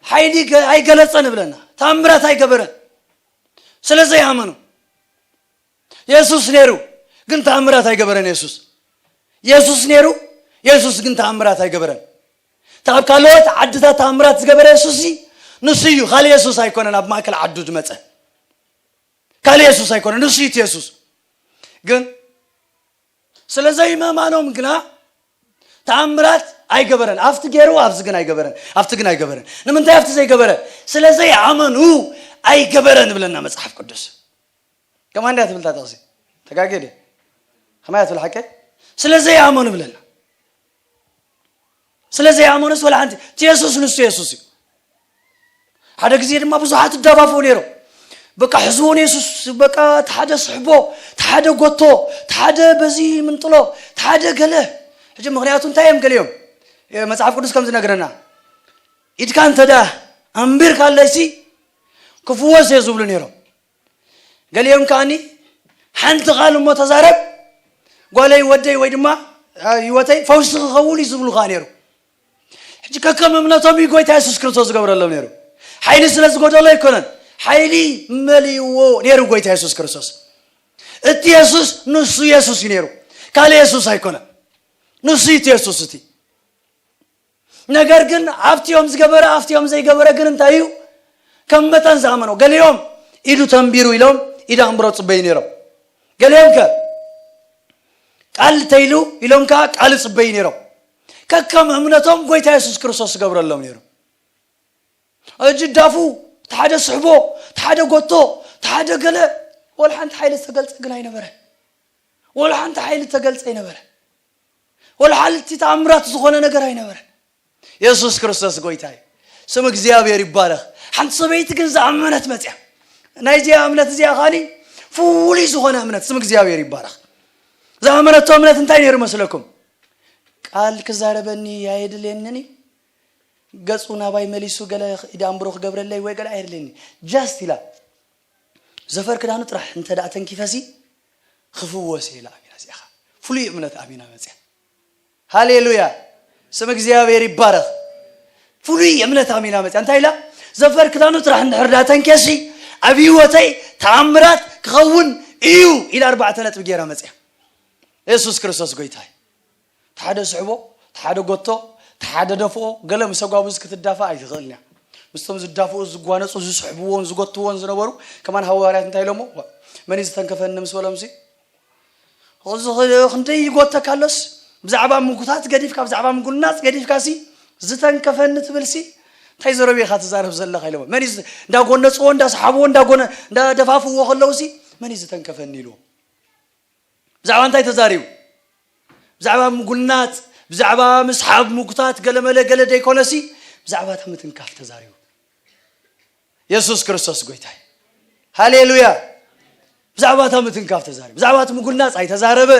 ሓይሊ ገ-፣ ኣይገለጸን ይብለና። ተኣምራት ኣይገበረን። ስለ ዘይኣመኑ። የሱስ ነይሩ፣ ግን ተኣምራት ኣይገበረን የሱስ። የሱስ ነይሩ፣ የሱስ ግን ተኣምራት ኣይገበረን። እታ ኣብ ካልኦት ዓድታት ተኣምራት ዝገበረ የሱስ እዚ ንሱ እዩ፣ ካልእ የሱስ ኣይኮነን ኣብ ማእከል ዓዱ ዝመጸ። ካልእ የሱስ ኣይኮነን፣ ንሱ እዩ እቲ የሱስ። ግን ስለ ዘይምእማኖም ግና ተኣምራት ኣይገበረን። ኣብቲ ገይሩ ኣብዚ ግን ኣይገበረን፣ ኣብቲ ግን ኣይገበረን። ንምንታይ ኣብቲ ዘይገበረ? ስለ ዘይኣመኑ ኣይገበረን ይብለና መጽሓፍ ቅዱስ። ከማን እንድያ ትብል እታ ጥቕሲ? ተጋግየ ድየ? ከማይ እያ ትብል ሓቀይ? ስለ ዘይኣመኑ ይብለና። ስለ ዘይኣመኑስ ወላ ሓንቲ። እቲ የሱስ ንሱ የሱስ እዩ። ሓደ ግዜ ድማ ብዙሓት ይደፋፍኡ ነይሮም። በቃ ሕዝዎ ንየሱስ፣ በቃ እቲ ሓደ ስሕቦ፣ እቲ ሓደ ጎቶ፣ እቲ ሓደ በዚ ምንጥሎ፣ እቲ ሓደ ገለ። ሕጂ ምኽንያቱ እንታይ እዮም ገሊኦም? እ፣ መጽሓፍ ቅዱስ ከም ዝነግረና፣ ኢድካ እንተ ደኣ ኣንቢርካለይሲ ክፍወስ እየ ዝብሉ ነይሮም። ገሊኦም ከኣኒ ሓንቲ ቃል እሞ ተዛረብ፣ ጓለይ፣ ወደይ፣ ወይ ድማ፣ አ፣ ህይወተይ ፈውሲ ክኸውን እዩ ዝብሉ ከኣ ነይሩ። ሕጂ ከከም እምነቶም እዩ ጎይታ የሱስ ክርስቶስ ዝገብረሎም ነይሩ። ሓይሊ ስለ ዝጎደሎ ኣይኮነን፣ ሓይሊ መሊእዎ ነይሩ ጎይታ የሱስ ክርስቶስ። እቲ የሱስ ንሱ የሱስ እዩ ነይሩ፣ ካልእ የሱስ ኣይኮነን። ንሱ እዩ እቲ የሱስ እቲ። ነገር ግን ኣብቲኦም ዝገበረ፣ ኣብቲኦም ዘይገበረ ግን እንታይ እዩ? ከም መጠን ዝኣመኖ። ገሊኦም ኢዱ ተንቢሩ ኢሎም ኢድ ኣንብሮ ጽበዩ ነይሮም። ገሊኦም ከ ቃል ተይሉ ኢሎም ከኣ ቃል ጽበዩ ነይሮም። ከከም እምነቶም ጎይታ የሱስ ክርስቶስ ዝገብረሎም ነይሩ። ሕጂ ዳፉ፣ እቲ ሓደ ስሕቦ፣ እቲ ሓደ ጎቶ፣ እቲ ሓደ ገለ፣ ወላ ሓንቲ ሓይሊ ዝተገልጸ ግን ኣይነበረ። ወላ ሓንቲ ሓይሊ ዝተገልጸ ኣይነበረ። ወላ ሓንቲ ተኣምራት ዝኾነ ነገር ኣይነበረ። የሱስ ክርስቶስ ጎይታ እዩ። ስም እግዚኣብሔር ይባረኽ። ሓንቲ ሰበይቲ ግን ዝኣመነት መፅያ። ናይዚኣ እምነት እዚኣ ኻኒ ፍሉይ ዝኾነ እምነት፣ ስም እግዚኣብሔር ይባረኽ። ዝኣመነቶ እምነት እንታይ ነይሩ መስለኩም? ቃል ክዛረበኒ ኣየድልየንን እዩ፣ ገፁ ናባይ መሊሱ ገለ ኢደ ኣንብሮ ክገብረለይ ወይ ገለ ኣየድልየኒ። ጃስት ኢላ፣ ዘፈር ክዳኑ ጥራሕ እንተ ደኣ ተንኪፈሲ ክፍወስ ኢላ ኣሚና እዚኣኻ ፍሉይ እምነት ኣሚና መፅያ። ሃሌሉያ፣ ስም እግዚኣብሔር ይባረኽ። ፍሉይ እምነት ኣሚና መፅያ። እንታይ ኢላ? ዘፈር ክዳኑ ጥራሕ እንድሕር ዳ ተንኬሲ ኣብ ህይወተይ ተኣምራት ክኸውን እዩ ኢላ ኣርባዕተ ነጥቢ ገይራ መፅያ። የሱስ ክርስቶስ ጎይታ እዩ። ተሓደ ስሕቦ፣ ተሓደ ጎቶ፣ ተሓደ ደፍኦ። ገለ ምስ ኣጓብዝ ክትዳፋ ኣይትኽእልን እያ። ምስቶም ዝዳፍኡ፣ ዝጓነፁ፣ ዝስሕብዎን ዝጎትዎን ዝነበሩ ከማን ሃዋርያት እንታይ ኢሎሞ? "ዋ፣ መን እዩ ዝተንከፈኒ?" ምስ በሎምሲ፣ እዚ ኽ-፣ ክንደይ ይጎተካ ኣሎስ፣ ብዛዕባ ምጉታት ገዲፍካ፣ ብዛዕባ ምጉናፅ ገዲፍካሲ "ዝተንከፈኒ" ትብልሲ፣ እንታይ ዘረብ ኢኻ ትዛረብ ዘለኻ? ኢሎሞ። መን እዩ ዝ-፣ እንዳጎነፅዎ፣ እንዳሰሓብዎ፣ እንዳጎነ-፣ እንዳደፋፍዎ ከለውሲ፣ "መን እዩ ዝተንከፈኒ?" ኢልዎ። ብዛዕባ እንታይ ተዛሪቡ? ብዛዕባ ምጉናፅ፣ ብዛዕባ ምስሓብ፣ ምጉታት፣ ገለመለ ገለ ደይኮነሲ፣ ብዛዕባ እታ ምትንካፍ ተዛሪቡ። የሱስ ክርስቶስ ጎይታ እዩ። ሃሌሉያ። ብዛዕባ እታ ምትንካፍ ተዛሪቡ። ብዛዕባ እቲ ምጉናፅ ኣይተዛረበ።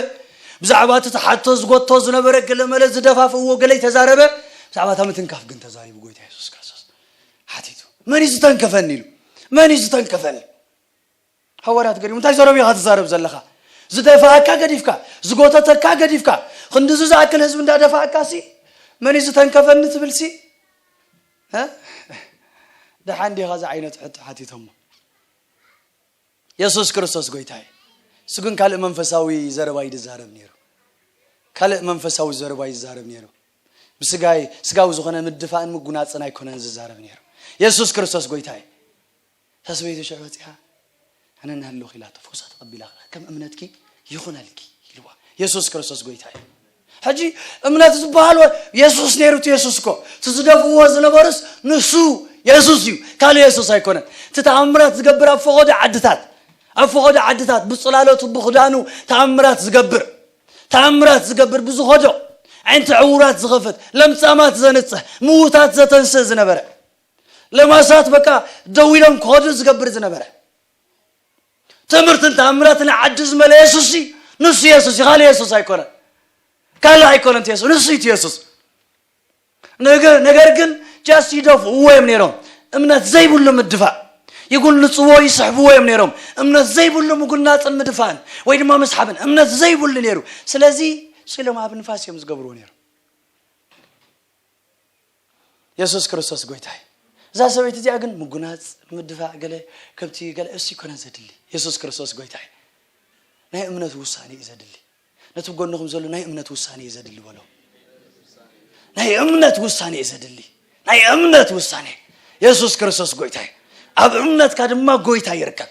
ብዛዕባ እቲ ተሓቶ ዝጎቶ ዝነበረ ገለመለ ዝደፋፍእዎ ገለ ኣይተዛረበ። ብዛዕባ እታ ምትንካፍ ግን ተዛሪቡ ጎይታ የሱስ ክርስቶስ። ሓቲቱ፣ "መን እዩ ዝተንከፈኒ?" ኢሉ። "መን እዩ ዝተንከፈኒ?" ሃዋርያት ገዲሙ፣ "እንታይ ዘረብ ኢኻ ትዛረብ ዘለኻ? ዝደፋእካ ገዲፍካ፣ ዝጎተተካ ገዲፍካ፣ ክንድዚ ዝኣክል ህዝቢ እንዳደፋእካሲ፣ መን እዩ ዝተንከፈኒ ትብልሲ?" እ? ደሓን ዲኻ እዚ ዓይነት ሕቶ ሓቲቶሞ? የሱስ ክርስቶስ ጎይታ እዩ። እሱ ግን ካልእ መንፈሳዊ ዘረባ እዩ ዝዛረብ ነይሩ። ካልእ መንፈሳዊ ዘረባ እዩ ዝዛረብ ነይሩ። ብስጋይ፣ ስጋዊ ዝኾነ ምድፋእን ምጉናፅን ኣይኮነን ዝዛረብ ነይሩ። የሱስ ክርስቶስ ጎይታ እዩ። እታ ሰበይቲ ሽዑ መፂኣ፣ "ኣነ እናሃለኹ" ኢላቶ፣ ፈውሳ ተቐቢላ፣ "ከም እምነትኪ ይኹነልኪ" ኢልዋ። የሱስ ክርስቶስ ጎይታ እዩ። ሕጂ እምነት ዝበሃል ወ-፣ የሱስ ነይሩ፣ እቲ የሱስ እኮ። እቲ ዝደፍእዎ ዝነበሩስ ንሱ የሱስ እዩ፣ ካልእ የሱስ ኣይኮነን። እቲ ተኣምራት ዝገብር ኣብ ፈቐዶ ዓድታት፣ ኣብ ፈቐዶ ዓድታት ብጽላሎቱ ብኽዳኑ ተኣምራት ዝገብር፣ ተኣምራት ዝገብር ብዝኸዶ፣ ዓይንቲ ዕውራት ዝኸፍት፣ ለምጻማት ዘንጽህ፣ ምዉታት ዘተንስእ ዝነበረ፣ ለማሳት በቃ ደው ኢሎም ክኸዱ ዝገብር ዝነበረ፣ ትምህርትን ተኣምራትን ዓዲ ዝመለ የሱስ እዩ። ንሱ የሱስ እዩ፣ ካልእ የሱስ ኣይኮነን። ካልእ ኣይኮነን እቲ የሱስ፣ ንሱ እዩ እቲ የሱስ። ነገ-፣ ነገር ግን ጃስት ይደፍእዎ እዮም ነይሮም። እምነት ዘይብሉ ምድፋእ። ይጉንጽዎ፣ ይስሕብዎ እዮም ነይሮም። እምነት ዘይብሉ ምጉናጽን ምድፋእን ወይ ድማ ምስሓብን እምነት ዘይብሉ ነይሩ። ስለዚ ስኢሎም ኣብ ንፋስ እዮም ዝገብርዎ ነይሮም። የሱስ ክርስቶስ ጎይታ እዩ። እዛ ሰበይቲ እዚኣ ግን ምጉናጽ፣ ምድፋእ፣ ገለ ከምቲ ገለ እሱ ይኮነ ዘድሊ። የሱስ ክርስቶስ ጎይታ እዩ። ናይ እምነት ውሳኔ እዩ ዘድሊ። ነቲ ጎንኹም ዘሎ ናይ እምነት ውሳኔ እዩ ዘድሊ በሎ። ናይ እምነት ውሳኔ እዩ ዘድሊ። ናይ እምነት ውሳኔ። የሱስ ክርስቶስ ጎይታ እዩ። ኣብ እምነትካ ድማ ጎይታ ይርከብ።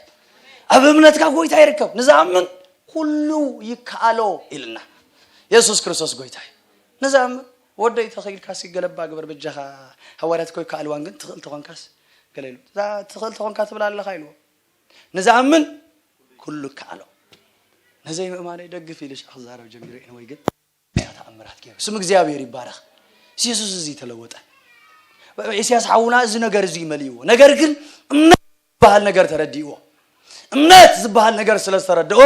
ኣብ እምነትካ ጎይታ ይርከብ። ንዝኣምን ኩሉ ይከኣሎ ኢልና። የሱስ ክርስቶስ ጎይታ እዩ። ንዝኣምን ወደይ ተኽኢልካሲ ገለባ ግበር በጃኻ፣ ሃዋርያት እኮ ይከኣልዋን ግን ትኽእል ተኾንካስ ገለ ኢሉ። እዛ ትኽእል ተኾንካ ትብል ኣለኻ ኢልዎ። ንዝኣምን ኩሉ ይከኣሎ። ነዘይ ምእማነይ ደግፍ ኢሉ ሻዕ ክዛረብ ጀሚሩ። ኤንወይ ግን ተኣምራት ገይሩ። ስም እግዚኣብሔር ይባረኽ። ኢየሱስ እዚ ተለወጠ። ኢሳያስ ሓውና እዚ ነገር እዚ ይመልእዎ። ነገር ግን እምነት ዝበሃል ነገር ተረዲእዎ። እምነት ዝበሃል ነገር ስለ ዝተረድኦ፣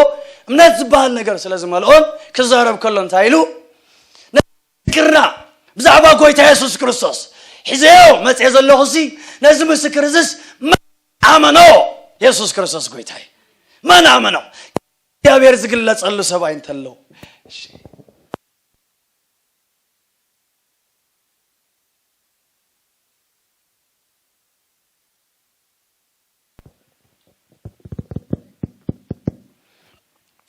እምነት ዝበሃል ነገር ስለ ዝመልኦን ክዛረብ ከሎ እንታይ ኢሉ? "ነዚ ምስክርና ብዛዕባ ጎይታ የሱስ ክርስቶስ ሒዘዮ መጽኤ ዘለኹሲ፣ ነዚ ምስክር እዝስ መን ኣመኖ?" የሱስ ክርስቶስ ጎይታ እዩ። መን ኣመኖ? እግዚኣብሔር ዝግለጸሉ ሰብኣይ እንተሎ። እሺ።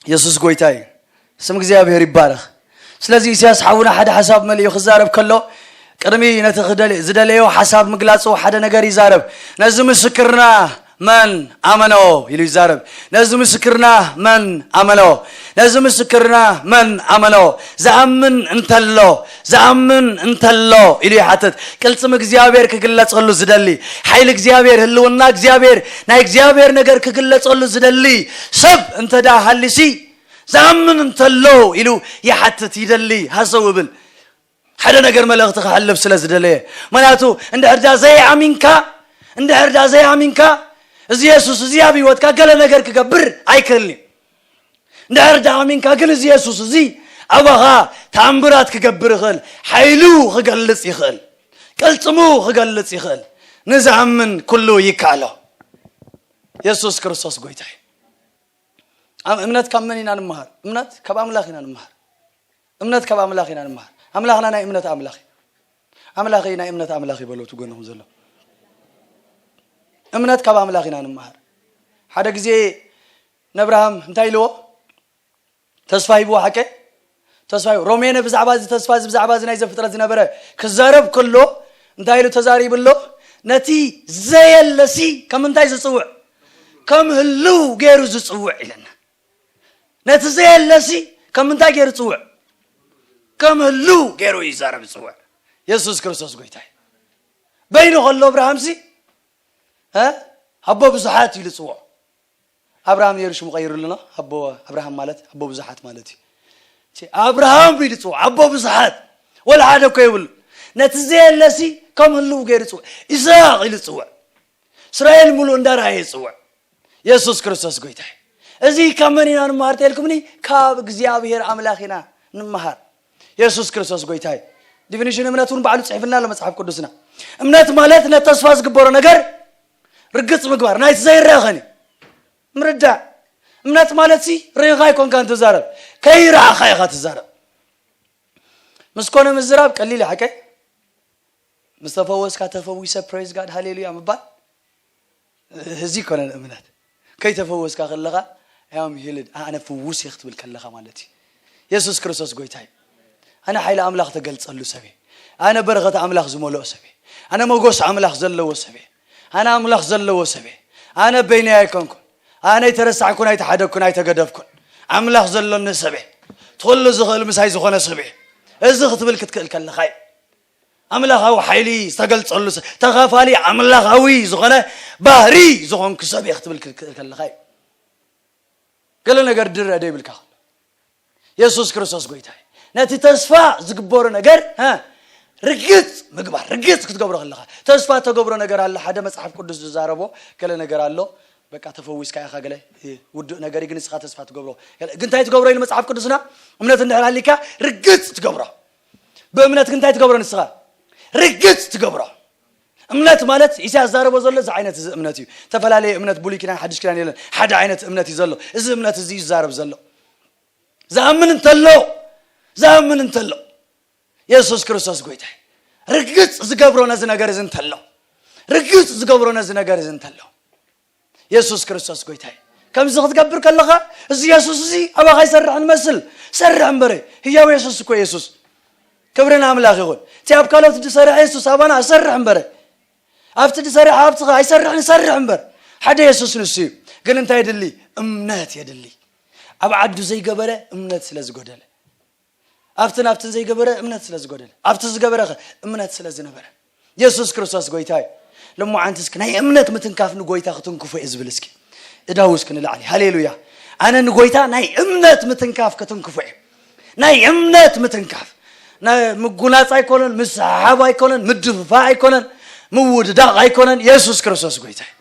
የሱስ ጎይታ እዩ። ስም እግዚኣብሔር ይባረኽ። ስለዚ ኢሳያስ ሓውና ሓደ ሓሳብ መሊኡ ክዛረብ ከሎ፣ ቅድሚ ነቲ ክደል-፣ ዝደለዮ ሓሳብ ምግላጹ ሓደ ነገር ይዛረብ። "ነዚ ምስክርና መን ኣመኖ?" ኢሉ ይዛረብ። "ነዚ ምስክርና መን ኣመኖ? ነዚ ምስክርና መን ኣመኖ? ዝኣምን እንተሎ፣ ዝኣምን እንተሎ?" ኢሉ ይሓትት። ቅልጽም እግዚኣብሔር ክግለጸሉ ዝደሊ፣ ሓይሊ እግዚኣብሔር፣ ህልውና እግዚኣብሔር፣ ናይ እግዚኣብሔር ነገር ክግለጸሉ ዝደሊ ሰብ እንተ ደኣ ሃሊሲ፣ "ዝኣምን እንተሎ?" ኢሉ ይሓትት፣ ይደሊ፣ ሃሰው እብል። ሓደ ነገር መልእኽቲ ክሕልፍ ስለ ዝደለየ። ምክንያቱ እንድሕር ዳ ዘይኣሚንካ፣ እንድሕር ዳ ዘይኣሚንካ፣ እዚ የሱስ እዚ ኣብ ህይወትካ ገለ ነገር ክገብር ኣይክእልን እዩ። እንድሕር ዳ ኣሚንካ ግን፣ እዚ የሱስ እዚ ኣባኻ ተኣምራት ክገብር ይኽእል፣ ሓይሉ ክገልጽ ይኽእል፣ ቅልጽሙ ክገልጽ ይኽእል። ንዝኣምን ኩሉ ይከኣሎ። የሱስ ክርስቶስ ጎይታ እዩ። ኣም-፣ እምነት ካብ መን ኢና ንምሃር? እምነት ካብ ኣምላኽ ኢና ንምሃር። እምነት ካብ ኣምላኽ ኢና ንምሃር። ኣምላኽና ናይ እምነት ኣምላኽ እዩ። ኣምላኽ ናይ እምነት ኣምላኽ እዩ በሎ እቲ ጎንኹም ዘሎ። እምነት ካብ ኣምላኽ ኢና ንምሃር። ሓደ ግዜ ነብርሃም እንታይ ኢልዎ? ተስፋ ሂብዎ ሓቀ? ተስፋ ሂብዎ። ሮሜነ ብዛዕባ እዚ ተስፋ እዚ፣ ብዛዕባ እዚ ናይ ዘፍጥረት ዝነበረ ክዛረብ ከሎ እንታይ ኢሉ ተዛሪቡ ኣሎ? ነቲ ዘየለሲ ከም እንታይ ዝጽውዕ? ከም ህልው ገይሩ ዝጽውዕ ኢለና። ነቲ ዘየለሲ ከም እንታይ ገይሩ ዝጽውዕ? ከም ህልው ገይሩ እዩ ዝዛረብ ዝጽውዕ። የሱስ ክርስቶስ ጎይታ እዩ። በይኑ ከሎ እብራሃምሲ፣ እ? ኣቦ ብዙሓት ኢሉ ጽውዖ። ኣብርሃም ነይሩ ሽሙ ቀይሩልና፣ ኣቦ ኣብርሃም ማለት ኣቦ ብዙሓት ማለት እዩ። እቲ ኣብርሃም ኢሉ ጽውዖ፣ ኣቦ ብዙሓት። ወላ ሓደ እኮ የብሉ። ነቲ ዘየለሲ ከም ህልው ገይሩ ጽውዕ። ኢሳቅ ኢሉ ጽውዕ። እስራኤል ሙሉእ እንዳረኣየ ጽውዕ። የሱስ ክርስቶስ ጎይታ እዩ። እዚ ካብ መን ኢና ንምሃር ተልኩምኒ? ካብ እግዚኣብሔር ኣምላኽ ኢና ንምሃር። የሱስ ክርስቶስ ጎይታ እዩ። ዲፊኒሽን እምነት እውን ባዕሉ ጽሒፍልና ኣሎ መጽሓፍ ቅዱስና። እምነት ማለት ነቲ ተስፋ ዝግበሮ ነገር ርግጽ ምግባር፣ ናይቲ ዘይረአ ኸኒ ምርዳእ። እምነት ማለት ሲ ርኢኻ ኣይኮንካን ትዛረብ፣ ከይረኣኻ ኢኻ ትዛረብ። ምስ ኮነ ምዝራብ ቀሊል እዩ ሓቀይ። ምስ ተፈወስካ፣ ተፈዊሰ፣ ፕሬዝ ጋድ፣ ሃሌሉያ ምባል፣ እዚ ኮነን እምነት። ከይተፈወስካ ከለኻ፣ "I am healed፣ ኣነ ፍዉስ እየ" ክትብል ከለኻ ማለት እዩ። የሱስ ክርስቶስ ጎይታ እዩ። ኣነ ሓይሊ ኣምላኽ ተገልጸሉ ሰብ እየ። ኣነ በረኸት ኣምላኽ ዝመልኦ ሰብ እየ። ኣነ ሞገስ ኣምላኽ ዘለዎ ሰብ እየ። ኣነ ኣምላኽ ዘለዎ ሰብ እየ። ኣነ በይነይ ኣይኮንኩን። ኣነ ኣይተረሳዕኩን፣ ኣይተሓደግኩን፣ ኣይተገደፍኩን። ኣምላኽ ዘሎኒ ሰብ እየ። ትኹሉ ዝኽእል ምሳይ ዝኾነ ሰብ እየ። እዚ ክትብል ክትክእል ከለኻ እዩ። ኣምላኻዊ ሓይሊ ዝተገልጸሉ ሰ-፣ ተኻፋሊ ኣምላኻዊ ዝኾነ ባህሪ ዝኾንኩ ሰብ እየ ክትብል ክትክእል ከለኻ እዩ። ገለ ነገር ድረ ዶ ይብልካ ከሎ፣ የሱስ ክርስቶስ ጎይታ እዩ። ነቲ ተስፋ ዝግበሩ ነገር፣ እ፣ ርግጽ ምግባር፣ ርግጽ ክትገብሮ ከለኻ። ተስፋ ተገብሮ ነገር ኣሎ፣ ሓደ መጽሓፍ ቅዱስ ዝዛረቦ ገለ ነገር ኣሎ። በቃ ተፈዊስካ ኢኻ፣ ገለ፣ እ፣ ውዱእ ነገር እዩ፣ ግን ንስኻ ተስፋ ትገብሮ። ገለ፣ ግን እንታይ ትገብሮ ኢሉ መጽሓፍ ቅዱስና? እምነት እንድሕር ሃሊካ ርግጽ ትገብሮ። ብእምነት ግን እንታይ ትገብሮ ንስኻ? ርግጽ ትገብሮ። እምነት ማለት ኢሳያስ ዛረቦ ዘሎ እዚ ዓይነት እዚ እምነት እዩ። ዝተፈላለየ እምነት ብሉይ ኪዳን ሓድሽ ኪዳን የለን። ሓደ ዓይነት እምነት እዩ ዘሎ። እዚ እምነት እዚ እዩ ዝዛረብ ዘሎ። ዝኣምን እንተሎ፣ ዝኣምን እንተሎ፣ የሱስ ክርስቶስ ጎይታ እዩ። ርግጽ ዝገብሮ ነዚ ነገር እዚ እንተሎ፣ ርግጽ ዝገብሮ ነዚ ነገር እዚ እንተሎ፣ የሱስ ክርስቶስ ጎይታ እዩ። ከምዚ ክትገብር ከለኻ፣ እዚ የሱስ እዚ ኣባኻ ይሰርሕ ንመስል። ሰርሕ እምበረ፣ ህያው የሱስ እኮ የሱስ። ክብሪ ንኣምላኽ ይኹን። እቲ ኣብ ካልኦት ዝሰርሕ የሱስ ኣባና ሰርሕ እምበረ። ኣብቲ ዝሰርሕ ኣብትኻ ኣይሰርሕን፣ ሰርሕ እምበር። ሓደ የሱስ ንሱ እዩ። ግን እንታይ የድሊ? እምነት የድሊ። ኣብ ዓዱ ዘይገበረ እምነት ስለ ዝጎደለ። ኣብትን ኣብትን ዘይገበረ እምነት ስለ ዝጎደለ። ኣብቲ ዝገበረ ኸ እምነት ስለ ዝነበረ። የሱስ ክርስቶስ ጎይታ እዩ። ሎማዓንቲ እስኪ ናይ እምነት ምትንካፍ ንጎይታ ክትንክፎ እየ ዝብል እስኪ። እዳው እስኪ ንላዕሊ። ሃሌሉያ። ኣነ ንጎይታ ናይ እምነት ምትንካፍ ክትንክፎ እየ። ናይ እምነት ምትንካፍ። ናይ ምጉናጽ ኣይኮነን፣ ምስሓብ ኣይኮነን፣ ምድፍፋእ ኣይኮነን፣ ምውድዳቕ ኣይኮነን። የሱስ ክርስቶስ ጎይታ እዩ።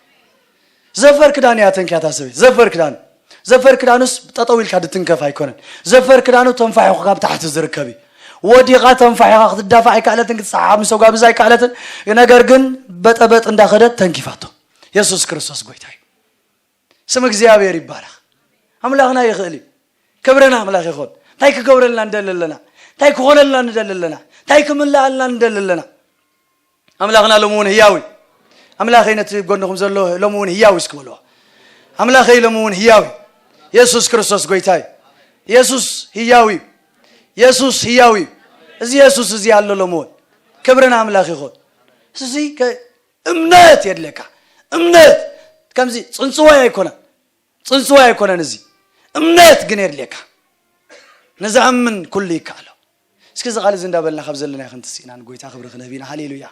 ዘፈር ክዳን እያ ተንክያ እታ ሰበይቲ። ዘፈር ክዳን። ዘፈር ክዳኑስ ጠጠው ኢልካ ድትንከፍ ኣይኮነን። ዘፈር ክዳኑ ተንፋሒኹ ካብ ታሕቲ ዝርከብ እዩ። ወዲቓ ተንፋሒኻ ክትዳፋእ ኣይከኣለትን፣ ክትሰሓሓብ ምስ ተጓብዝ ኣይከኣለትን። ነገር ግን በጠበጥ እንዳኸደት ተንኪፋቶ። የሱስ ክርስቶስ ጎይታ እዩ። ስም እግዚኣብሔር ይባረኽ። ኣምላኽና ይኽእል እዩ። ክብሪ ንኣምላኽ ይኹን። እንታይ ክገብረልና ንደሊ ኣለና? እንታይ ክኾነልና ንደሊ ኣለና? እንታይ ክምልኣልና ንደሊ ኣለና? ኣምላኽና ሎሚ እውን ህያው እዩ። ኣምላኸይ ነቲ ጎንኹም ዘሎ ሎሚ እውን ህያው እዩ እስኪ በልዎ። ኣምላኸይ ሎሚ እውን ህያው እዩ። የሱስ ክርስቶስ ጎይታ እዩ። የሱስ ህያው እዩ። የሱስ ህያው እዩ። እዚ የሱስ እዚ ኣሎ ሎሚ እውን። ክብሪ ንኣምላኽ ይኹን። እዚ ከ-፣ እምነት የድልየካ። እምነት ከምዚ ጽንጽዋይ ኣይኮነን። ጽንጽዋይ ኣይኮነን እዚ። እምነት ግን የድልየካ። ንዝኣምን ኩሉ ይከኣሎ። እስኪ እዚ ቃል እዚ እንዳበልና ካብ ዘለና ክንትስ ኢና ንጎይታ ክብሪ ክንህብ ኢና። ሃሌሉያ።